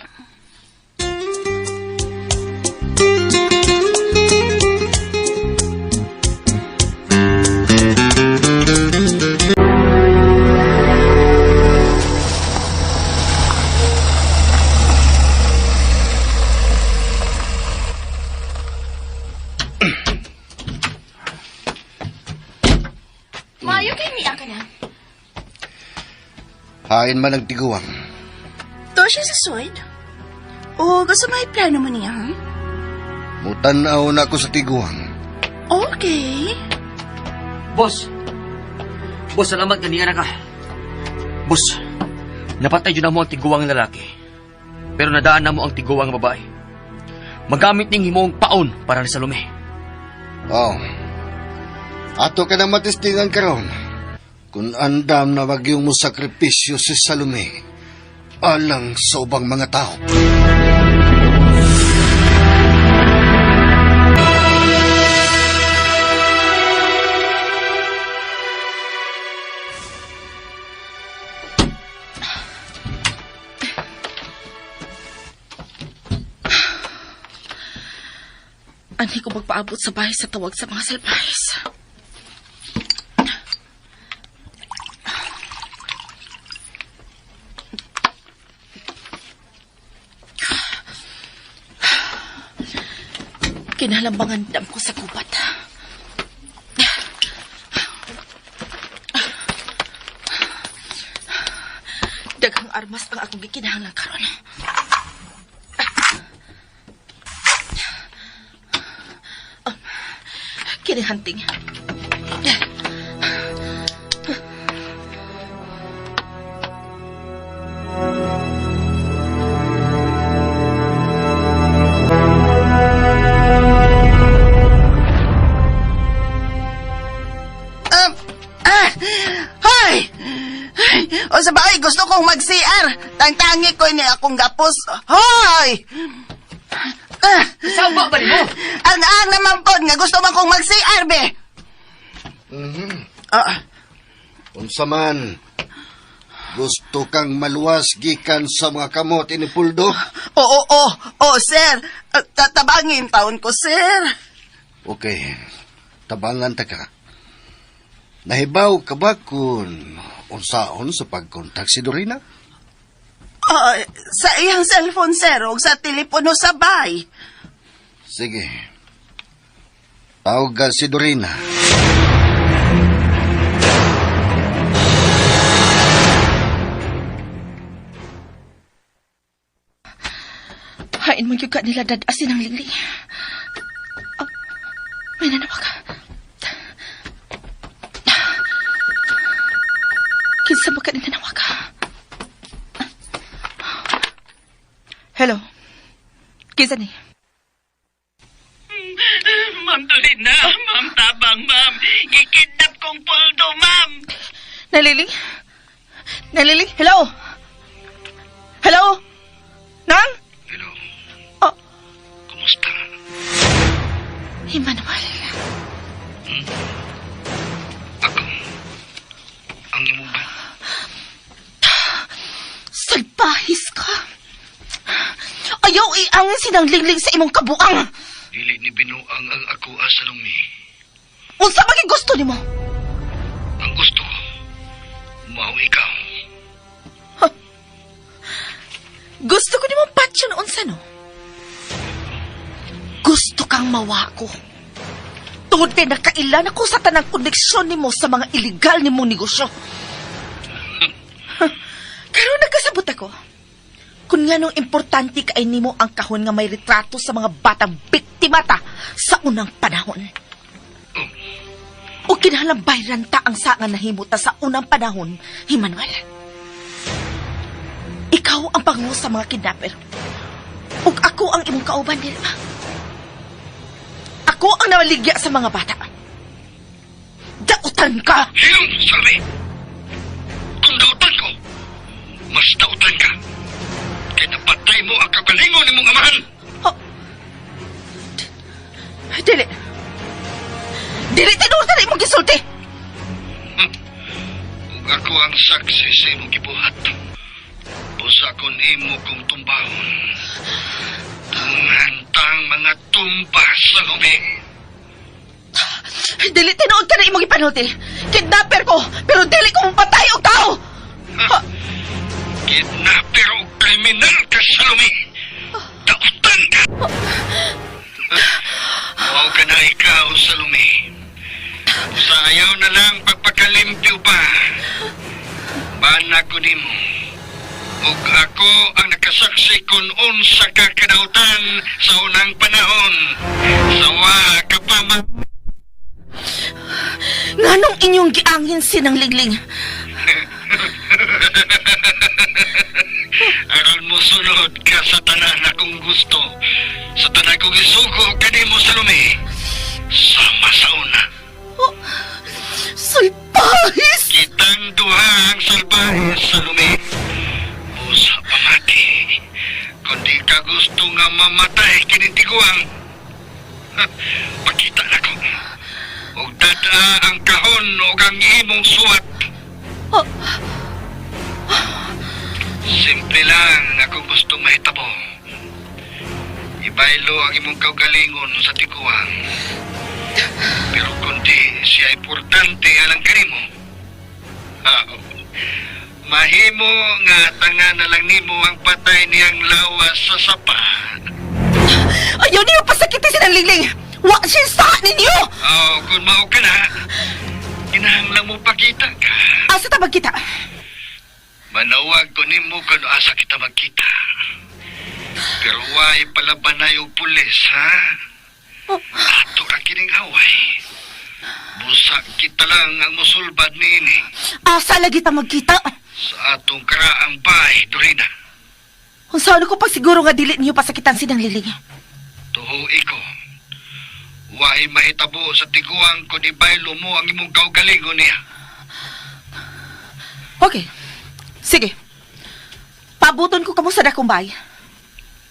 Speaker 5: Maayo kay niya ka na.
Speaker 4: Hain man ang tiguang.
Speaker 3: To siya sa sword? O gusto may plano mo niya, ha?
Speaker 4: Mutanaw na ako sa tiguang.
Speaker 3: Okay.
Speaker 9: Boss! Boss, salamat kaniya na ka. Boss, napatay yun na mo ang tiguang lalaki. Pero nadaan na mo ang tiguang babae. Magamit ning himong paon para ni Salome.
Speaker 4: Oh. Ato ka na matistingan karon. Kung andam na bagyong mo sakripisyo si Salome, alang sa ubang mga tao.
Speaker 5: Anhi ko magpaabot sa bahay sa tawag sa mga salpahis. Kinalambangan dam ko sa gubat. Daghang armas ang akong gikinahanglan karon. Kini hunting.
Speaker 8: Ah! Hoy! Ay, o sa bahay, gusto kong mag-CR. Tangtangi ko ni akong gapos. Hoy! Ah!
Speaker 9: Saba ba nimo?
Speaker 8: Ang ang naman po, nga gusto man kong mag-CR, be. Ah,
Speaker 4: Unsa man, gusto kang maluwas gikan sa mga kamot ini Puldo?
Speaker 8: oo, oo, oo, sir. Ah, Tatabangin taon ko, sir.
Speaker 4: Okay, tabangan ta ka. Nahibaw ka ba kung unsaon sa pagkontak si Dorina?
Speaker 8: Ah, sa iyang cellphone, sir, o sa telepono sa bay.
Speaker 4: Sige. Tawag ka si Dorina.
Speaker 5: man gyud ka nila dad-a sinang Lingling. Oh, may nanawag. Kinsa man ka ni nanawag? Hello? Kinsa ni?
Speaker 3: Ma'am Dorina, ma'am tabang, ma'am. Gikidnap kong puldo, ma'am.
Speaker 5: Naliling? Naliling? Hello? Hello? Nang?
Speaker 4: Hello.
Speaker 5: Oh.
Speaker 4: Kumusta?
Speaker 5: Emmanuel.
Speaker 4: Ako. Ang imong ba?
Speaker 5: Salbahis ka. Ayaw iangin sinang Lingling sa imong kabuang.
Speaker 4: Dili ni binuang ang ako Salome.
Speaker 5: Unsa man gusto nimo?
Speaker 4: Ang gusto ko, mao ikaw.
Speaker 5: Huh. Gusto ko nimo patyon unsa no? Gusto kang mawa ko. Tungod kay nakailan ako sa tanang koneksyon nimo sa mga illegal nimong negosyo. Karon nagkasabot ako. Kung nganong importante kay nimo ang kahon nga may retrato sa mga batang biktima ta sa unang panahon. O kinahanglan bayran ta ang sanga nahimo ta sa unang panahon, Emmanuel. Ikaw ang pangu sa mga kidnapper. Ug ako ang imong kauban, di ba? Ako ang nawaligya sa mga bata. Dautan ka!
Speaker 4: Hiyon, Salome! Kung dautan ko, mas dautan ka. Kaya napatay mo ang kagalingon nimong amahan.
Speaker 5: Oh. Dili. Dili, tinuod na imong gisulti.
Speaker 4: Ug ako ang saksi sa imong gibuhat. Busa kon imo kong tumbahon. Tungantang mga tumba, Salome.
Speaker 5: Dili, tinuod ka na imong ipanulti. Kidnapper ko, pero dili ko mapatay og tao.
Speaker 4: Ha? Kidnapper o kriminal ka, Salome. Dautan ka. Huwag ka na ikaw, Salome. Sa ayaw na lang pagpakalimpyo pa. Bana ko nimo. Ug ako ang nakasaksi kung unsa ka kadautan sa unang panahon. Sawa ka pa ma...
Speaker 5: Nganong inyong giangin sinang Lingling?
Speaker 4: Aron mo sunod ka sa tanan akong gusto. Sa tanan kong isugo kanimo, Salome. Sama sa una.
Speaker 5: Oh, salbahis!
Speaker 4: Kitang duha ang salbahe, Salome. Busa pamati. Kung di ka gusto nga mamatay kinintiguang, pakita na ko. Og dada ang kahon og ang imong suwat.
Speaker 5: Oh.
Speaker 4: Simple lang akong gustong mahitabo. Ibaylo ang imong kaugalingon sa tiguang. Pero kundi siya importante alang kanimo. Mahimo nga tanga na lang nimo ang patay niyang lawas sa sapa.
Speaker 5: Ayaw niyo pasakiti sinang Lingling! Wa siya sa ninyo!
Speaker 4: Oh, kung mao ka na, kinahanglan mo pakita ka.
Speaker 5: Asa ta magkita?
Speaker 4: Manawag ko nimo kung asa kita magkita. Pero way palabanay og pulis, ha?
Speaker 5: Oh.
Speaker 4: Ato ra kining away. Busa kita lang ang musulbad niini.
Speaker 5: Asa lagi ta magkita?
Speaker 4: Sa atong karaang bahay, Dorina.
Speaker 5: Unsa ko pa siguro nga dili niyo pasakitan sinang Liling?
Speaker 4: Tuhoy ko. Way mahitabo sa tiguang kung ibaylo mo ang imong kaugalingon niya.
Speaker 5: Okay. Sige. Pabuton ko kamo sa dakong bahay.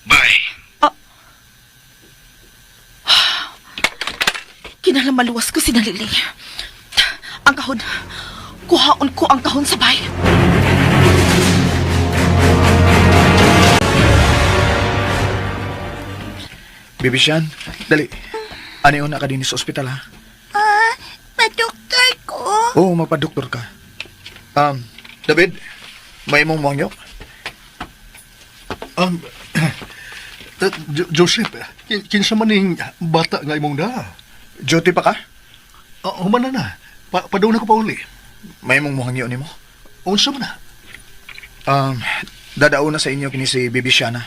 Speaker 4: Bye.
Speaker 5: Oh. Kinahanglan maluwas ko si Liling. Ang kahon. Kuhaon ko ang kahon sa bahay.
Speaker 6: Baby Shan, dali. Ano na ka din sa ospital, ha?
Speaker 3: Ah, pa-doktor ko?
Speaker 6: Oo, magpa-doktor ka. David, may imong mangyo?
Speaker 11: Joseph, kinsa man ning bata nga imong da?
Speaker 6: Duty pa ka?
Speaker 11: Human na na. Padaw na ko pa uli.
Speaker 6: May imong muhangyo nimo?
Speaker 11: Unsa man na?
Speaker 6: Dadao na sa inyo kini si Baby Shana.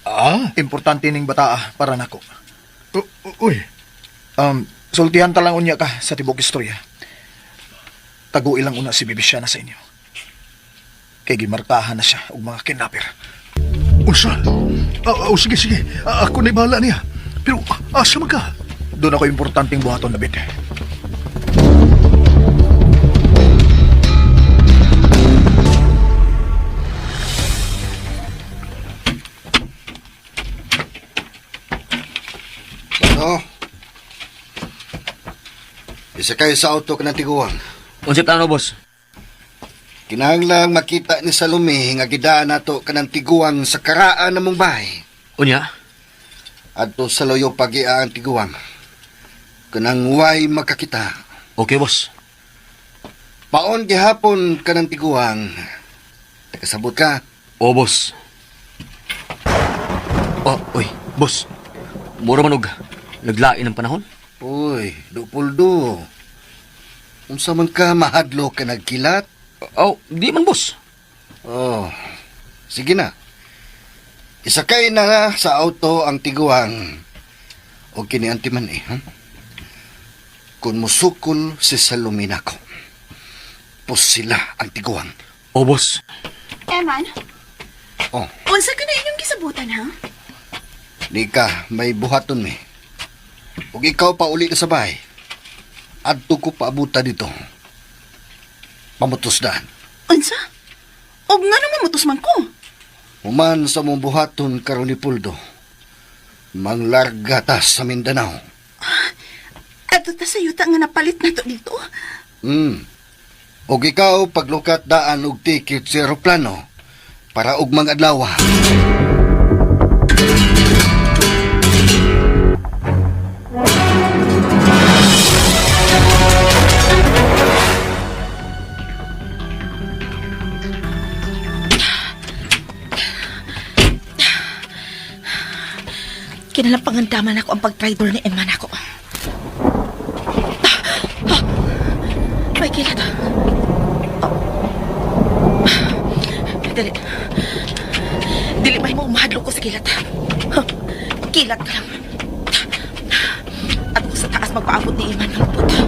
Speaker 11: Ah?
Speaker 6: Importante ning bataa para nako.
Speaker 11: Uy.
Speaker 6: Sultihan ta lang unya ka sa tibok istorya. Taguil lang una si Bibi Siana sa inyo. Kay gimarkahan na siya og mga kidnapper.
Speaker 11: Unsa? Oh, sige, sige. Ako na'y bahala niya. Pero asa man ka?
Speaker 6: Doon ako importanteng buhaton, David.
Speaker 4: Ano? Isa kayo sa auto ka ng tiguang.
Speaker 9: Unsa plano, boss?
Speaker 4: Kinahanglang makita ni Salome nga gidaan nato kanang tiguang sa karaan namong bahay.
Speaker 9: Unya?
Speaker 4: Adto sa loyo pagia ang tiguang. Kanang way makakita.
Speaker 9: Okay, boss.
Speaker 4: Paon gihapon kanang tiguang. Nakasabot ka?
Speaker 9: Oo, boss. Oh, uy, boss. Mura man og naglain ang panahon.
Speaker 4: Uy, Leopoldo. Unsa man ka mahadlo ka nagkilat?
Speaker 9: Oh, di man, boss.
Speaker 4: Oh, sige na. Isakay na sa auto ang tiguang. O kini antiman eh. Ha? Kung musukol si Salome nako, pus sila ang tiguang.
Speaker 9: Oh, boss.
Speaker 3: Eman?
Speaker 4: Oh.
Speaker 3: Unsa ka na inyong gisabutan, ha?
Speaker 4: Nika, may buhaton mi. Ug ikaw pa uli na sa bahay. Adto ko paabutan dito. Pamutos daan.
Speaker 3: Unsa? Og nga naman mutos man ko.
Speaker 4: Human sa mong buhaton karon ni Puldo. Manglarga ta sa Mindanao.
Speaker 3: Adto ta sa yuta nga napalit na to dito.
Speaker 4: Og ikaw paglukat daan og ticket sa eroplano para og mga adlaw.
Speaker 5: Kinalang pangandaman ako ang pag-traitor ni Emma nako. May kilat. Dili. Dili may mo mahadlok ko sa kilat. Kilat ka lang. At kung sa taas magpaabot ni Iman ng puta.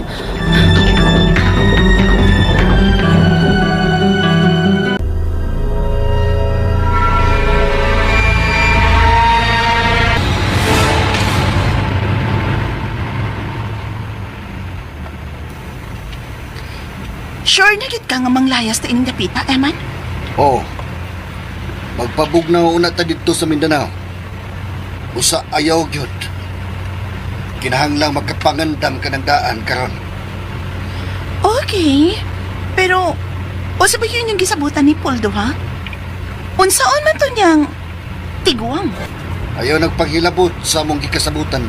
Speaker 3: Sure na gid ka nga manglayas ta ining dapita, Eman?
Speaker 4: Oo. Magpabugnaw una ta didto sa Mindanao. Usa ayaw gyud. Kinahanglang makapangandam ka ng daan karon.
Speaker 3: Okay. Pero, usa ba yun yung gisabutan ni Poldo, ha? Unsaon man to niyang tiguang?
Speaker 4: Ayaw nagpaghilabot sa among gikasabutan.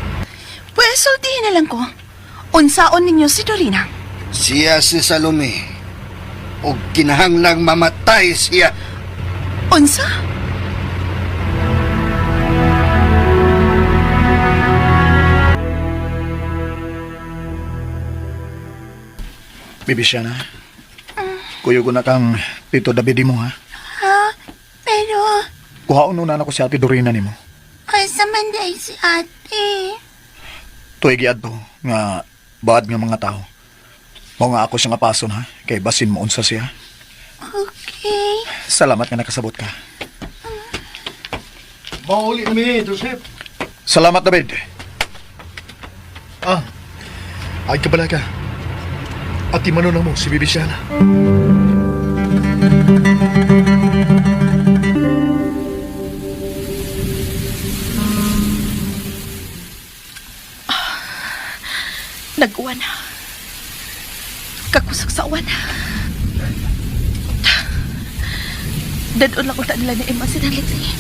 Speaker 3: Pwes, sultihin na lang ko. Unsaon ninyo si Dorina?
Speaker 4: Siya si Salome. Og kinahanglang mamatay siya.
Speaker 3: Unsa?
Speaker 6: Bibi Siana, kuyog na kang Tito David mo, ha?
Speaker 3: Ha? Pero,
Speaker 6: Kuhaon na ko si Ate Dorina nimo.
Speaker 3: asa man day si ate?
Speaker 6: Tuig adto nga bad nga mga tao. Mao nga ako siya nga pason ha, kay basin mo unsa siya.
Speaker 3: Okay.
Speaker 6: Salamat nga nakasabot ka.
Speaker 11: Mauli na mi, Joseph.
Speaker 6: Salamat David.
Speaker 11: Ah, ay kabala ka. At imano na mo si Bibi Siana.
Speaker 5: Nag-uwan na. Kakusog sa uwan. Dadon lang unta nila ni Emma sinaliksi.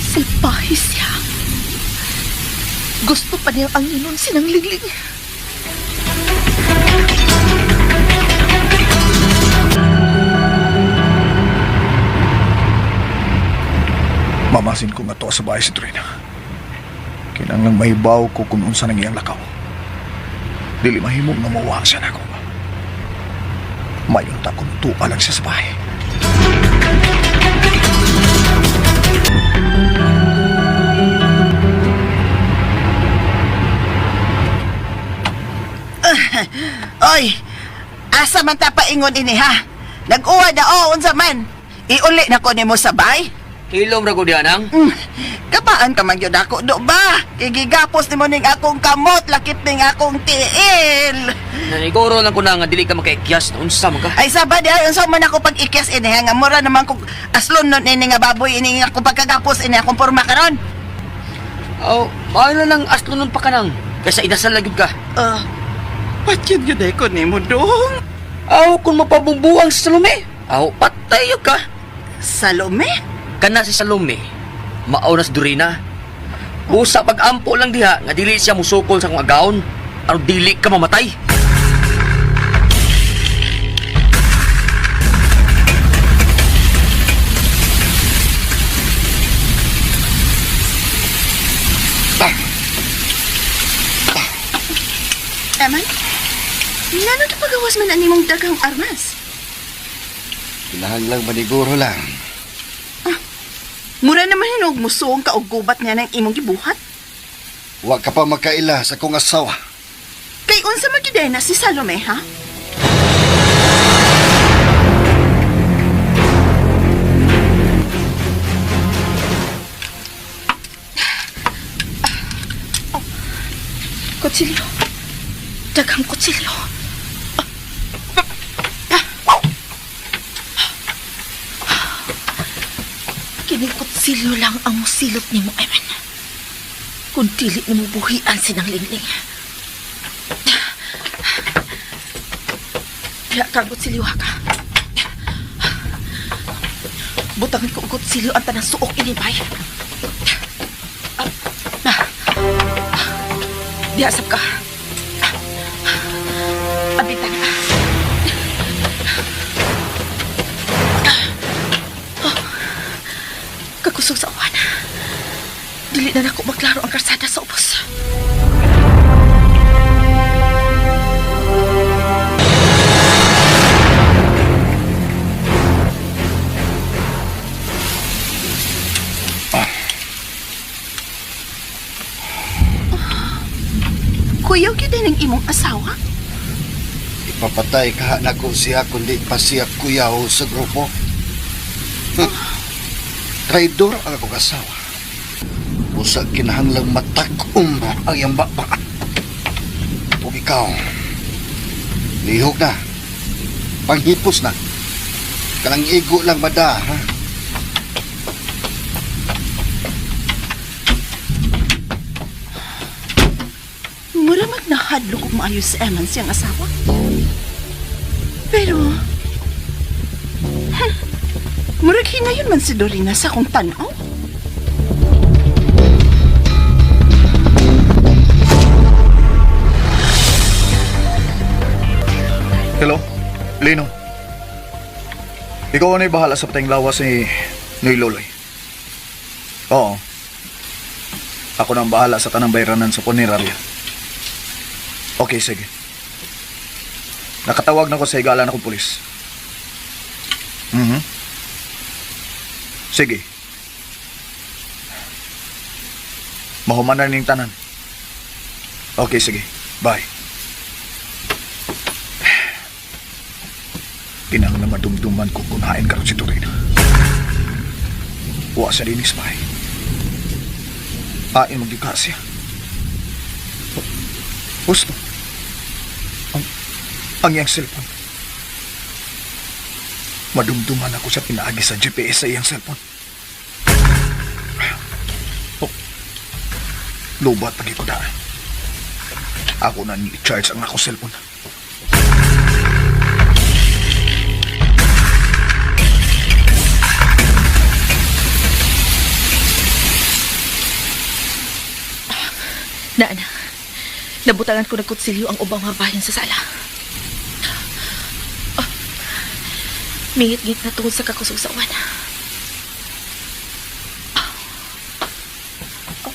Speaker 5: Salbahe siya. Gusto pa niya ang inon sinang liglig.
Speaker 6: Mamasin ko nga to sa bahay si Dorina. Kinanglang mahibaw ko kung unsa nang iyang lakaw. Dili mahimo nga mawa siya nako. Mayon ta kung tuwa lang siya sa bahay.
Speaker 8: Oy, asa man ta paingon ini ha? Nag-uwa na o, unsa man? Iuli na ko nimo sa bay?
Speaker 9: Hilom ra ko diha nang.
Speaker 8: Kapaan ka man gyud ako do ba? Kay gigapos nimo ning akong kamot, lakip ning akong tiil.
Speaker 9: Naniguro lang ko na nga dili ka makaikyas na unsa man ka.
Speaker 8: Ay saba di ay unsa man ako pag-ikyas ini ha nga mura naman kog aslon nun ini nga baboy ini nga akong pagkagapos ini akong porma karon.
Speaker 9: Aw, maayo na lang aslo nun pa ka nang. Kaysa inasal na gyud ka.
Speaker 3: Patyan yun ay ko nimo dong.
Speaker 9: Aw, kung mapabumbuang si Salome. Aw, patay yun ka.
Speaker 8: Salome?
Speaker 9: Kana si Salome, mao na si Dorina. Busa pag-ampo lang diha nga dili siya musukol sa akong agawon aron dili ka mamatay.
Speaker 3: Eman, ngano to pagawas man ani mong daghang armas?
Speaker 4: Kinahanglang maniguro lang.
Speaker 3: Mura naman hinog musuong ka og gubat nga ng imong gibuhat.
Speaker 4: Wa ka pa makaila sa kong asawa.
Speaker 3: Kay unsa man gyud na si Salome ha?
Speaker 5: Kutsilyo. Daghang kutsilyo. Kining kutsilyo lang ang musilot nimo, Eman. Kung dili nimo buhian sinang lingling. Diya ka ang kutsilyo, ha ka. Butangan ko ang kutsilyo ang tanang suok ini, bay. Diya, sab ka. Abita na. Kakusog sa uwan. Dili na nako maklaro ang karsada sa ubos.
Speaker 3: Kuyaw gyud ng imong asawa?
Speaker 4: Ipapatay ka na ko siya kundi pa siya kuyaw sa grupo. Traidor ang akong asawa. Usa kinahanglang matak-um ang iyang baba. Ug ikaw, lihok na. Panghipos na. Kanang igo lang bada, ha?
Speaker 3: Mura magnahadlok og maayo si Eman siyang asawa. Pero, murag hinayon man si Dorina sa akong tanaw.
Speaker 6: Hello? Lino. Ikaw ana'y bahala sa patayng lawas ni Noy Loloy. Oo. Ako na ang bahala sa tanang bayranan sa punerarya. Okay, sige. Nakatawag na ko sa higala na kong pulis. Mhm. Sige. Mahuman na ning tanan. Okay, sige. Bye. Kinahanglan madumduman ko kung hain karon si Dorina. Wa sa dinis bahay. Ain magyuka siya. Gusto. Ang iyang cellphone. Madumduman ako sa pinaagi sa GPS sa iyang cellphone. Oh. Lobat pagi ko daan. Ako na ni-charge ang ako cellphone.
Speaker 5: Na, na. Nabutangan ko ng kutsilyo ang ubang mga bahin sa sala. Ah, mingit-ngit na tungod sa kakusog sa uwan. Ah. Oh.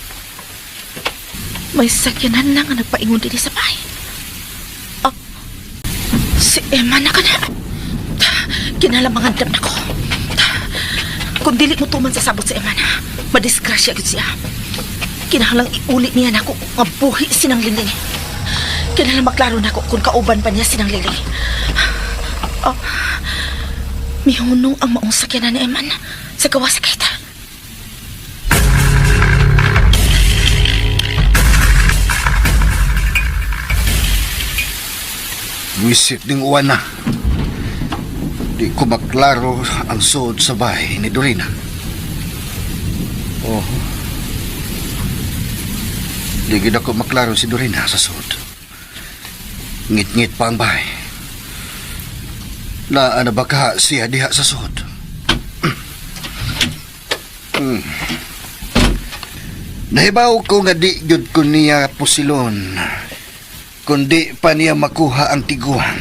Speaker 5: May sakyanan na nga nagpaingon din sa bahay. Ah, si Emma na ka na. Kinalamangan dam na ko. Kung dili mo tuman sa sabot si Emma na, madisgrasya gud siya. Kinahanglang iuli niya nako nga buhi sinang lingling. Kinahanglan maklaro na ko kung kauban pa niya sinang Lily. Oh, mihunong ang maong sakyanan ni Eman sa gawa sa kita.
Speaker 4: Wisit ning uwan na. Di ko maklaro ang suod sa bahay ni Dorina. Oh. Di gid ako maklaro si Dorina sa suod. Ngit-ngit pa ang bahay. Naa na ba ka siya diha sa suod? Nahibaw ko nga di gyud ko niya pusilon. Kundi pa niya makuha ang tiguan.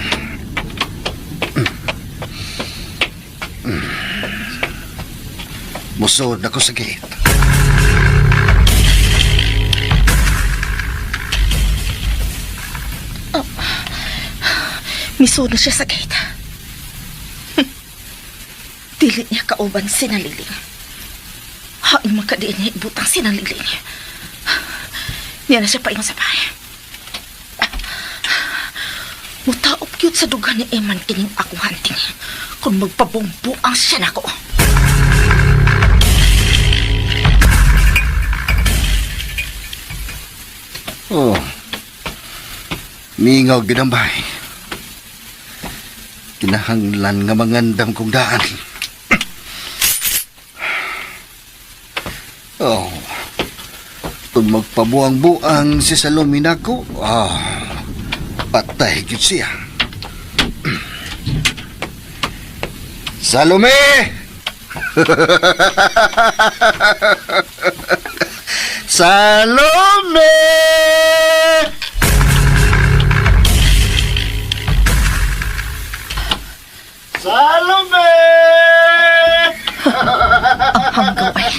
Speaker 4: Musod ako sa gate.
Speaker 5: Misud na siya sa gate. Dili niya kauban sinalili. Hain makadiin niya ibutang sinalili. Niya na siya paingon sa bahay. Mutaop cute sa duga ni Eman kining akong hunting. Kung magpabungbuang siya nako.
Speaker 4: Oh. Mingaw gyud ang bahay. Kinahanglan nga mangandam kong daan. Oh. Kung magpabuang-buang si Salome nako, patay gyud siya. Salome! Salome! Salome!
Speaker 5: Ang hanggaw ay.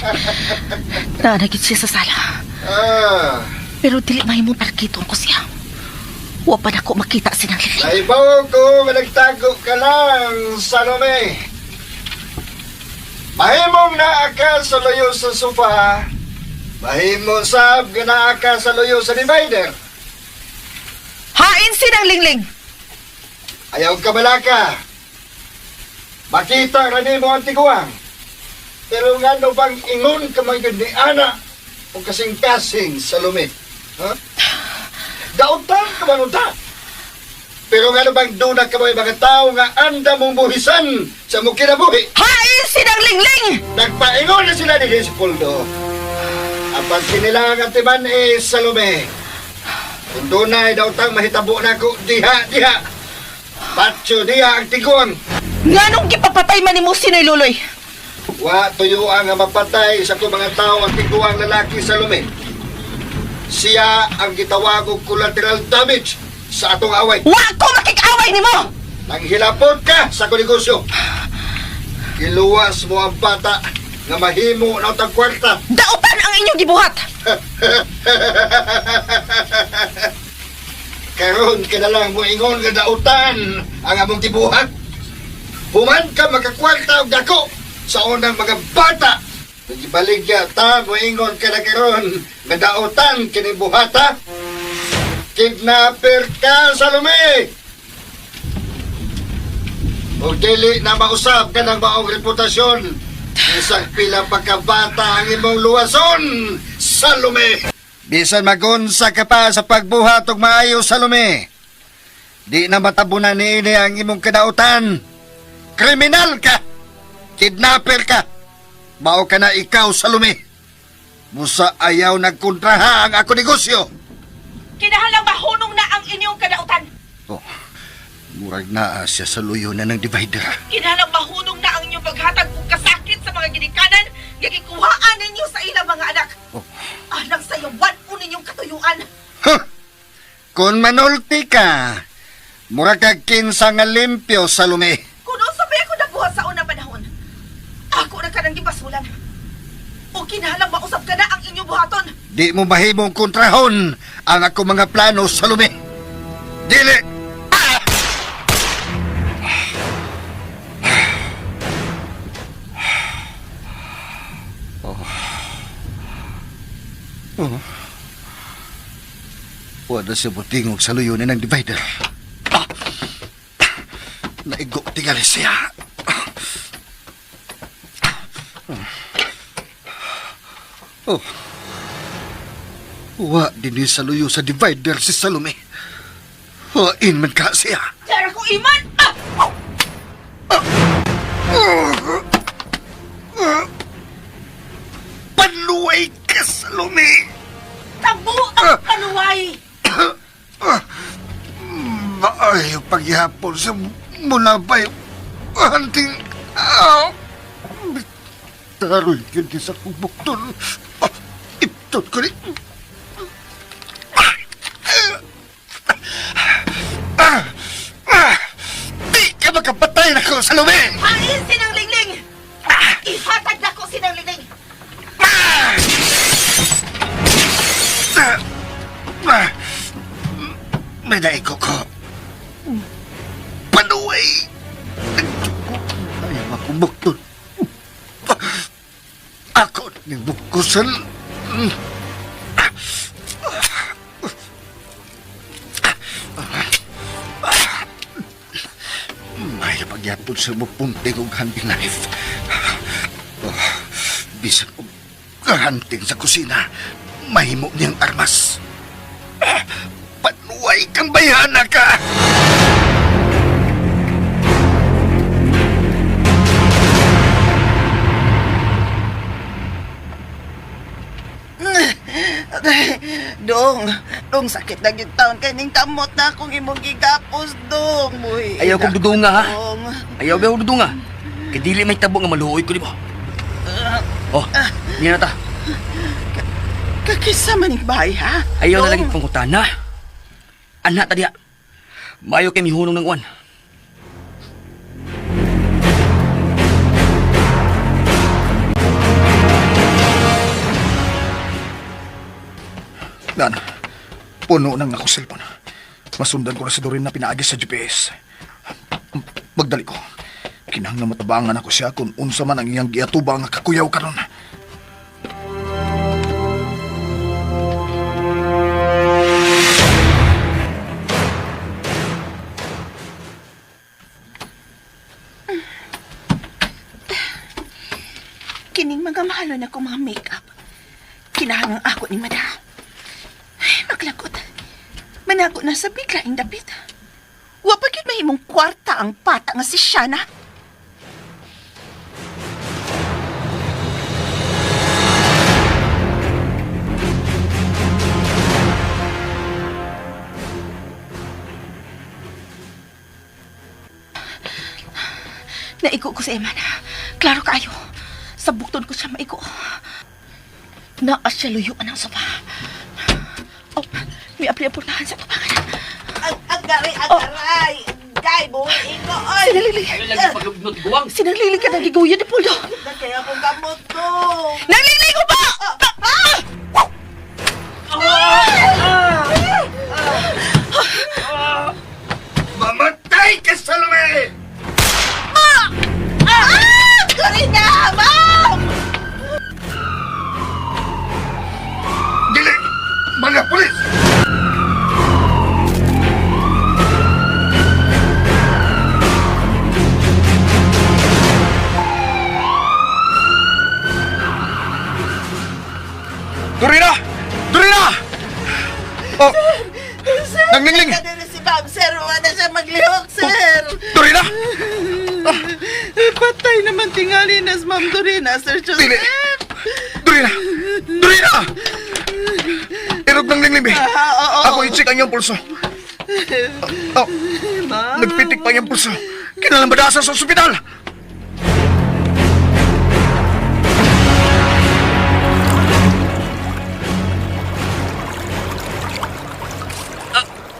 Speaker 5: Naanagit siya sa sala.
Speaker 4: Ah,
Speaker 5: Pero dili mahimong tarkiton ko siya. Wa pa nako makita sinang Lili.
Speaker 4: naibaw ko nga nagtago ka lang, Salome. Mahimong naa ka sa luyo sa sofa. Mahimo sab nga naa ka sa luyo sa divider.
Speaker 5: Hain sinang Lingling!
Speaker 4: Ayaw ka balaka. Makita ra nimo ang tiguang. Pero ngano bang ingon ka man gyud ni ana o kasing-kasing Salome? Ha? Dautan ka man unta. Pero ngano bang duna ka may mga tao nga anda mong buhisan sa mong kinabuhi?
Speaker 5: Hain sinang Lingling!
Speaker 4: Nagpaingon na sila ni Poldo. Ang pagkinilang ang timan eh, Salome. Kung dunay daw tang mahitabo na ko, diha, diha. Patyo diha ang tiguang.
Speaker 5: Nganong gipapatay man nimo sinoy Luloy?
Speaker 4: Wa tuyo ang mapatay sa akong mga tao ang tiguang lalaki Salome. Siya ang gitawag og collateral damage sa atong away.
Speaker 5: Wa ko makikaway nimo!
Speaker 4: Nanghilapot ka sa akong negosyo. Giluwas mo ang bata nga mahimo na utang kwarta.
Speaker 5: Dautan ang inyong gibuhat!
Speaker 4: Karon ka na lang mo ingon nga dautan ang among gibuhat. Human ka makakwarta og dako sa unang mga bata. Nagibaligya ta mo ingon ka na karon nga dautan kini buhata. Kidnapper ka, Salome! Og dili na mausab ka ng maong reputasyon. Isang pila pa ka bata ang imong luwason, Salome! Bisan magunsa ka pa sa pagbuhat og maayo, Salome. Di na matabunan niini ang imong kadautan. Kriminal ka! Kidnapper ka! Mao ka na ikaw, Salome. Musa ayaw nagkontraha ang ako negosyo.
Speaker 5: Kinahanglang mahunong na ang inyong kadautan.
Speaker 4: Oh, murag naa siya sa luyo na ng divider.
Speaker 5: Kinahanglang mahunong na ang inyong paghatag og kasakit sa mga ginikanan nga gikuhaan ninyo sa ilang mga anak.
Speaker 4: Oh.
Speaker 5: Alang sa yawan o ninyong katuyuan.
Speaker 4: Huh! Kung manulti ka, murag kag kinsa nga limpyo, Salome.
Speaker 5: Kung unsa ba ako nabuhat sa unang panahon, ako na ka nang gibasulan. O kinahanglang mausap ka na ang inyong buhaton.
Speaker 4: Di mo mahimong kontrahon ang ako mga plano, Salome. Dili! Ah! Oh. Oh. Wala siya butingog sa luyo ni ng divider. Ah! Naigo tingali siya. Oh. Wa din sa luyo sa divider si Salome. Wain man ka siya.
Speaker 5: Tara ko, Iman! Ah!
Speaker 4: Paluway ka, Salome!
Speaker 5: Tabo ang panuway!
Speaker 4: Maayo paghihapon sa munabay. Anting... Taroy yun din sa kubukton. Ipton ko rin. Di ka makapatay na ko, Salome!
Speaker 5: Hain sinang lingling! Ihatag na ko sinang lingling!
Speaker 4: May naiko ko. Panuway! Ayaw ako bukton. Ako ni bukusan. May pagyapon sa mupunting og hunting knife. Bisan og hunting sa kusina, mahimo niyang armas. Panuway kang bayana ka!
Speaker 8: Dong, dong sakit na gyud taon kay ning kamot na akong imong gigapos, dong. Buhi.
Speaker 9: Ayaw kong dudunga, ha?
Speaker 8: Dong.
Speaker 9: Ayaw ba akong dudunga? Kay dili may tabo nga maluoy ko nimo. Oh, niya na ta.
Speaker 8: Kakisa man ning bahay, ha?
Speaker 9: Ayaw na
Speaker 8: Dong.
Speaker 9: lagi pangutana. Anak ta diha. Maayo kay mihunong ng uwan.
Speaker 6: Dan, puno nang ako cellphone. Masundan ko na si Doreen na pinaagi sa GPS. Magdali ko. Kinahanglan matabangan ako siya kung unsa man ang iyang giatubang nga kakuyaw karon.
Speaker 3: Kining mga mahalon ako mga makeup. Kinahanglan ako ni Mada. Ay, maglakot. Manago na sa biglaing dapit. Wa pa gyud mahimong kwarta ang pata nga si Shana.
Speaker 5: Naigo ko si Eman. Klaro kaayo. Sa bukton ko siya maigo. Naa siya luyuan ang sofa. Oh, may apli-apurnahan sa tubangan.
Speaker 8: Ang agaray, agaray. Gay, buhi ko, oy.
Speaker 5: Sinalili.
Speaker 9: Ayaw lagi paglugnot guwang.
Speaker 5: Sinalili ka ng giguyan ni Poldo.
Speaker 8: Na kaya akong kamot, dong.
Speaker 5: Nalili ko ba?
Speaker 4: Mamatay ka, Salome!
Speaker 8: Ah! Corina, ma'am!
Speaker 4: Dili! Mga pulis!
Speaker 6: Dorina! Dorina! Oh,
Speaker 8: Sir,
Speaker 6: Nanglingling!
Speaker 8: Kadiri si ma'am, sir. Wala siya maglihok, sir.
Speaker 6: Dorina!
Speaker 8: Patay naman tingali na si ma'am Dorina, Sir Joseph.
Speaker 6: Dili! Dorina! Dorina! Irog ng lingling, be.
Speaker 8: Ah,
Speaker 6: Ako i-check ang iyong pulso. Oh, nagpitik pa ang iyong pulso. Kinalambadasan sa ospital!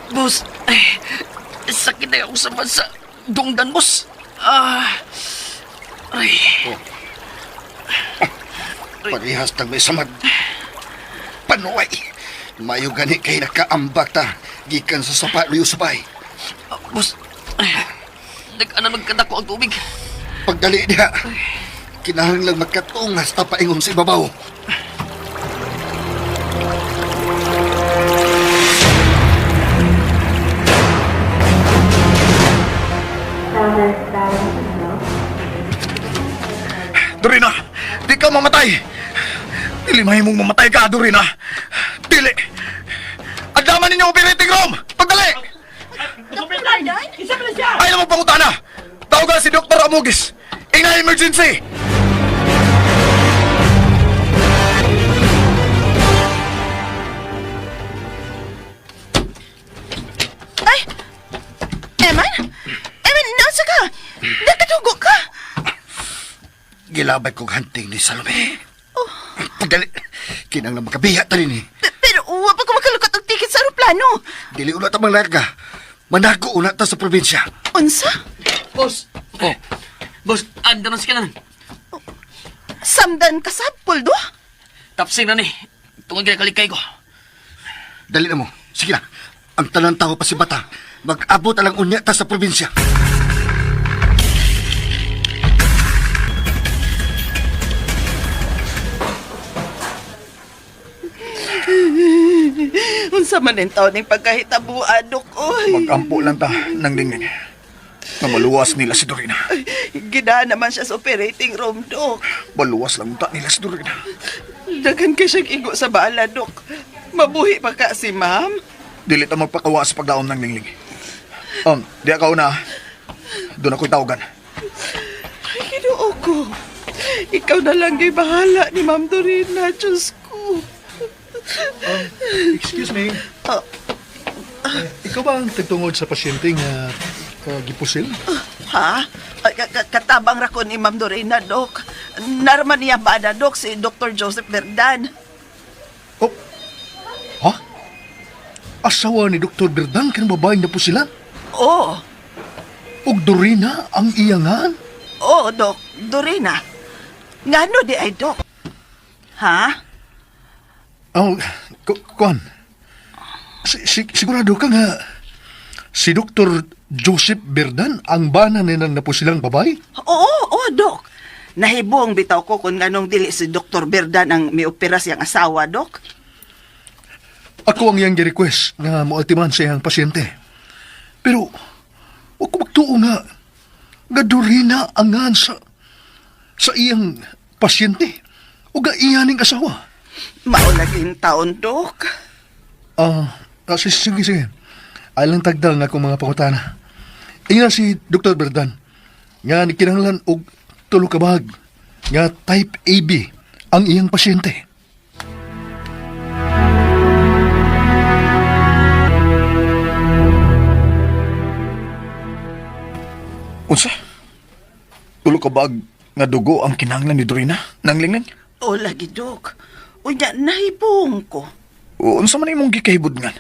Speaker 9: Boss, ay, sakit na ako sa bansa. Dungdan, boss. Ah, ay,
Speaker 4: Parehas tang may samad. Panuway! Mayo gani kay nakaambak ta. Gikan sa sapa, luyo sabay.
Speaker 9: boss. Ay, nag-ano magkadako ang tubig.
Speaker 4: Pagdali niya, kinahanglang magkatungas ta paingon sa ibabaw.
Speaker 6: Dorina, di ka mamatay. Dili mahimong mamatay ka, Dorina. Dili. Agdaman ninyo operating room. Pagdali. Ay na mo pangutana. Tawagan si Dr. Amugis. Ina emergency.
Speaker 3: Ay! Eman? Eman, nasa ka? Nakadugo ka!
Speaker 4: Gilabay kong hunting ni Salome. Oh. Pagdali. Kinang na makabiya ta rin eh.
Speaker 3: Pero wa pa ko makalukat og ticket sa aeroplano.
Speaker 4: Dili una ta manglarga. Manago una ta sa probinsya.
Speaker 3: Unsa?
Speaker 9: Boss! Oh. Boss, anda na si kanan.
Speaker 3: Samdan ka sa puldo?
Speaker 9: Tapsing na ni. Tungod kay kalikay ko.
Speaker 4: Dali na mo. Sige na. Ang tanan tao pa si Bata. Mag-abot alang unya ta sa probinsya.
Speaker 8: Unsa man ang taon ning pagkahitabuan, Dok, oy.
Speaker 6: Magampo lang ta ng ningning. Nga maluwas nila si Dorina.
Speaker 8: Ginahan naman siya sa operating room, Dok.
Speaker 6: Maluwas lang ta nila si Dorina.
Speaker 8: Daghan kay siyang igo sa bala, Dok. Mabuhi pa ka si ma'am.
Speaker 6: Dili ta magpakawa sa pagdaom ng ningning. Di ako na. Doon ako'y tawagan.
Speaker 8: Ay, Ginoo ko. Ikaw na lang gay bahala ni Ma'am Dorina, Diyos ko.
Speaker 11: Excuse me.
Speaker 8: Oh.
Speaker 11: Ikaw ba ang tagtungod sa pasyente nga gipusil?
Speaker 8: Ha? Ay, katabang ra ko ni Ma'am Dorina, Dok. Narman niya ba na, Dok, si Dr. Joseph Berdan.
Speaker 11: Oh. Ha? Asawa ni Dr. Berdan kanang babae na pusilan?
Speaker 8: Oo.
Speaker 11: Og Dorina ang iyangan?
Speaker 8: Oo, Dok. Dorina. Ngano di ay, Dok? Ha?
Speaker 11: Oh, kuan. Sigurado ka nga si Dr. Joseph Berdan ang bana nilang napusilang babae?
Speaker 8: Oo, oo, Dok. Nahibong bitaw ko kung nganong dili si Dr. Berdan ang miopera siyang asawa, Dok.
Speaker 11: Ako ang iyang gi-request nga moaltiman sa iyang pasyente. Pero, wag ko magtuo nga nga Dorina ang ngan sa iyang pasyente o ga iya ning asawa.
Speaker 8: Maulaging taon, Dok.
Speaker 11: Sige, sige. Alang tagdal nga akong mga pangutana. Ina si Dr. Berdan, nga nikinahanglan og tulo ka bag, nga type AB ang iyang pasyente.
Speaker 6: Unsa? Tulo ka bag nga dugo ang kinahanglan ni Dorina? Nang lingling?
Speaker 8: O lagi, Dok. Unya, nahibong ko.
Speaker 6: Unsa man imong gikahibudngan?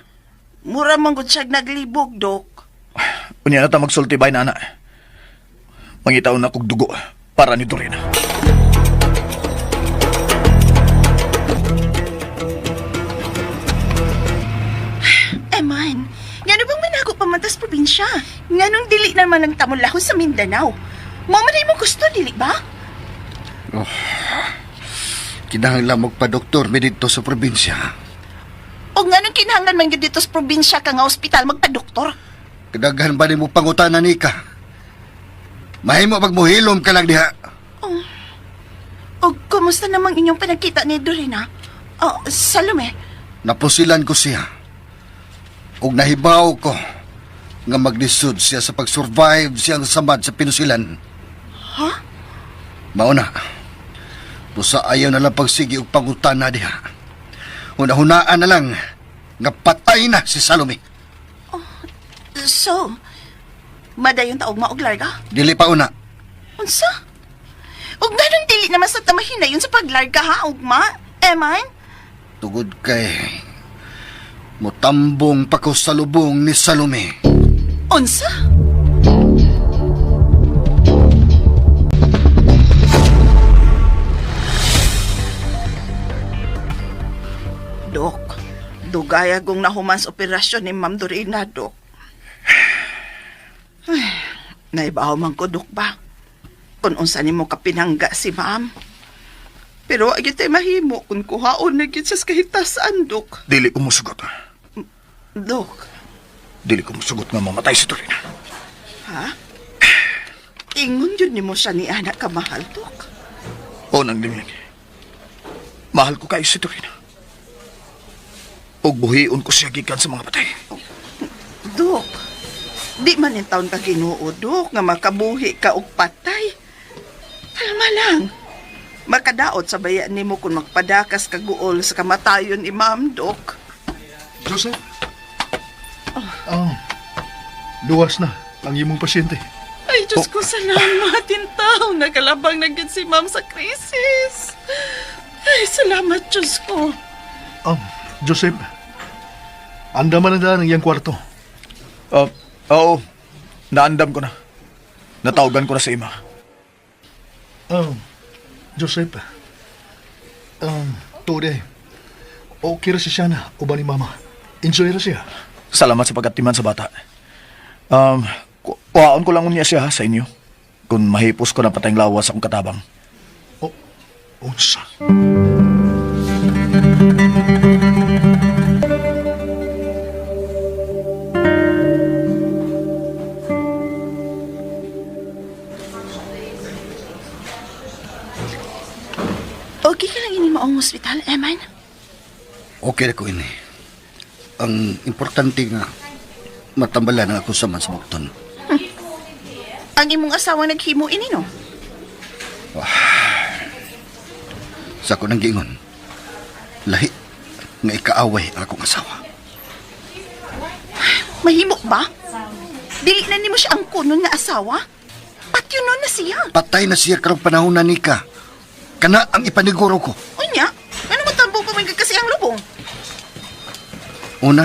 Speaker 8: Mura man gud siyang naglibog, Dok.
Speaker 6: Unya na ta magsulti bay na ana. Mangitaw na kog dugo para ni Dorina.
Speaker 3: Eman, ngano bang manago pa man tas probinsya? Nganong dili naman ang tamulahon sa Mindanao? Mao man mo gusto, dili ba?
Speaker 4: Kinahanglan magpa-doktor mi didto sa probinsya.
Speaker 3: O nganong kinahanglan man gyud dito sa probinsya ka nga ospital magpa-doktor?
Speaker 4: Kadaghan ba nimo pangutana ni ka? Mahimo magmuhilom ka lang diha.
Speaker 3: O kumusta namang inyong panagkita ni Dorina? Oh, Salome,
Speaker 4: Napusilan ko siya. Ug nahibaw ko nga maglisod siya sa pag-survive siyang samad sa pinusilan.
Speaker 3: Ha?
Speaker 4: Mao na. Busa ayaw na lang pagsigi og pangutana diha. Hunahunaan na lang nga patay na si Salome.
Speaker 3: So, madayon taog maog larga?
Speaker 4: Dili pa una.
Speaker 3: Unsa? Ug nganong dili naman sa tamahin na yun sa paglarga ha, ugma? Eman?
Speaker 4: Tugod kay mutambong pa ko sa lubong ni Salome.
Speaker 3: Unsa?
Speaker 8: Dok, dugaya kong nahuman sa operasyon ni Ma'am Dorina, Dok. Ay, naibaw man ko, Dok ba? Kung unsa nimo kapinangga si Ma'am. Pero wa gyud tay mahimo kung kuhaon na gyud siya sa kahitasan, Dok.
Speaker 6: Dili ko musugot.
Speaker 8: Dok,
Speaker 6: Dili ko musugot nga mamatay si Dorina.
Speaker 8: ha?
Speaker 3: Ingon yun nimo siya ni anak ka mahal, Dok.
Speaker 6: O nang lingling. Mahal ko kayo si Dorina. Ug buhion ko siya gikan sa mga patay.
Speaker 3: Dok, di man in taon ka Ginoo, Dok, nga makabuhi ka og patay. Kalma lang. Makadaot sa bayan nimo kung magpadakas ka guol sa kamatayon ni Ma'am, Dok.
Speaker 11: Joseph? Oh. Luwas na ang imong pasyente.
Speaker 3: Ay, Diyos ko, salamat. Intaw, nakalabang na gyud si Ma'am sa krisis. Ay, salamat, Diyos ko.
Speaker 11: Oh, Joseph. Andaman na daan ang iyang kwarto.
Speaker 6: Oo, naandam ko na. Natawagan ko na sa ima.
Speaker 11: Oh, Joseph. Tude. Okay ra si Shana, uban ni Mama. Enjoy ra siya.
Speaker 6: Salamat sa pagkatiman sa bata. Kuhaon ko lang unya siya ha, sa inyo. Kung mahipos ko na patayng lawas akong katabang.
Speaker 11: Oh, unsa?
Speaker 3: Okay ka lang ini maong ospital, Eman?
Speaker 4: Okay na ko ini. Ang importante nga, matambalan ang ako sa man sa bukton.
Speaker 3: Ang imong asawa naghimo ini, no?
Speaker 4: Sa ako nang giingon, lahi nga ikaaway ang akong asawa.
Speaker 3: Mahimo ba? Dili na nimo siya ang kunon nga asawa? Patyo nun na siya.
Speaker 4: Patay na siya karong panahon na nika. Kana ang ipaniguro ko.
Speaker 3: Unya, ano mo tambong pa man kasi ang lubong?
Speaker 4: Una,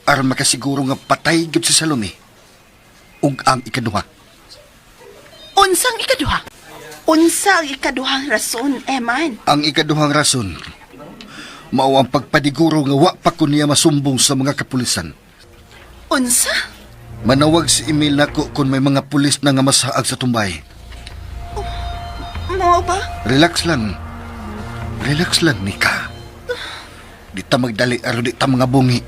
Speaker 4: aron makasiguro nga patay gyud si Salome. Ug ang ikaduha.
Speaker 3: Unsang ikaduha? Unsa ang ikaduhang rason, Eman?
Speaker 4: Ang ikaduhang rason, mao ang pagpadiguro nga wa pa ko niya masumbong sa mga kapulisan.
Speaker 3: Unsa?
Speaker 4: Manawag si Emil nako kung may mga pulis na nga masaag sa tumbay.
Speaker 3: Mao ba?
Speaker 4: Relax lang. Relax lang, Nika. Di ta magdali aron di ta mga bungi.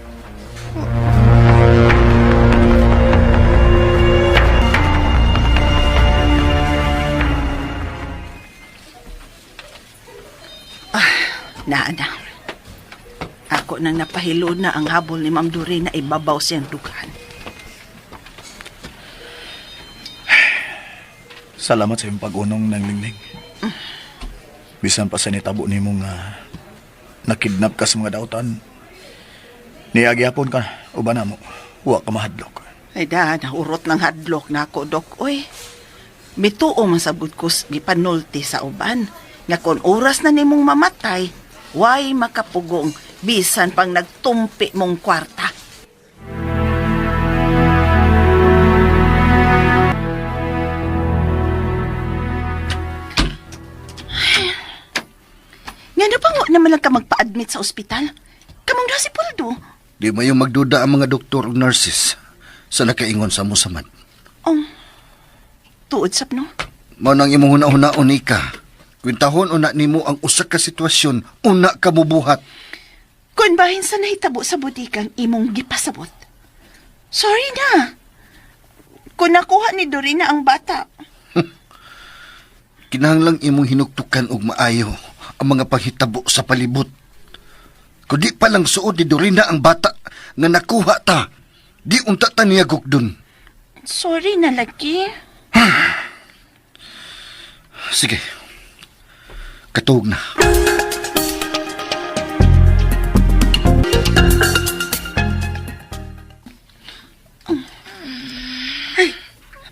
Speaker 3: Naa na. Ako nang napahilo na ang habol ni Ma'am Dorina ibabaw siyang dughan.
Speaker 6: Salamat sa iyong pag-unong ng lingling. Bisan pa sa nitabo nimo nga nakidnap ka sa mga dautan. Niagyapon ka, uban na mo. Wa ka mahadlok.
Speaker 3: Ay da, naurot ng hadlok na ako, Dok. Uy, mituo man sabot ko gipanulti sa uban. Nga kung oras na nimong mamatay, way makapugong bisan pang nagtumpi mong kwarta. Nga na bang wa naman lang ka magpa-admit sa ospital? Kamong si Puldo.
Speaker 4: Di mayo magduda ang mga doktor ug nurses sa nakaingon sa musamad.
Speaker 3: Oh, tuod sab no?
Speaker 4: Mao nang imong huna-hunaon nika. Kwintahon una nimo ang usa ka sitwasyon, una ka mubuhat.
Speaker 3: Kung bahin sa nahitabo sa budigang imong gipasabot. Sorry na. Kung nakuha ni Dorina ang bata,
Speaker 4: Kinahanglang imong hinuktukan og maayo ang mga panghitabo sa palibot. Kung di pa lang suod ni Dorina ang bata nga nakuha ta, di unta ta niya gukdon.
Speaker 3: sorry na lagi.
Speaker 4: Sige. Katuog na.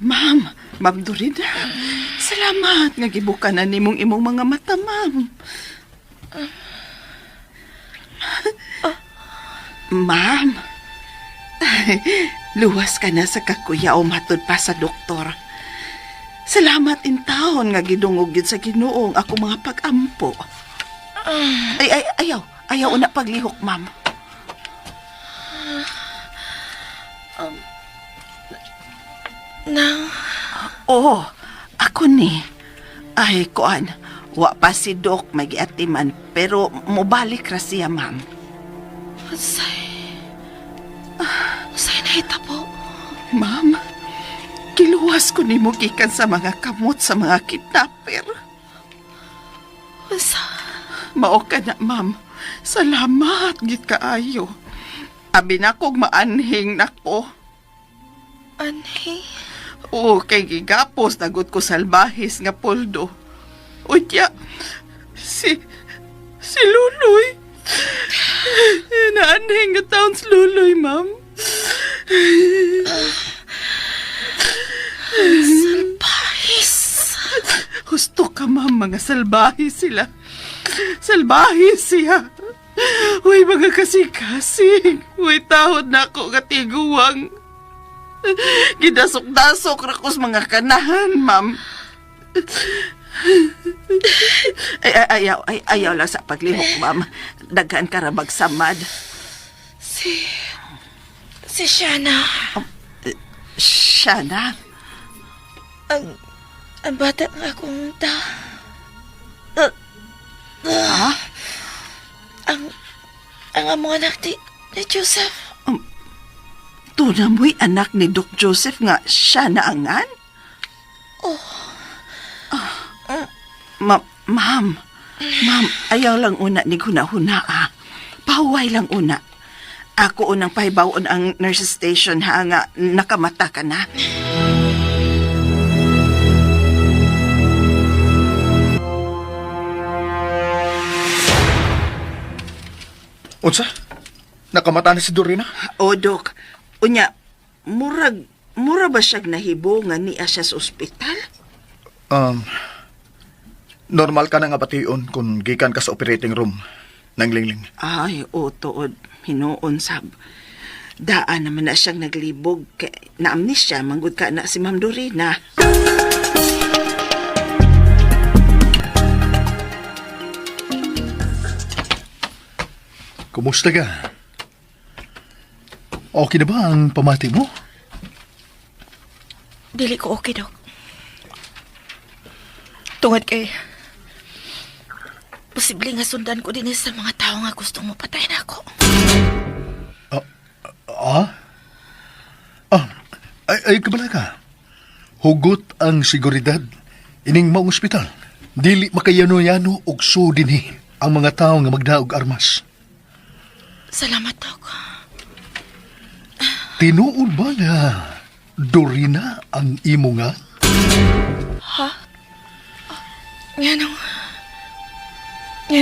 Speaker 3: Ma'am, Ma'am Dorina, salamat nga gibuka na nimong imong mga mata, ma'am. Ma'am, luwas ka na sa kakuya o matud pa sa doktor. Salamat in taon nga gidungog gyud sa Ginoo ang ako mga pag-ampo. Ay, ay, ayaw. Ayaw una paglihok, ma'am.
Speaker 5: Nang,
Speaker 3: Oo, ako ni. Ay, kuan, wa pa si Doc may giatiman, pero mobalik ra siya, ma'am.
Speaker 5: unsay... Unsay nahitabo?
Speaker 3: Ma'am, kiluhan Giluwas ko nimo gikan sa mga kamot sa mga kidnapper.
Speaker 5: Unsa?
Speaker 3: Mao ka na, ma'am. Salamat gid kaayo. Abi na kog maanhing nako.
Speaker 5: Anhi?
Speaker 3: Oo, kay gigapos nagot ko salbahis nga poldo. Unya, si Luloy. Naanhing nga taon si Luloy, ma'am.
Speaker 5: Salbahis!
Speaker 3: Husto ka, ma'am. Mga salbahe sila. Salbahe siya. Uy, mga kasing-kasing. Uy, tahod na ako katiguang. Gidasok-dasok ra ko sa mga kanahan, ma'am. Ay, ay, ayaw, ay, ayaw lang sa paglihok, ma'am. Daghan ka ra magsamad.
Speaker 5: Si Shana.
Speaker 3: Shana,
Speaker 5: Ang bata nga akong ta.
Speaker 3: ha?
Speaker 5: Ang among anak ni Joseph.
Speaker 3: Tuna mo'y anak ni Doc Joseph nga Shana angan?
Speaker 5: Oh.
Speaker 3: Ah. Ma'am, ma'am, ayaw lang una ni huna-huna ah. Pahuway lang una. Ako unang pahibawon ang nurse station ha nga nakamata ka na.
Speaker 6: Unsa? Nakamata na si Dorina?
Speaker 8: O, Dok. Unya, murag, mura ba siyang nahibo nga niya siya sa ospital?
Speaker 6: Um, normal ka na nga bation kung gikan ka sa operating room ng lingling.
Speaker 8: Ay, o, tuod. Hinuon, sab. Daan naman na siyang naglibog. Kay, na amnesia, manggod ka na si Ma'am Dorina.
Speaker 11: Kumusta ka? Okay na ba ang pamati mo?
Speaker 5: Dili ko okay, Dok. Tungod kay... Posible nga sundan ko din sa mga tao nga gustong mapatay na ako.
Speaker 11: Ah? Ah, ay kabala ka. Hugot ang seguridad ining maong ospital. Dili makayano-yano og so dinhi ang mga tao nga magdaog armas.
Speaker 5: Salamat, Dok.
Speaker 11: Tinuod ba na Dorina ang imo nga?
Speaker 5: Nga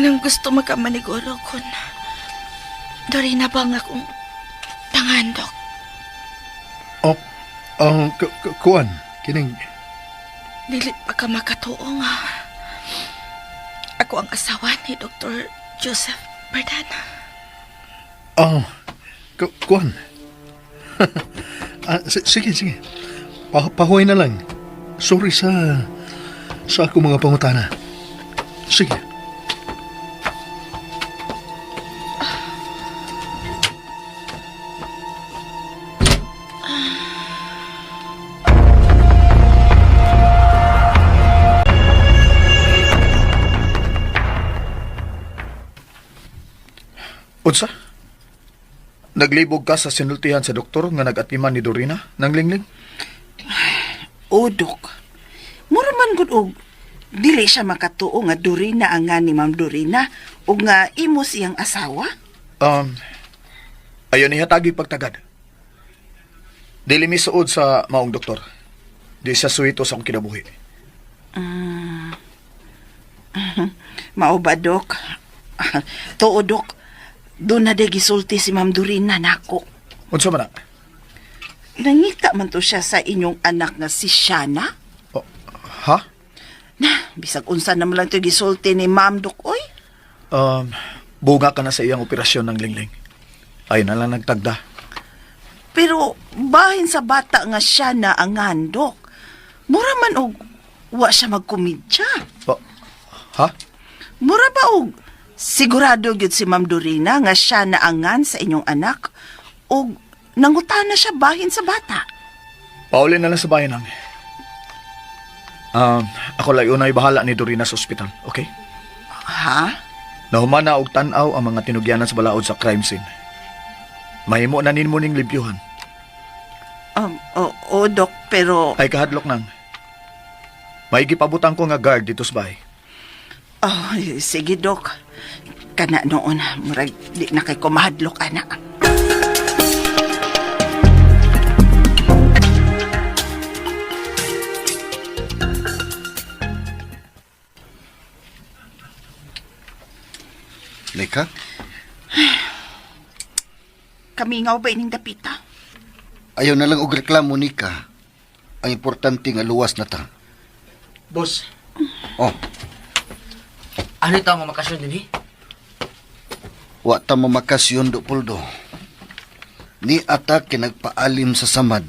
Speaker 5: nang gusto makamaniguro kun. Dorina ba nga akong tangan, Dok?
Speaker 11: Oh, ang kuan kining
Speaker 5: Dili pa ka makatuo nga. Ako ang asawa ni Dr. Joseph Berdana.
Speaker 11: ah kuan. Ah, sige, sige. Pahuway na lang. Sorry sa ako mga pangutana. Sige.
Speaker 6: Unsa? Naglibog ka sa sinultihan sa doktor nga nag-atiman ni Dorina ng lingling?
Speaker 8: O, Dok. Mura man gud og dili siya makatuo nga Dorina ang nga ni Ma'am Dorina ug nga imo siyang asawa.
Speaker 6: Ayon ihatagi pagtagad. Dili mi suod sa maong doktor. Di siya suwito sa akong kinabuhi.
Speaker 8: Mao ba, Dok? Tuo, Dok. Doon na day gisulti si Ma'am Dorina nako.
Speaker 6: Unsa man na?
Speaker 8: Nangita man to siya sa inyong anak nga si Shana.
Speaker 6: Oh, ha?
Speaker 8: Na, bisag unsa naman lang to gisulti ni Ma'am Dok, oy.
Speaker 6: Um, bunga ka na sa iyang operasyon ng lingling. Ay na lang nagtagda.
Speaker 8: Pero bahin sa bata nga siya na ang handok. Mura man og wa siya magkomedya.
Speaker 6: Oh, ha?
Speaker 8: Mura ba og sigurado gyud si Ma'am Dorina nga siya na angan sa inyong anak og nangutana siya bahin sa bata.
Speaker 6: Pauli na lang sa bayan ang. Ako lang unay bahala ni Dorina sa ospital, okay?
Speaker 8: Ha?
Speaker 6: Nahumana og tan-aw ang mga tinugyanan sa balaod sa crime scene. Mahimo na nimo ning libyuhan.
Speaker 8: Oo, Dok, pero...
Speaker 6: Ay kahadlok nang. May gipabutang ko nga guard dito sa bahay.
Speaker 8: Oh, sige, Dok. Kana noon, murag di na kay kumahadlok, ana.
Speaker 4: Nika,
Speaker 3: Kamingaw ba ining dapita?
Speaker 4: ayaw na lang og reklamo Nika. Ang importante nga luwas na ta.
Speaker 9: Boss,
Speaker 4: Oh,
Speaker 9: ano ito ang makasyon din eh?
Speaker 4: wa ta mamakasyon do puldo. Ni ata kinagpaalim sa samad.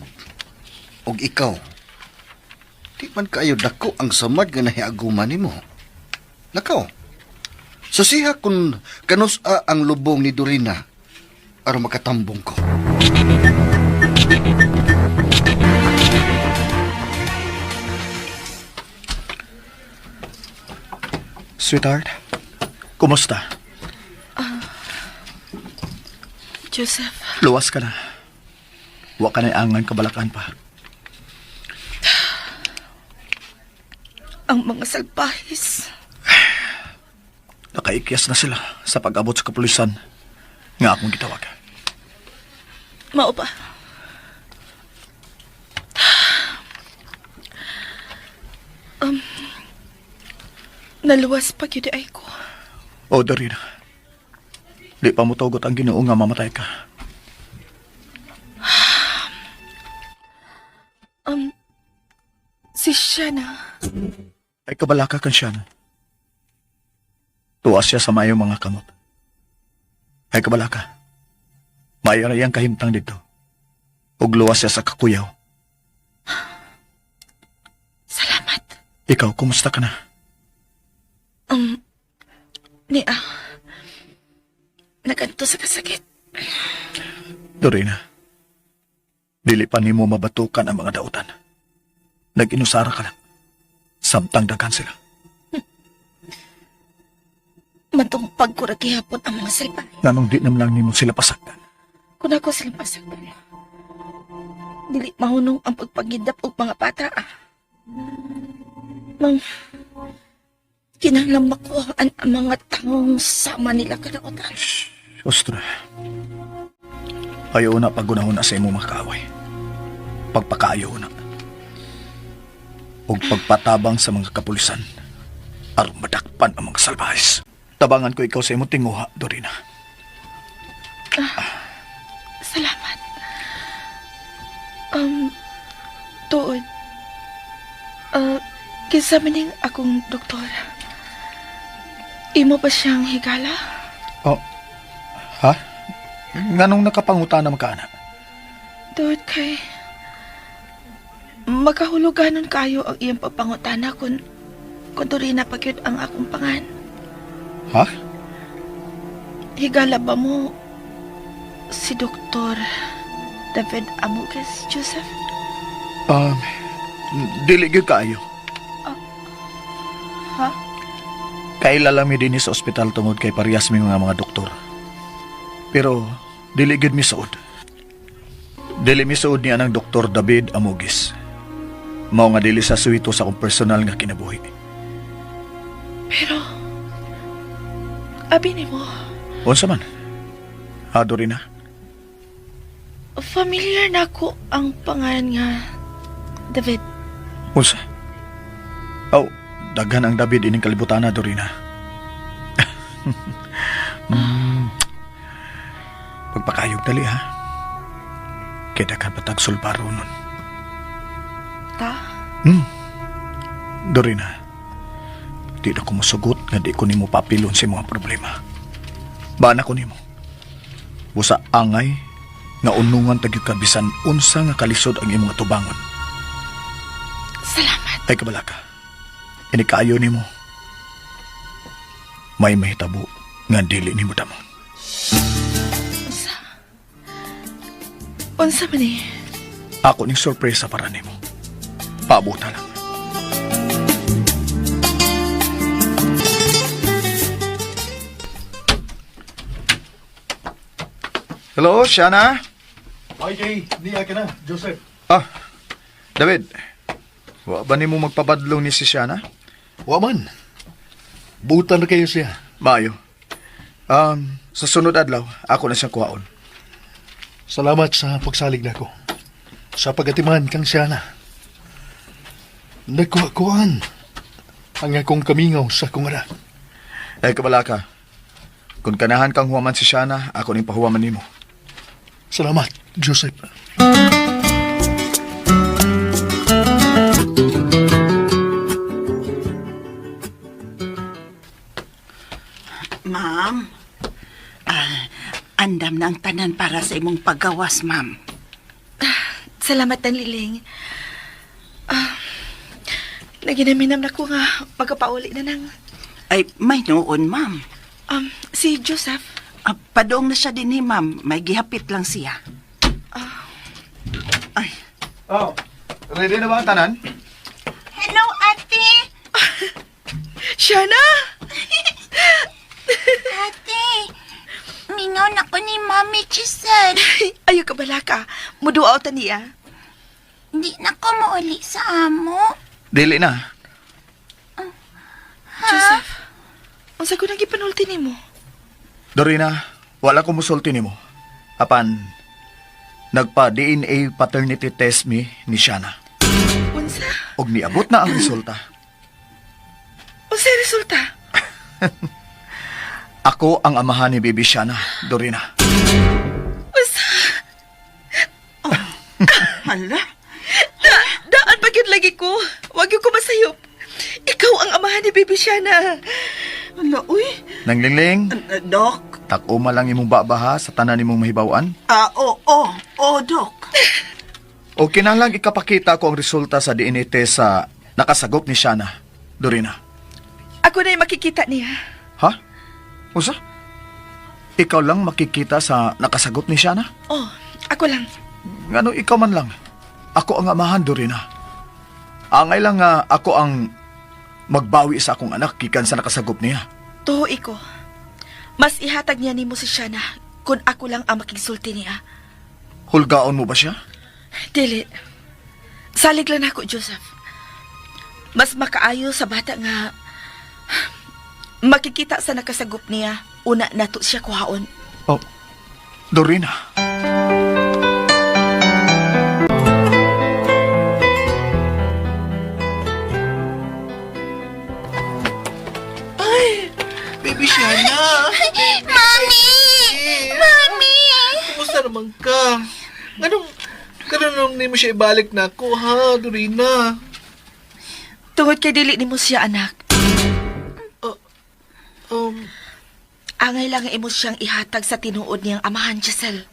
Speaker 4: Og ikaw. Di man kaayo dako ang samad nga nahiaguma nimo. Lakaw. Susiha kun kanus-a ang lubong ni Dorina aron makatambong ko.
Speaker 6: Sweetheart, kumusta?
Speaker 5: Joseph,
Speaker 6: Luwas ka na. Wa ka na angan kabalakan pa.
Speaker 5: ang mga salbahis.
Speaker 6: Nakaikyas na sila sa pag-abot sa kapulisan nga akong gitawag.
Speaker 5: Mao ba? Naluwas pa gyud ay ko.
Speaker 6: O, Dorina. Di pa mo tugot ang Ginoo nga mamatay ka.
Speaker 5: Si Shana.
Speaker 6: Ay kabalaka kan siya na. Tuwas siya sa mayong mga kamot. Ay kabalaka. Mayo na iyang kahimtang dito. Ug luwas siya sa kakuyaw.
Speaker 5: Salamat.
Speaker 6: Ikaw, kumusta ka na?
Speaker 5: Nia. Naganto sa kasakit.
Speaker 6: Dorina, dili pa nimo mabatukan ang mga dautan. Nag-inusara ka lang. Samtang daghan sila.
Speaker 5: Matumpag ko ra gihapon ang mga salbahe.
Speaker 6: Nganong di naman lang nimo sila pasaktan.
Speaker 5: Kung ako silang pasaktan. Dili mahunong ang pagpagidap og mga bata. Mang, kinahanglan makuhaan ang mga tangong sama nila kadautan.
Speaker 6: Ostra. Ayaw na pagunahon na sa imo mga kaaway. Pagpakaayo na. Ug pagpatabang sa mga kapulisan. Aron madakpan ang mga salbahis. Tabangan ko ikaw sa imong tinguha, Dorina.
Speaker 5: Salamat. Tuod. Kinsa man ning akong doktor. Imo pa siyang higala?
Speaker 6: Oh. Ha? Nganong nakapanguta na makaana?
Speaker 5: Tuod kay makahuluganon kayo ang iyang pagpangutana kung Dorina pa gyud ang akong pangan.
Speaker 6: Ha?
Speaker 5: Higala ba mo si Doktor David Amuges, Joseph?
Speaker 6: Um, dili gyud kaayo.
Speaker 5: Ha?
Speaker 6: Kaila lang mi dinhi sa ospital tungod kay parehas mi nga mga doktor. Pero dili gyud mi suod. Dili mi suod niya ng Doktor David Amugis. Mao nga dili sa suwito sa akong personal nga kinabuhi.
Speaker 5: Pero, abi nimo,
Speaker 6: Unsa man? Ha, Dorina?
Speaker 5: familiar na ko ang pangalan nga David.
Speaker 6: Unsa? Oh, daghan ang David ining kalibutan na, Dorina. Pagpakayog dali ha. Kay daghan patag sulbaro nun.
Speaker 5: Ta?
Speaker 6: Dorina, di na ko mosugot nga di ko nimo papilon sa mga problema. Bana ko nimo. Busa angay nga unungan tagyud ka bisan unsa nga kalisod ang imong atubangon.
Speaker 5: Salamat.
Speaker 6: Ay kabalaka. Inikaayo nimo. May mahitabo nga dili nimo damo.
Speaker 5: Unsa? Unsa man eh?
Speaker 6: Ako ning sorpresa para nimo. Paabota lang. Hello, Shana.
Speaker 11: Hi, Jay. Niya ka na, Joseph.
Speaker 6: Ah, David. Wa ba nimo magpabadlong ni si Shana?
Speaker 11: Wa man. Butan na kayo siya.
Speaker 6: Maayo. Sa sunod adlaw, ako na siyang kuhaon.
Speaker 11: Salamat sa pagsalig nako. Sa pagatiman kang Shana. Nagkuha-kuhan ang akong kamingaw sa akong anak.
Speaker 6: Eh, kabala ka. Kung kanahan kang huwaman si Shana, ako ning pahuwaman nimo.
Speaker 11: Salamat, Joseph.
Speaker 3: Ma'am, andam na ang tanan para sa imong paggawas, ma'am.
Speaker 5: Salamat, Tan Liling. Ah, naginaminam na ko nga magkapauli na nang.
Speaker 3: Ay, may noon, ma'am.
Speaker 5: Si Joseph.
Speaker 3: Padoong na siya din eh, ma'am. May gihapit lang siya. Ay.
Speaker 6: Oh, ready na ba ang tanan?
Speaker 8: Hello, ate.
Speaker 5: Shana!
Speaker 8: Ate, mingaw na ko ni Mami Giselle.
Speaker 5: Ayaw ka bala ka. Muduaw ta niya.
Speaker 8: Hindi na ko mauli sa amo.
Speaker 6: Dili na.
Speaker 5: Joseph, unsa ko nang gipanulti nimo?
Speaker 6: Dorina, wala ko musulti nimo. Apan, nagpa-DNA paternity test mi ni Shana.
Speaker 5: Unsa?
Speaker 6: Og niabot na ang resulta.
Speaker 5: Unsa resulta?
Speaker 6: Ako ang amahan ni Baby Shana, Dorina.
Speaker 5: Unsa?
Speaker 3: Hala.
Speaker 5: Daan pa gyud lagi ko. Wag gyud ko masayop. Ikaw ang amahan ni Baby Shana.
Speaker 3: Hala, uy.
Speaker 6: Nanglingling,
Speaker 3: Doc.
Speaker 6: tak-uma lang imong babaha sa tanan nimong mahibaw-an.
Speaker 3: Ah, oo, oh, oh, Doc.
Speaker 6: O kinahanglang ikapakita ko ang resulta sa DNA test sa nakasagop ni Shana, Dorina.
Speaker 5: Ako na makikita niya.
Speaker 6: Ha? Usa? Ikaw lang makikita sa nakasagop ni Shana?
Speaker 5: Oh, ako lang.
Speaker 6: Ngano ikaw man lang. Ako ang amahan, Dorina. Angay lang nga ako ang magbawi sa akong anak gikan sa nakasagop niya.
Speaker 5: Tuho ko. Mas ihatag niya nimo si Shana kung ako lang ang makigsulti niya.
Speaker 6: Hulgaon mo ba siya?
Speaker 5: Dili. Salig lang ako, Joseph. Mas makaayo sa bata nga makikita sa nakasagop niya, una nato siya kuhaon.
Speaker 6: Oh, Dorina.
Speaker 12: Baby Shana!
Speaker 8: Mami! Mami!
Speaker 12: Kumusta naman ka? Anong, kanong nimo siya ibalik na ako, ha, Dorina?
Speaker 5: Tungod kay dili nimo siya anak.
Speaker 12: Um,
Speaker 5: Angay lang ang imo siyang ihatag sa tinuod niyang amahan, Giselle.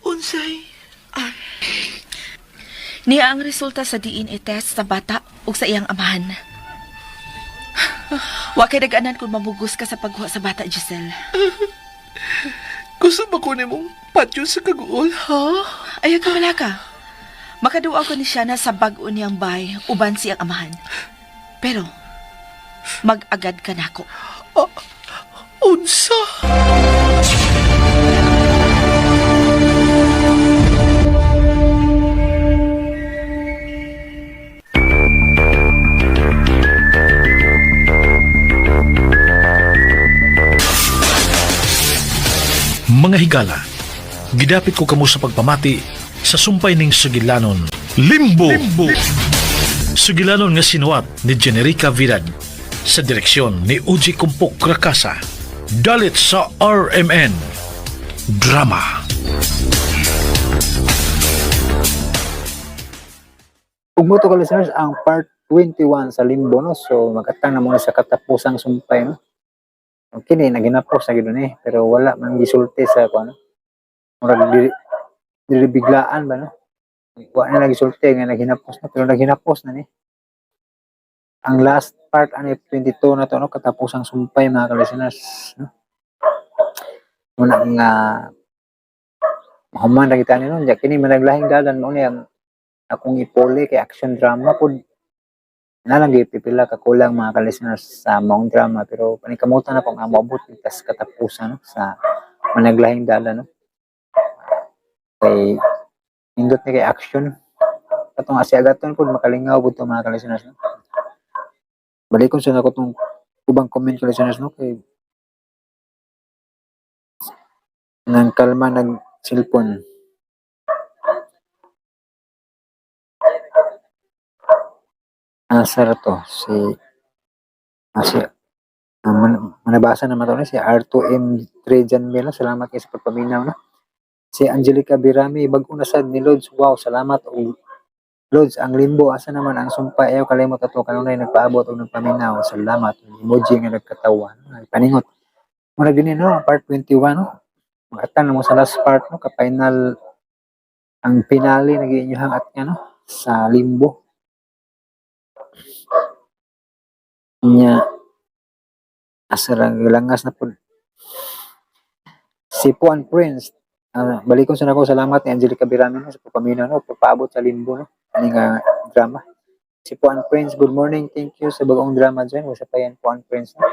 Speaker 12: Unsay?
Speaker 5: Niya ang resulta sa DNA test sa bata ug sa iyang amahan. Wa kay nag-anan kung mamugos ka sa paghuwa sa bata, Giselle.
Speaker 12: Gusto ba ko nimong patyo sa kaguol, ha?
Speaker 5: Ayaw ka wala ka. Makaduaw ko ni siya na sa bag-o niyang bay, uban siyang amahan. Pero, mag-agad ka nako.
Speaker 12: Unsa?
Speaker 2: Mga higala, gidapit ko kamo sa pagpamati sa sumpay ning sugilanon, Limbo! Limbo! Sugilanon nga sinuat ni Generica Vidad sa direksyon ni Uji Kumpok Rakasa. Dalit sa RMN. Drama.
Speaker 1: Ug mo to ka listeners ang part 21 sa Limbo no. So magatang na muna sa katapusang sumpay no. Okay ni naginapos na gyud ni pero wala man gisulti sa kuan no. Murag dili, dili biglaan ba no. Wa na nagisulti nga naghinapos na pero naghinapos na ni. Ang last part ani 22 na to no, katapusang sumpay mga ka-listeners no. Muna nga mahuman ra kita ni no. Diya kini managlahing dalan mo ni ang akong ipuli kay action drama pod na lang gyud pipila ka kulang mga ka-listeners sa maong drama pero panikamutan na ko nga moabot tas katapusan no, sa managlahing dalan no. Kay Nindot ni kay action. Katong si Agaton pud makalingaw pud to, mga ka-listeners, no? Balikon sa nako tong ubang comment, ka-listeners, no, kay nang kalma nag cellphone. Asa ra to si manabasa naman to ni si R2M3 Jan Mela. Salamat kay sa pagpaminaw, no. Si Angelica Birami, bag-o na sad ni Lods. Wow, salamat og Lods ang Limbo, asa naman ang Sumpay? Ayaw kalimot ato kanunay nagpaabot og nagpaminaw. Salamat. Emoji nga nagkatawa, no? Nagpaningot. Mura gini, no, part 21, no. Maatan na mo sa last part, no, ka final ang finale nagi inyohang at nga, no, sa Limbo. Nya asa ra langas na pud si Puan Prince. Balikon sa nako, salamat ni Angelica Birami, no, sa pagpaminaw, no, pagpaabot sa Limbo, no, ani nga drama. Si Puan Prince, good morning, thank you sa bagong drama dyan. Wasa pa yan, Puan Prince, no?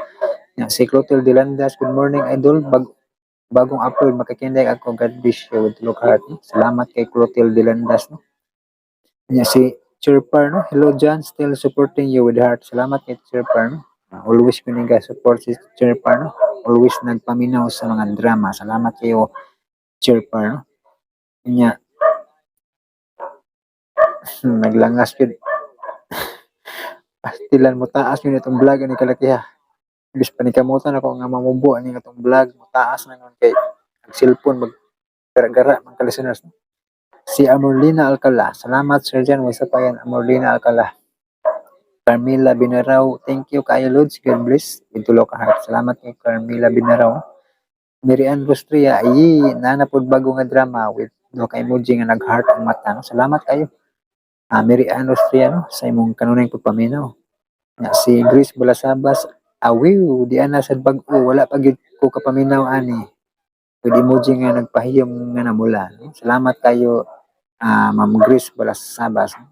Speaker 1: Nya, si Clotilde Delandas, good morning, idol, bagong upload, makakinday ako, God bless you with look heart, no? Salamat kay Clotilde Delandas, no. Nya, si Chirpar, no, hello John, still supporting you with heart. Salamat kay Chirpar, no. Always ko nga support si Chirpar, no, always nagpaminaw sa mga drama. Salamat kayo, Chirpar, no. Nya, naglangas yun. Pastilan mo taas yun itong vlog ani kalakiha. Ibis panikamutan ako nga mamubo ani atong vlog, mo taas na nun kay ang cellphone mag gara mga listeners, no? Si Amorlina Alcala, salamat Sir Jan, wasa pa yan, Amorlina Alcala. Carmila Binaraw, thank you kayo Lods, God bless. Itulo ka heart. Salamat kay Carmila Binaraw. Mary Ann Rostria, ayi, nana pod bago nga drama with duha ka emoji nga nag-heart ang mata, no? Salamat kayo. Mary Ann Rostria, no, sa imong kanunay pagpaminaw. Nga si Grace Balasabas, awiw, di ana sad bag-o, wala pa gyud ko kapaminaw ani. With emoji nga nagpahiyom nga namula, no? Salamat kayo, Ma'am Grace Balasabas, no?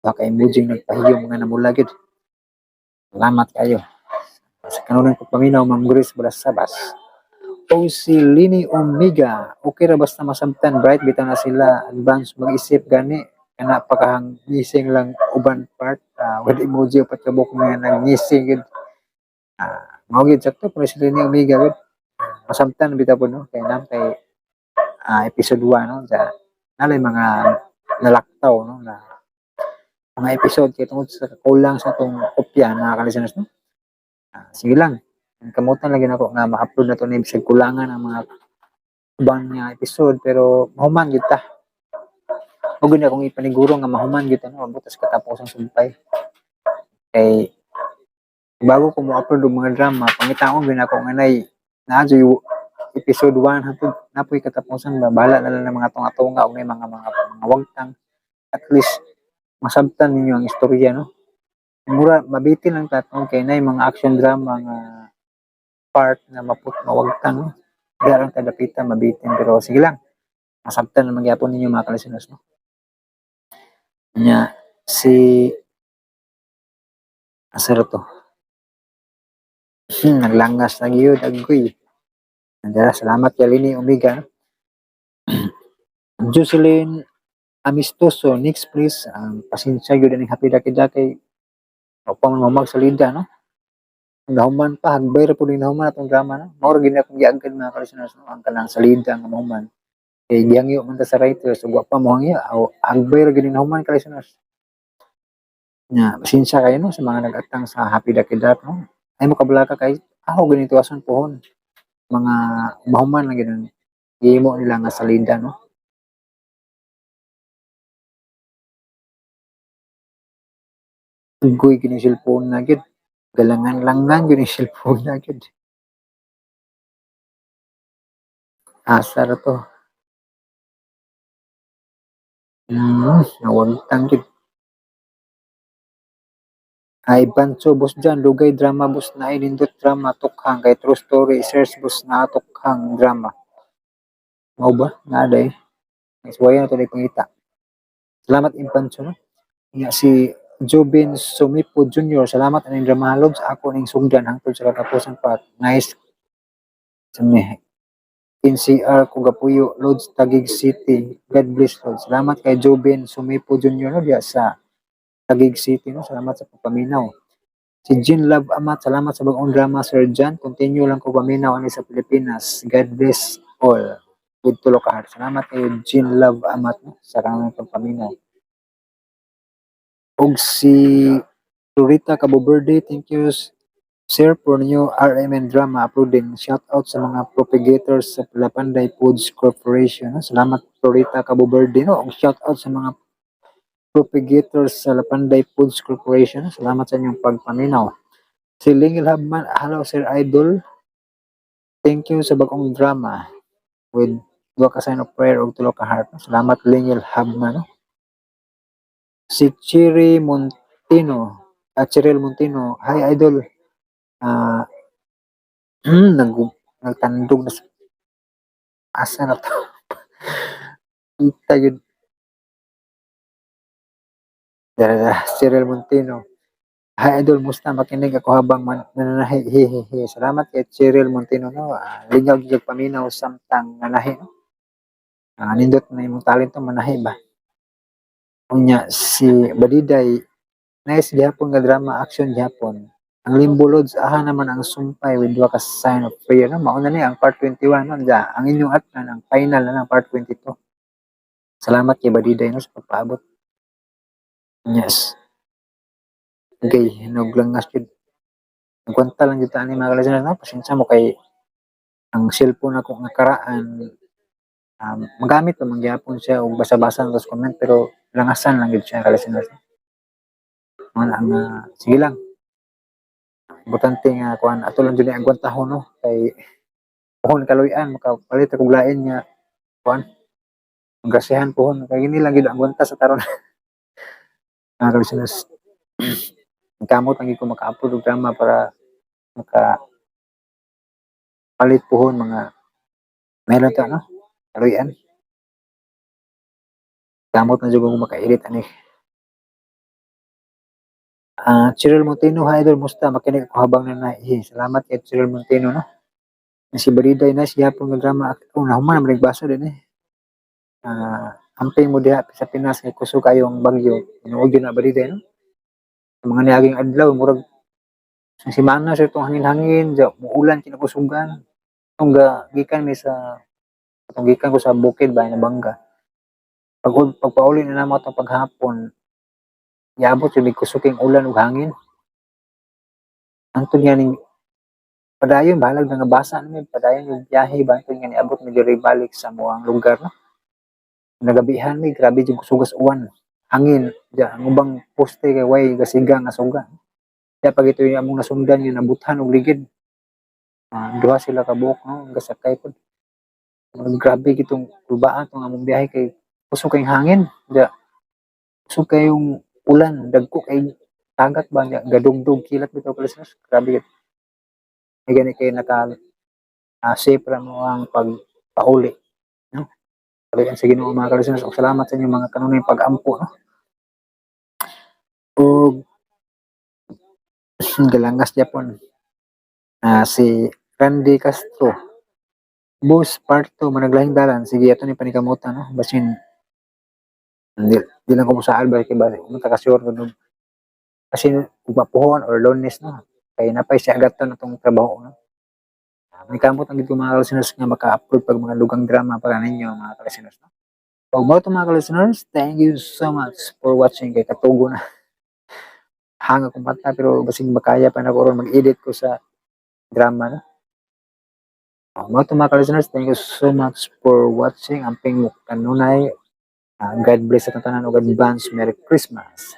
Speaker 1: Duha ka emoji nga nagpahiyom nga namula gyud. Salamat kayo sa kanunay pagpaminaw, Ma'am Grace Balasabas. O si Lini Omega, okay ra basta masabtan, bright bitaw na sila, advance mag-isip gani, kana pa kahang ngising lang uban part, with emoji upat ka buok nga nagnising gid. Mao gid sakto pero si Lini Omega gid. Masabtan bitaw po, no, kay nam kay episode 1, no, sa nalay mga nalaktaw, no, na mga episode kay tungod sa kulang sa atong kopya, mga ka-listeners, no. Sige lang. Kamutan lagi nako nga ma-upload na to ni bisag kulangan ang mga uban nga episode, pero mahuman gyud ta. Ug gud akong ipaniguro nga mahuman gyud ta, no, abot sa katapos ang sumpay. Kay bago ko mo-upload og mga drama, pangitaon gyud nako nga nay naa jud episode 1 hangtod napoy katapusan ba, bahala na lang ng mga tunga-tunga og nay mga wagtang. At least masabtan ninyo ang istorya, no. Mura mabitin lang ta kay nay mga action drama nga part na maput mawagtang, no. Di lang ta dapita mabitin, pero sige lang. Masabtan naman gyapon ninyo, mga ka-listeners, no. Nya si asa ra to? Naglangas na gyud agoy. Nandara, salamat kay Lini Omega, no? Jocelyn Amistoso, next please. Ang pasensya gyud aning Happy Daki Daki. O pa man mamagsalida, no? Nahuman pa, hagbay ra pud ning nahuman atong drama, no. Mao ra gyud akong giagad, mga ka-listeners, no, ang kanang salida nga mahuman. Kay gihangyo man ta sa writers ug wa pa mohangyo, aw hagbay ra gyud ning nahuman, ka-listeners. Nya, pasensya kayo, no, sa mga nag-atang sa Happy Daki Dak, no. Ay mo kabalaka kay ako ganito ason pohon. Mga mahuman lang gyud ang gihimo nila nga salida, no. Agoy gyud ning cellphone na gyud. Galangan-langan gyud ning cellphone na gyud. Asa ra to? Nawagtang gyud. Ay Bancho, boss dyan, dugay drama boss na ay nindot drama tukhang kay true story search boss na tukhang drama. Mao ba? Nga day. Iswayan na to pangita. Salamat Impancho, no. Nga si Jobin Sumipo Jr., salamat aning drama lods, ako ning sugdan hangtod sa katapusan pa. Nice. Sumi. NCR Kugapuyo, Lods, Taguig City. God bless, Lord. Salamat kay Joven Sumipo Jr. no, diya sa Taguig City. No? Salamat sa pagpaminaw. Si Jean Love Amat, salamat sa bagong drama, Sir John. Continue lang ko paminaw ani sa Pilipinas. God bless all. With tulo ka heart. Salamat kay Jean Love Amat, no, sa kanang pagpaminaw. Og si Florita Cabo Verde, thank you, sir, for new RMN drama uploading. Shout out sa mga propagators sa Lapanday Foods Corporation. No? Salamat, Florita Cabo Verde. No? Og shout out sa mga propagators sa Lapanday Foods Corporation. Salamat sa inyong pagpaminaw. Si Lingil Habman, hello, Sir Idol. Thank you sa bagong drama with duha ka sign of prayer ug tulo ka heart. Salamat, Lingil Habman. No? Si Chiri Montino, at Cheryl Montino, hi, Idol. Ah, nagtandog na sa asa na to. Kita yun. Dara, dara, Cyril Montino. Hi, Idol, musta? Makinig ako habang nananahi. Hehehe. Salamat kay Cheryl Montino, no. Lingaw gyud paminaw samtang nanahi, no. Nindot na imong talento manahi ba. Unya si Badiday, nice gihapon nga drama, action gihapon. Ang Limbo, Lods, aha naman ang sumpay with duha ka sign of prayer, no. Mauna ni ang part 21, no. Diya, ang inyong atnan ang final na lang, part 22. Salamat kay Badiday, no, sa pagpaabot. Yes. Okay, hinog lang nga jud. Nagkwenta lang jud ta ani, mga listeners, no. Pasensya mo kay ang cellphone ako nga karaan, magamit pa man gyapon siya og basa-basa na tas comment, pero langasan lang gyud siya, ka-listeners. Mao na ang sige lang. Importante nga kuan ato lang jud ni agwantahon, no, kay pohon kaluy-an makapalit og lain nga kuan. Grasyahan pohon kay gini lang gyud ang agwanta sa taron. Mga ka-listeners, kamot ang ko maka-upload og drama para maka palit pohon mga meron ta, no, kaluy-an. Kamot na jud ko maka-edit ani. Cheryl Montino, hi, Idol, musta? Makinig ako habang nanaihi. Salamat kay Cheryl Montino, no. Si Bariday, nice gyapon nga drama. Oh, nahuman naman nagbasa din eh. Amping mo diha sa Pinas kay kusog kayo ang bagyo. Tinuod yun na, Bariday, no? Sa mga niaging adlaw, murag sa simana sa itong hangin-hangin, ja, muulan kinakusugan. Itong ga, gikan mi sa, itong gikan ko sa bukid ba, na bangga. Pagpauli na namo itong paghapon, iabot yung kusuking ulan ug hangin. Antod nga ning padayon bahalag nga basa na mi, padayon yung biyahe ba, antod nga niabot mi diri balik sa muang lugar, no. Nagabihan mi, grabe jud kusugas uwan. Hangin, ja, ang ubang poste kay way gasiga nga suga. Kaya pag ito yung among nasundan nga nabuthan og ligid. Duha sila ka buok, no, gasakay pod. Grabe kitong kulbaan tong among biyahe kay kusog kay hangin, ja. Kusog kayong ulan, dagko kay tagat ba niya, gadugdog kilat bitaw ka, listeners. Grabe gid. Ay gani kay naka safe ra mo ang pagpauli, no? Kaluyan sa Ginoo, mga ka-listeners, ug salamat sa inyong mga kanunay pag-ampo, no. Ug galangas gyapon. Si Randy Castro. Boss, part 2, managlahing dalan. Sige, ato ni panikamutan, no? Basin, hindi lang ko musaal ba, kay ba, kung ka sure kung kasi ugma puhon or Lunes, no? Kay napay siya agaton na tong trabaho, no? May kamot ang gid ko, mga listeners, nga maka-upload pag mga dugang drama para ninyo, mga listeners, no? Pag mo ito, mga listeners, thank you so much for watching kay katugo na. Hanga kong mata pero basing makaya pa na ko ron mag-edit ko sa drama, no? Mo ito, mga listeners, thank you so much for watching. Amping mo kanunay. God bless sa tanan ug advance Merry Christmas.